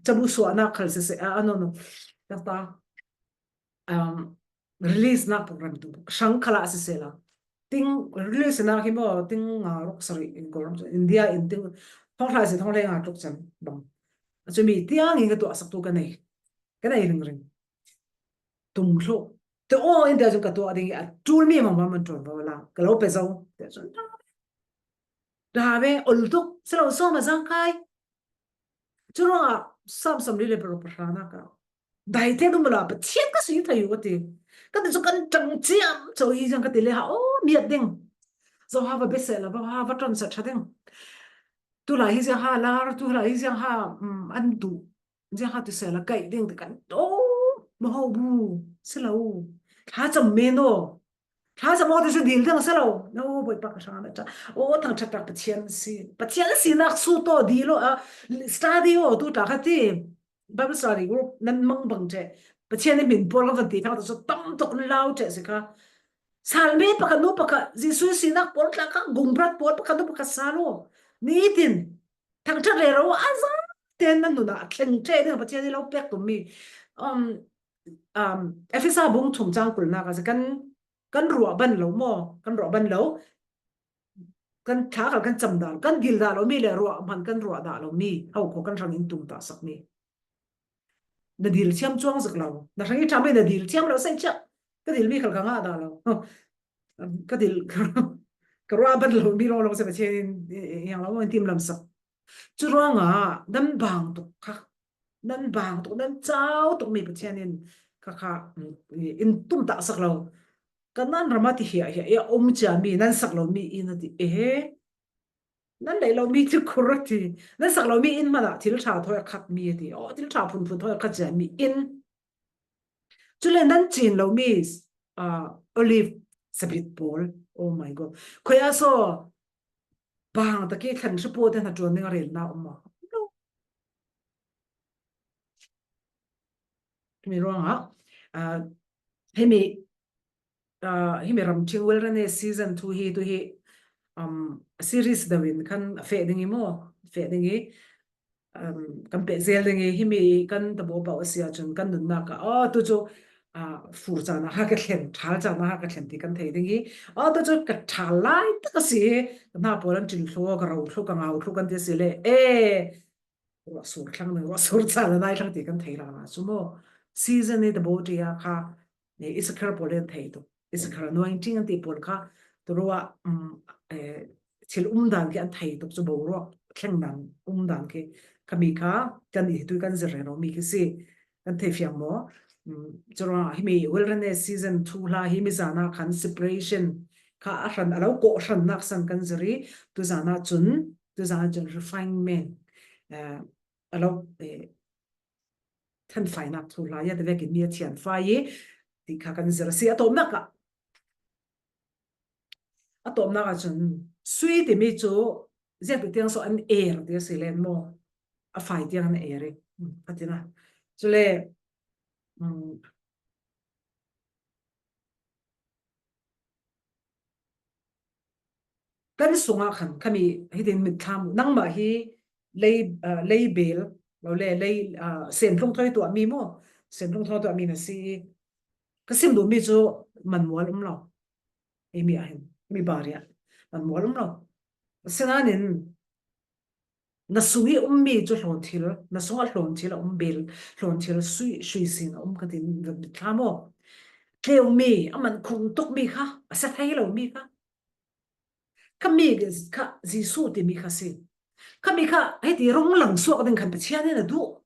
cabu suahnak khal sese, a, a, no, no. Ka ta, um, release nak program tu, hrang khalah sese la. Ting release nak hi maw, ting nga ruk sari in ko ram India in ting thong hlai si thong hlai nga tuk cem bang. A cumi tiang in ka tuahsak tu ka nei. Ka nei ringring. Tum thluh. Te aw in tia cun ka tuah ding i a ṭul mi mangmang man ṭuan va la. Ka lo pe zo. Tia cun ṭha ve, ol tuk, si lo sawm a zang kai. Curuangah Sam samli le paruk pahra nak ah, dai te dum la Pathian ka si thei u ka ti. Ka ti chu kan ṭang chiam cho hi ziang ka ti le ha, aw, miat ding. Zo ha va bia seh la, va ha va ṭon seh ṭha ding. Tu lai hi ziang ha lar, tu lai hi ziang ha, um, an duh. Ziang ha ti seh la kaih ding ti kan, aw, ma ho bu, si lo. Thla cham me no. Thla cham aw ti chu dil ding si lo. No, Bawipa ka hrang a na ṭha. Aw, thangṭhat tak Pathian si. Pathian sinak su to dil aw, a, study aw, tu ta kha ti. Bible study group nan mang bang che. Pathian i min pawl ka van ti thang ta chu tam tuk lau che si kha. Salmi pakhat nu pakhat, Jesu sinak pawl tla kha, gungbrat pawl pakhat nu pakhat sal aw. Nitin, thangṭhat rero a za ten nan nuna thleng che ding Pathian i lo pek tum mi. Um, um, Efesa bung thum chang kulna ka si kan, kan ruah ban lo maw, kan ruah ban lo. Kan thla kal kan cham dah lo, kan dil dah lo mi le ruah hman kan ruah dah lo mi. Ho kho kan hrang in tum ta sak mi. Na dil thiam chuang zak lo. Na hrang i ṭha mi na dil thiam lo sai chiah. Ka dil mi khal ka ngah dah lo. Ka dil ka ruah ban lo mi lo lo se Pathian in, i, i, yang lo in tim lam sak. Chu ruangah nan bang tuk kha. Nan bang tuk, nan chau tuk mi Pathian in kha kha, mm, i, in tum ta sak lo. Kanaan rama ti hiah hiah, i a um chia mi, nan sak lo mi in a ti, e he. Nan lei lo mi ti khur a ti. Nan sak lo mi in mana thil ṭha thawi a khat mi a ti. Aw, thil ṭha phunphun thawi a khat chia mi in. Chule nan chin lo mi, ah, olive sabit pawl. Oh my God. Khoi a so bang ta ki thlan hri po te hna tuan ding a rel na um maw. Mi ruangah, ah, hemi, ah, hemi ramṭhing wilderness season thu hi, tu hi, um, series deuhin kan a feh ding i maw, feh ding i, um, kan peh zel ding i, himi kan tabaw pau a si ahcun kan nunnak ah, aw, tu cu, ah, fur caan ah ha ka thlen, ṭhal caan ah ha ka thlen ti kan thei ding i, aw, tu cu ka ṭhal lai tak a si i, ka hna pawl an ṭin thlu, ka ro thlu, ka ngau thlu kan ti a si le, e, ruah sur thlang ding, ruah sur caan a nai thlang ti kan thei lala cu maw. Season i tabaw ṭi ah kha, e, Issachar pawl in thei tuk. Issachar anointing an ti pawl kha, tu ruah, um, eh, thil um dan khi an thei tuk cu boruak thleng dan um dan khi khami kha kan i tu kan zir rero mi khi si kan thei fiang maw? Um, cu ruah himi wilderness season thu hla himi zan ah khan separation kha a hran a lo kawh hrannak san kan zir i tu zan ah cun, tu zan ah cun refinement, eh, a lo, eh, thanfainak thu hla, ya te vekin mi a thianfai i ti kha kan zir a si. A tawpnak ah, a tawpnak ah cun sui timi cu ziangti tiang so an er ti a si len maw? A fai tiang an er i, um, a tina. Cule, um, kan sungah khan khami hitin mitthlam uh, nangmah hi lei, ah, leibel lo le lei, ah, sentlung thawi tuahmi maw? Sentlung thawi tuahmi na si i ka sim duhmi cu manmual um lo. Ei mi ah hin, mi bariah manmual um lo. Asinain na sung i ummi cu hlawnthil, na sungah hlawnthil a um bel, hlawnthil sui, sui sin a um ka ti, mitthlam aw. Tleumi, a man khung tukmi kha, a sa thei lomi kha. Khami kha Jesuh timi kha si. Khami kha hei ti rung lang suak ding khan Pathian in a duh.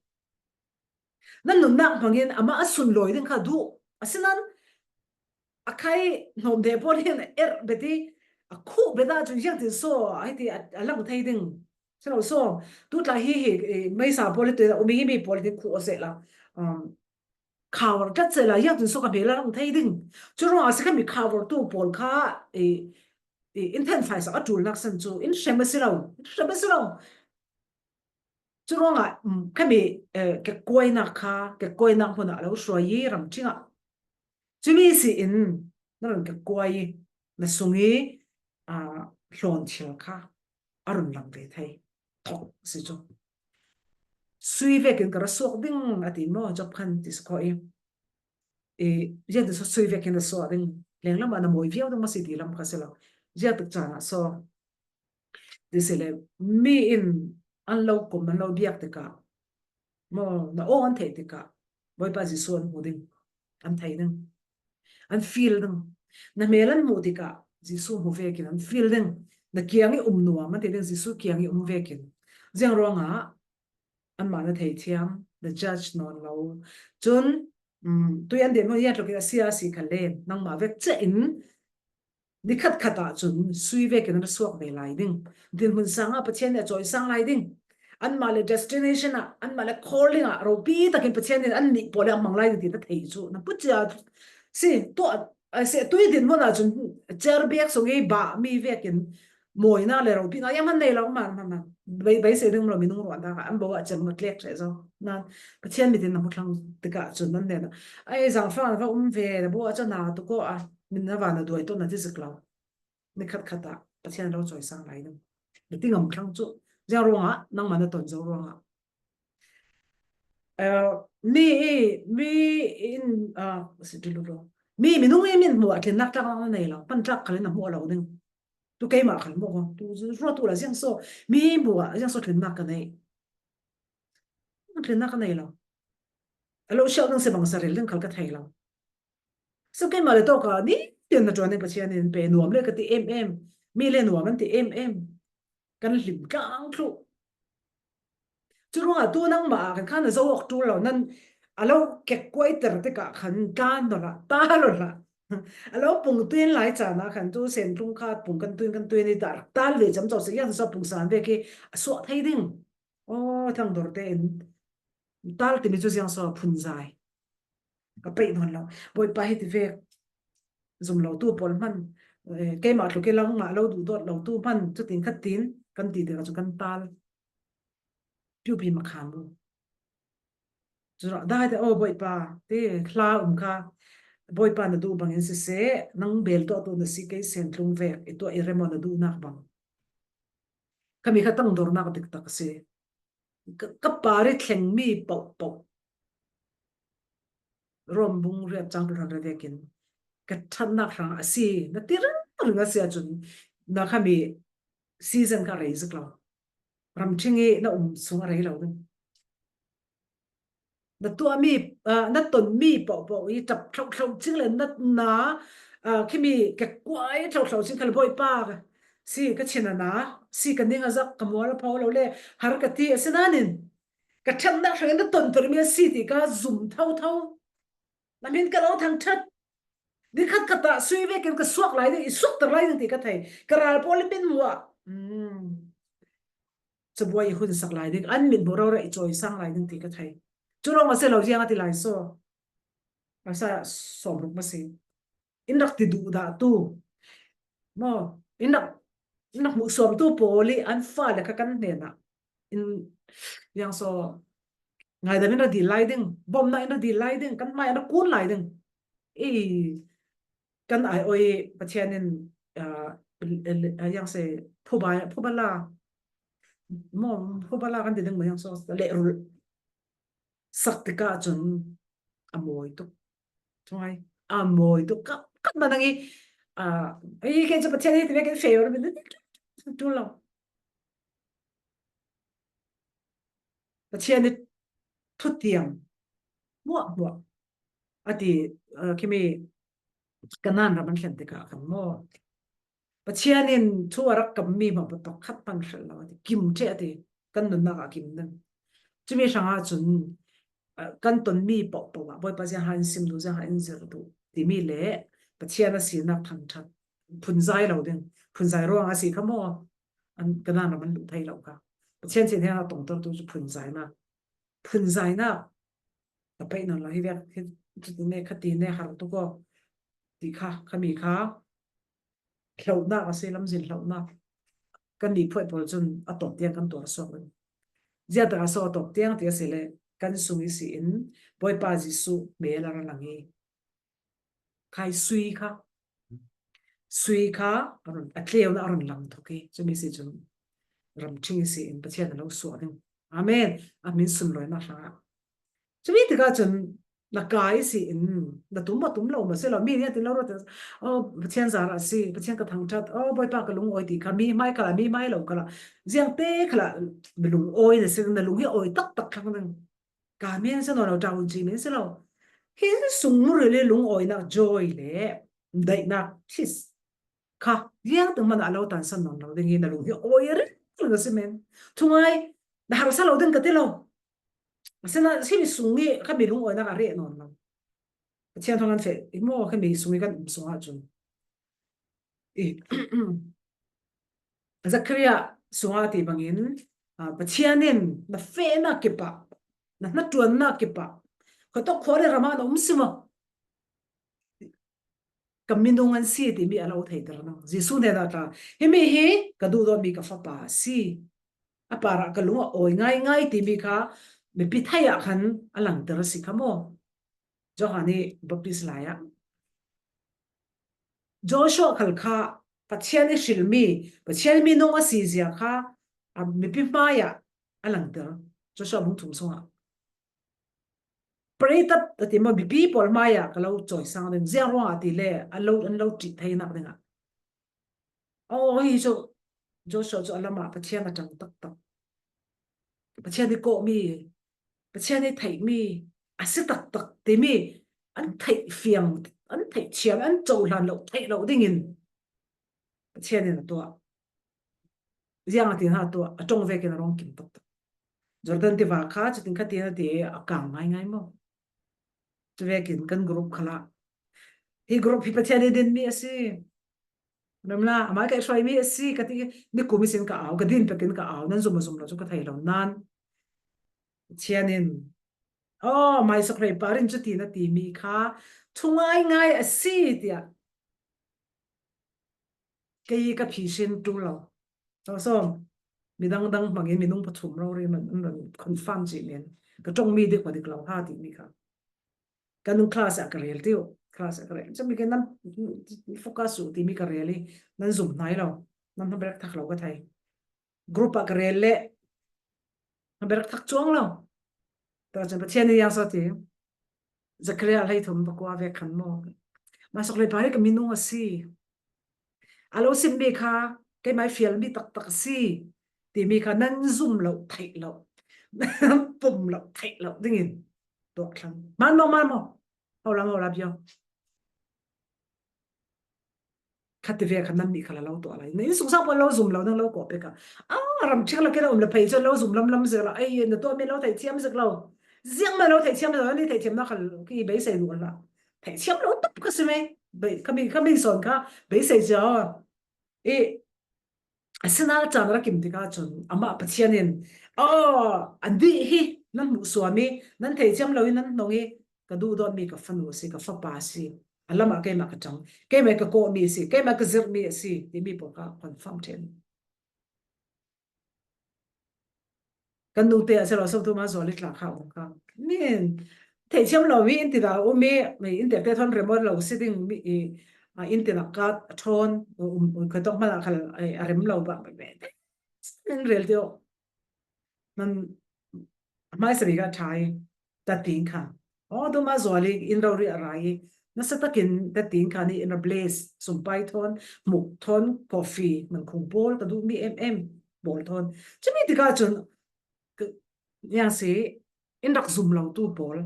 Nan nunnak hmangin amah a sunlawi ding kha duh. Asinain a khai hnawm deh pawl hin a erh bet i a khuh bet ah cun ziangtin so hei ti a, a lang thei ding. Si lo so, tu tla hi hi, eh, meisa pawl hi tu a um i himi pawl hi khuh a seh la, um, khavar tlat seh la, ziangtin so ka hmel a lang thei ding. Cu ruangah a si khami khavar tu pawl kha, eh, eh, in thanfai sak a ṭulnak san cu in hrem a si lo, in hrem a si lo. Cu ruangah, um, khami, eh, kekkuainak kha, kekkuainak hmun ah a lo hruai i ramṭhing ah. Cumi si in na run kekkuai i na sung i, ah, hlawnthil kha a run lang ve thei. Thok si cu. Sui vekin ka ra suak ding a ti maw, Job khan ti si khawh i. I, ziangtin so sui vekin a suak ding. Lenglam ah na mawi viau ding maw si ti lam kha si lo. Ziangtik caan ah so. Ti si le, mi in an lo kum, an lo biak tikah, maw, na aw an theih tikah, Bawipa Jesuh an hmu ding, an thei ding, an feel ding. Na hmel an hmuh tikah, Jesuh hmu vekin an feel ding. Na kiang i um nuam an ti ding, Jesuh kiang i um vekin. Ziang ruangah, anmah na thei thiam, na judge nawn lo. Cun, um, tui an din hmun hian tlukin a sia a si kha lem, nangmah vek che in, ni khat khat ah chun sui vekin an suak ve lai ding. Dinhmun sanga Pathian nih a chawisang lai ding. Anmah le destination ah, anmah le calling ah, ropi takin Pathian nih an nih pawh le a hmang lai ding tih ka thei chu. Na pu chia si, tu a, a se, tui dinhmun ah chun chair biak sung hi bah mi vekin mawina le ropina hiam an nei lo man, man, man. Bei, bei se ding lo, minung ruah dak ah, an bo ah chem a tlek che zo. Na, Pathian mit in na hmu thlang tikah chun an nen a. Ai, zangfang va um ve, na bo ah chun na tu ko a, min na va na duai to na ti zik lo. Ni khat khat ah Pathian lo chawisang lai ding. Na ti ngam thlang chu. Ziang ruangah, nangmah na ton zo ruangah. Eh, mi, mi in, ah, si ti lu lo. Mi, minung in min hmuh a tlinnak tlak na nei lo. Pan tlak khalin a hmuh a lo ding. Tu keimah khal hmuh ko. Tu ruah tu la ziang so. Mi hmuh a ziang so tlinnak ka nei. Tlinnak ka nei lo. A lo siau dang se bang sa rel ding khal ka thei lo. So keimah le tawk a ni tian na tuan in Pathian in pe nuam le ka ti em em. Mi le nuam an ti em em. Kan hlim tlang thluh. Chu ruangah tu nangmah ah khan khan a zo awk tul lo, nan a lo kek kuai ter tikah khan tlan naw la, ta lo la. A lo pung tuin lai chan ah khan tu sen tlung khat pung kan tuin kan tuin i dar tal ve cham chau se hian so pung san ve khi a suah thei ding. Aw, thang dawr te in tal ti mi chu ziang so phun zai. Ka peih nawn lo. Bawipa hi ti vek zum lo tu pawl hman, eh, keimah tlu ke lang mah lo duh dawt lo tu hman, chutin khat tin kan ti tikah chu kan tal. Piupi makham u. Chu rawh, dai te, aw, Bawipa, ti hla um kha. Bawipa na duh bangin siseh, nang bel tawh tu na si kei sen tlung vek, i tuah i remaw na duhnak bang. Khami kha tang dawrnak dik tak a si. Ka, ka par i thleng mi poh poh. Rom bung riat chang tu hran ra vekin ka ṭhatnak hrang a si, na ti ring ring a si a chun na khami season kha rei zik lo. Ramṭhing i na um sung a rei lo ding. Na tuah mi, ah, na ton mi poh poh i ṭap thlauh thlauh ching le na, na, ah, khimi kekuai thlauh thlauh ching kha le Bawipa si ka chin a na, si ka ning a zak ka mual a pho lo le har ka ti a si nanin ka ṭhatnak hrangin na ton tur mi a si ti ka zum tho tho. Na min ka lo thang ṭhat. Ni khat khat ah sui vekin ka suak lai ding, i suak tar lai ding ti ka thei. Ka ral pawl i min hmuh ah. Hmm. Chabuai i hun sak lai ding, an min hmuh rau rau i chawisang lai ding ti ka thei. Chu rawng a si lo ziang a ti lai saw. A sa sawm ruk ma si. In rak ti duh dah tu. Maw, in rak, in rak hmuh suam tu pawl i an fa le kha kan hnenah. In, ziang saw, ngaidam in ra dil lai ding, bawmna in ra dil lai ding, kan hmai in ra kun lai ding. I, kan ai awi Pathian in, ah, ah, ziang se, phuba, phuba la, maw, phuba la kan ti ding maw, ziang saw, lehrulh sak tikah chun a mawi tuk. Thungai, a mawi tuk. Kap, kap ma nang i, ah, i kei chu Pathian i ti vekin favor min tu lo. Pathian i thutiam muah muah a ti, ah, khimi Kanan ram an thlen tikah khan maw. Pathian in thu a rak kam mi hmang pakhat hman hrelh lo a ti. Kim ṭheh a ti. Kan nunnak ah kim ding. Chumi hrangah chun, ah, kan ton mi poh poh ah Bawipa ziang ha in sim duh, ziang ha in zir duh ti mi le Pathian a sinak thangṭhat phunzai lo ding. Phunzai ruang a si kha maw. An, Kanan ram an luh thei lo kha. Pathian sin hian a tawngtertu chu phunzainak. Phunzainak. Ka peih nawn lo hi vek, hi, chuti ne, khati ne, har tu ko. Ti kha, khami kha. Hlauhnak a si, lamzin hlauhnak. Kan nih phuai pawl chun a tawp tiang kan tuar suak lo. Zia tak a saw a tawp tiang ti a si le, kan sung i si in, Bawipa Jesuh hmel a ra lang i. Khai sui kha. Sui kha, a rawn, a tleuna a rawn lang thawk i. Chumi si chun, ramṭhing i si in, Pathian a lo suah ding. Amen. A min sunlawinak hrangah. Chumi tikah chun, na kai si in, na tum a tum lo ma si lo, mi nia tin lo rawt, oh, Pathian zara si, Pathian ka thangṭhat, oh, Bawipa ka lungawi ti kha, mi hmai khala, mi hmai lo khala, ziang te khala, lungawi na si, na lung hi awi tak tak thlang ding. Ka men si nawn lo, tau chi men si lo. Hi sung mu rili lungawinak joy le, daihnak peace kha, ziang teng hmana a lo tansan nawn lo ding hi, na lung hi awi ril ril na si men. Thungai, na harsa lo ding ka ti lo. Asina, simi sung hi kha mi lungawinak a reh nawn lo. Pathian thawngin feh i maw, khami sung i kan um sungah cun. I, Zakaria sungah ti bangin, ah, Pathian in na fehnak kipah, na hnaṭuannak kipah, khuatawk khuari ramah na um si maw? Ka minung an si timi a lo theiter hna. Jesuh hnenah tla, himi hi ka duhdawtmi ka fapa a si. A parah ka lung a awi ngaingai timi kha mipi thei ah khan a langter a si kha maw? Johan i baptis lai ah Joshua khal kha Pathian i hrilmi, Pathian minung a si zia kha a mipi hmai ah a langter. Joshua bung thum sungah. Pariat a ti maw, mipi pawl hmai ah ka lo cawisang ding, ziang ruangah ti le a lo, an lo ṭih theinak dingah. Aw, hi cu Joshua cu a lamah Pathian a ṭang taktak. Pathian i kawhmi, Pathian i theihmi, a si taktak timi an theih fiang, an theih thiam, an cohlan lo, theih lo dingin Pathian in a tuah. Ziang a ti hna tuah, a ṭong vekin a rung kim taktak. Jordan tiva kha cutin kha ti na ti a kang ngaingai maw? Cu vekin kan group khalah, hi group hi Pathian i dinmi a si. Ram la, amah ka hruaimi a si, ka ti, nikum ihsin ka au, ka din pekin ka au, nan zum a zum lo cu ka thei lo nan. Pathian in, aw, hmaisakhlei par in cuti na timi kha thu ngaingai a si, tiah kei ka phihrin ṭul lo. Sawm, midang dang hmangin minung pathum rori man, man confirm cih men. Ka ṭongmi dik hua dik lo ha timi kha. Kan class ah ka rel ti uh. Class ah ka rel. Cumi ke nan focus uh timi ka rel i nan zum hnai lo. Nan hna berak thak lo ka thei. Group ah ka rel le hna berak thak cuang lo. Ta cun Pathian i yang sa ti. Zakaria hleithum pakua vek khan maw? Hmaisakhlei par hi ka minung a si. A lo simmi kha keimah i fialmi taktak a si timi kha nan zum lo, theih lo, nan pum lo, theih lo dingin tuak thlang. Man maw, man maw? Ho lam, ho lam bia. Khati ve kha nan nih kha la lo tuah lai. Na inn sungsang pawl lo zum lo, nan lo kawh pek a. Ah, ram ṭhing lo kena um le phei cu lo zum lam lam zik lo. Ei, na tuahmi lo theithiam zik lo. Ziangmah lo theithiam zik lo, ni theithiam nak kha ki beisei duh la. Theithiam lo tup ka si me. Bei, ka mi, ka mi son kha beisei cia. I, a sinal caan a ra kim tikah cun amah Pathian in, aw, an dih hi nan hmuh suam i, nan theithiam lo i nan hnong i, ka duhdawtmi ka fanu a si, ka fapa a si. A lamah keimah ka ṭang, keimah ka kawhmi a si, keimah ka zirhmi a si, timi pawl kha confirm ṭhen. Kan nute a si lo, sawmtu ma zual i tla kha um kha. Min, theithiam lo mi in ti dah um i, mi in tete thawn remawt lo si ding mi i, a, in ti nak ka thawn, um, um, ka tawk hmanah khal, a, a rem lo bah, bah, bah. Min rel ti aw. Nan hmaisa bik ah ṭha i, ta ting khan. Aw, tu ma zual i in rori a ra i, nasa takin ta ting khan i in a blaze, sumpai thawn, muk thawn, coffee, man khung pawl, ka duhmi em em, bawl thawn. Cumi tikah cun, ka, niang si, in rak zum lo tu pawl,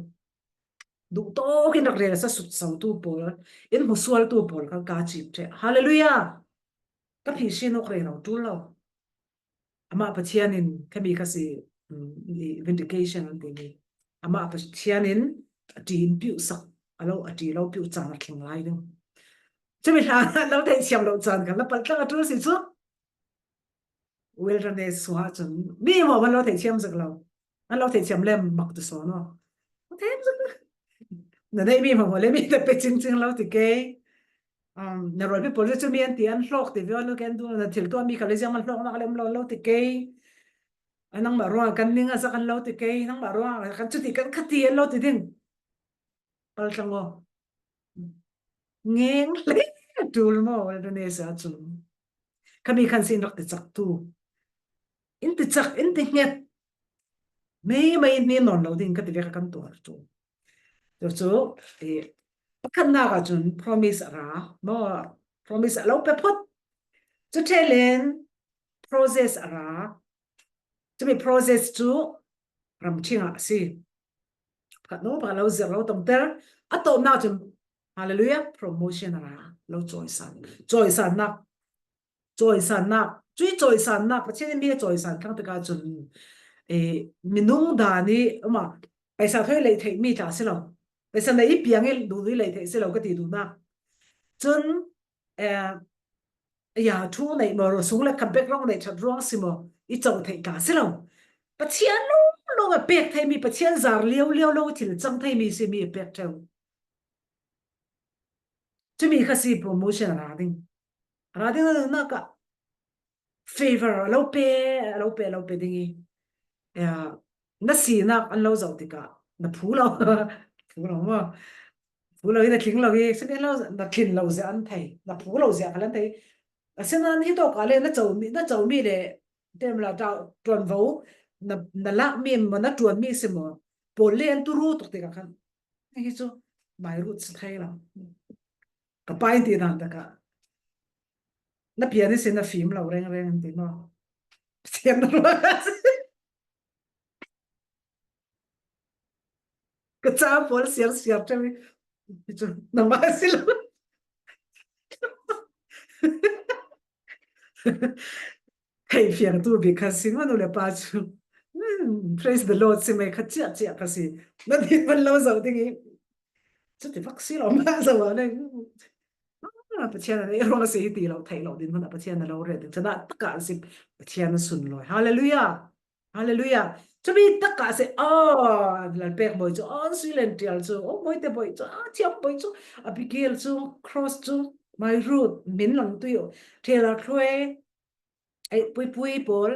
duh tawk in rak rel a sa sut so tu pawl, in hmusual tu pawl kha ka cip ṭheh. Hallelujah! Ka phihri nawk rero ṭul lo. Amah Pathian in khami kha si, um, i vindication an timi. Amah Pathian in a ṭi in piuh sak, a lo, a ṭi lo piuh caan a thleng lai ding. Cumi hlan lo theithiam lo caan kha la paltlang a ṭul si cu. Wilderness sungah cun mi maw van lo theithiam zik lo. An lo theithiam lem mak tu sawn aw. Theithiam zik lo. Na neih mi maw le mi te pe cing cing lo ti kei. Um, na rualpi pawl cu mi an ti an hlawk ti viau lo ken tu na thil tuah mi kha le ziang an hlawknak le um lo lo ti kei. A nangmah ruang kan ning a zak an lo ti kei. Nangmah ruang kan cuti kan khati an lo ti ding. Paltlang aw. Ngeng hle tul maw, wilderness ah cun. Khami khan si in rak ti cak tu. In ti cak, in ti hnget. Mei mei in ni nawn lo ding ka ti ve kha kan tuar tu. Tu cu, eh, pakhatnak ah cun promise a ra. Maw, promise a lo pe phot. Cu ṭheh len process a ra. Cumi process cu ramṭhing ah a si. Pakhat no, pakhat lo zir lo tongter. A tawpnak cun, hallelujah, promotion a ra. Lo cawisan. Cawisannak. Cawisannak. Cui cawisannak. Pathian in mi a cawisan thlang tikah cun, eh, minung dan i, amah, paisa thoi lei theih mi tla si lo. Pesa na i piang i duh i lei thei si lo ka ti duh na. Chun, eh, ya thu nei maw, sung le kha background nei that ruang si maw, i chau thei ta si lo. Pathian lo lo a pek thei mi, Pathian zar liau liau lo thil chang thei mi si mi a pek theu. Chumi kha si promotion a ra ding. A ra ding na ka favor a lo pe, a lo pe, a lo pe ding i. Ya, na sinak an lo zau tika, na phu lo. Phu lo maw. Phu lo i na tling lo i, sini lo, na tling lo zia an thei, na phu lo zia kha lan thei. A sina ni to ka le na chau mi, na chau mi le, tem la ta tuan vo, na, na lak mi maw, na tuan mi si maw. Pol le an tu ru tuk tika khan. Hi chu, mai ru si thei lo. Ka pai ti dan ta ka. Na pian i si na fim lo reng reng ti maw. Sian lo. Ka cha pol siar siar te mi. Chu na ma si lo. Hei fiang tu bi kha si ma nu le pa chu. Hmm, praise the Lord si mai kha chia chia kha si. Na di man lo zau ding i. Chu ti vak si lo ma zau a le. Ah, Pathian a nei ruang si ti lo thei lo din man a Pathian a lo re ding. Chana taka si Pathian a sun lo. Hallelujah. Hallelujah. Chumi taka se, oh, lal pek moi chu, oh, sui len tial chu, oh, moi te moi chu, ah, thiam moi chu, Abigail chu, cross chu, mai rut, min lang tu yo. Thela thlue, ei, pui pui pol,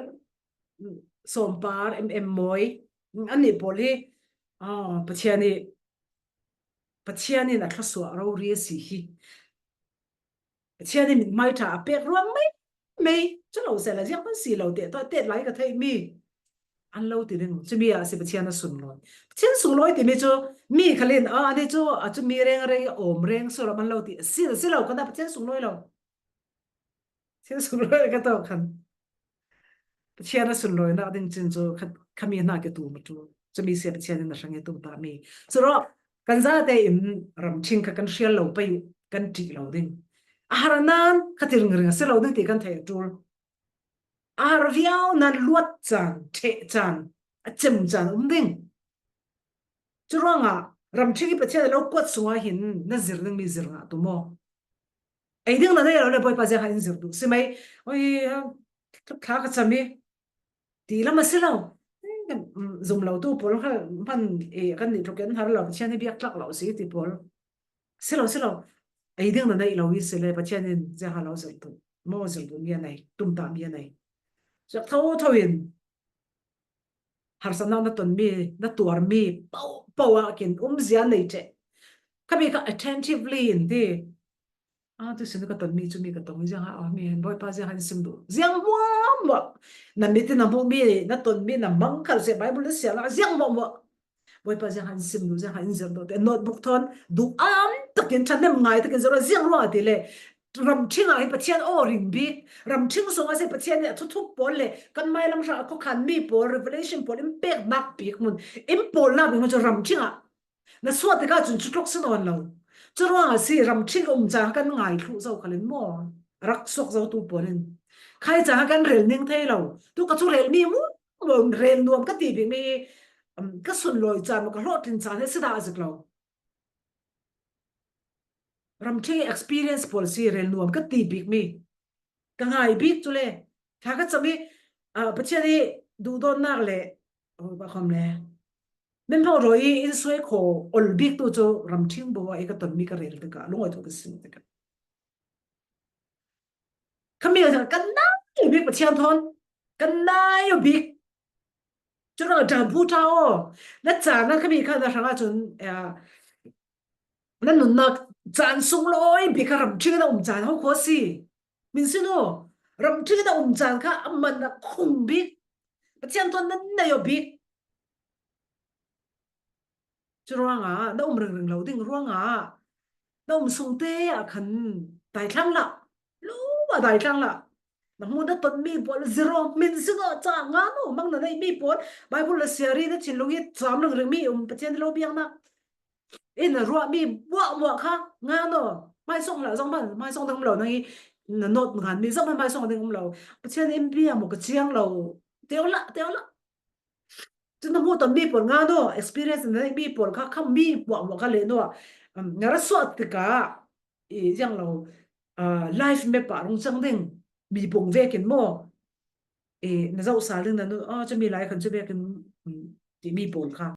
som par, em em moi, ani pol hi, ah, Pathian i, Pathian in a thlasua ro ri a si hi. Pathian in mai tha a pek ruang mai, mai, chu lo se la ziak man si lo te, to te lai ka thei mi. An lo ti ding, chu mi a si Pathian a sun lo. Pathian sun lo ti mi chu, mi khalin, a, ani chu, a chu mi reng reng, om reng, so lo man lo ti, si, si lo ka na Pathian sun lo lo. Pathian sun lo ka to khan. Pathian a sun lo na ding chin chu kha, kha mi na ke tu ma tu. Chu mi se Pathian in a sang e tu ta mi. So ro, kan za te in ram thing kha kan hrial lo pai, kan ti lo ding. A har nan kha ti ring ring a si lo ding ti kan thei a tul. A har viau nan luat chan, the chan, a chem chan um ding. Chu ruanga, ram thing i Pathian a lo kuat sunga hin, na zir ding mi zir nga tu maw. Ei ding na nei lo le Bawipa ziang ha in zir duh si mai. Oi, thla ka chami. Ti lam a si lo. Zum lo tu pol kha man e kan ni thuk en har lo Pathian i biak tlak lo si ti pol. Si lo, si lo. Ei ding na nei lo i si le Pathian in ziang ha lo zir tu. Maw zir duh mi a nei, tum ta mi a nei. Ziak tho tho in. Harsatna na ton mi, na tuar mi, pau, pau a kin um zia nei che. Ka bi ka attentively in di. A, tu sin ka ton mi chu mi ka tong ziang ha, a, mi hen Bawipa ziang han sim duh. Ziang muam muam. Na mit in na hmu mi, na ton mi, na mang khal se Bible na sia la, ziang muam muam. Bawipa ziang han sim duh, ziang han zir duh. Te notebook thon, duh am takin, thanem ngai takin zir, ziang ruang a ti le. Ram thing a hi Pathian aw ring bik, ram thing sung a si Pathian ni a thuthuk pawl le, kan mai lam hra a khokhan mi pawl, revelation pawl, in pek nak bik mun, in pawl nak bik mun chu ram thing a. Na suat tika chun chu tlok si nawn lo. Chu ruang a si ram thing um cha kan ngai thlu zo khalin maw. Rak suak zo tu pawl in. Khai cha kan rel ning thei lo. Tu ka chu rel mi mu, mu rel nuam ka ti bik mi, um, ka sun loi cha ma ka hlawh tin cha he si da a zik lo. Ram thing experience pawl si rel nuam ka ti bik mi. Ka ngai bik chu le. Tha ka chami, ah, Pathian i duhdon nak le. Oh, ba khom le. Men hau roi in suai kho ol bik tu chu ram thing bo i ka ton mi ka rel te ka. Lungoi tho ka sim te ka. Khami kan nai bik Pathian thon. Kan nai bik. Chu na da bu ta o. Na cha na khami kha na hranga chun, eh, na nunna chan sung loi bik ka ram thing na um chan ho kho si. Min si no. Ram thing na um chan kha a man na khung bik. Pathian thon na nai bik. Chu ruanga, na um ring ring lo ding ruanga, na um sung te a khan dai thlang la, lu a dai thlang la. Na hmu na ton mi pawl zero min si no cha nga no, mang na nei mi pawl, Bible la siari na chin lo i cham ring ring mi um Pathian lo biang na. In na ruah mi buah buah kha nga no, mai song la zong man, mai song dang lo na i, na not ngan mi zong man mai song dang um lo. Pathian in bia mo ka chiang lo, teo la, teo la. Cun na hmuh tawn mi pawl nga no, experience na neih mi pawl kha, kha mi hmuahhmuah kha le no, um, nga ra suah tikah, i ziang lo, ah, life map ah rung cang ding mi pung vekin maw, i na zoh sal ding na nu, ah, cumi lai khan cu vekin, um, ti mi pawl kha.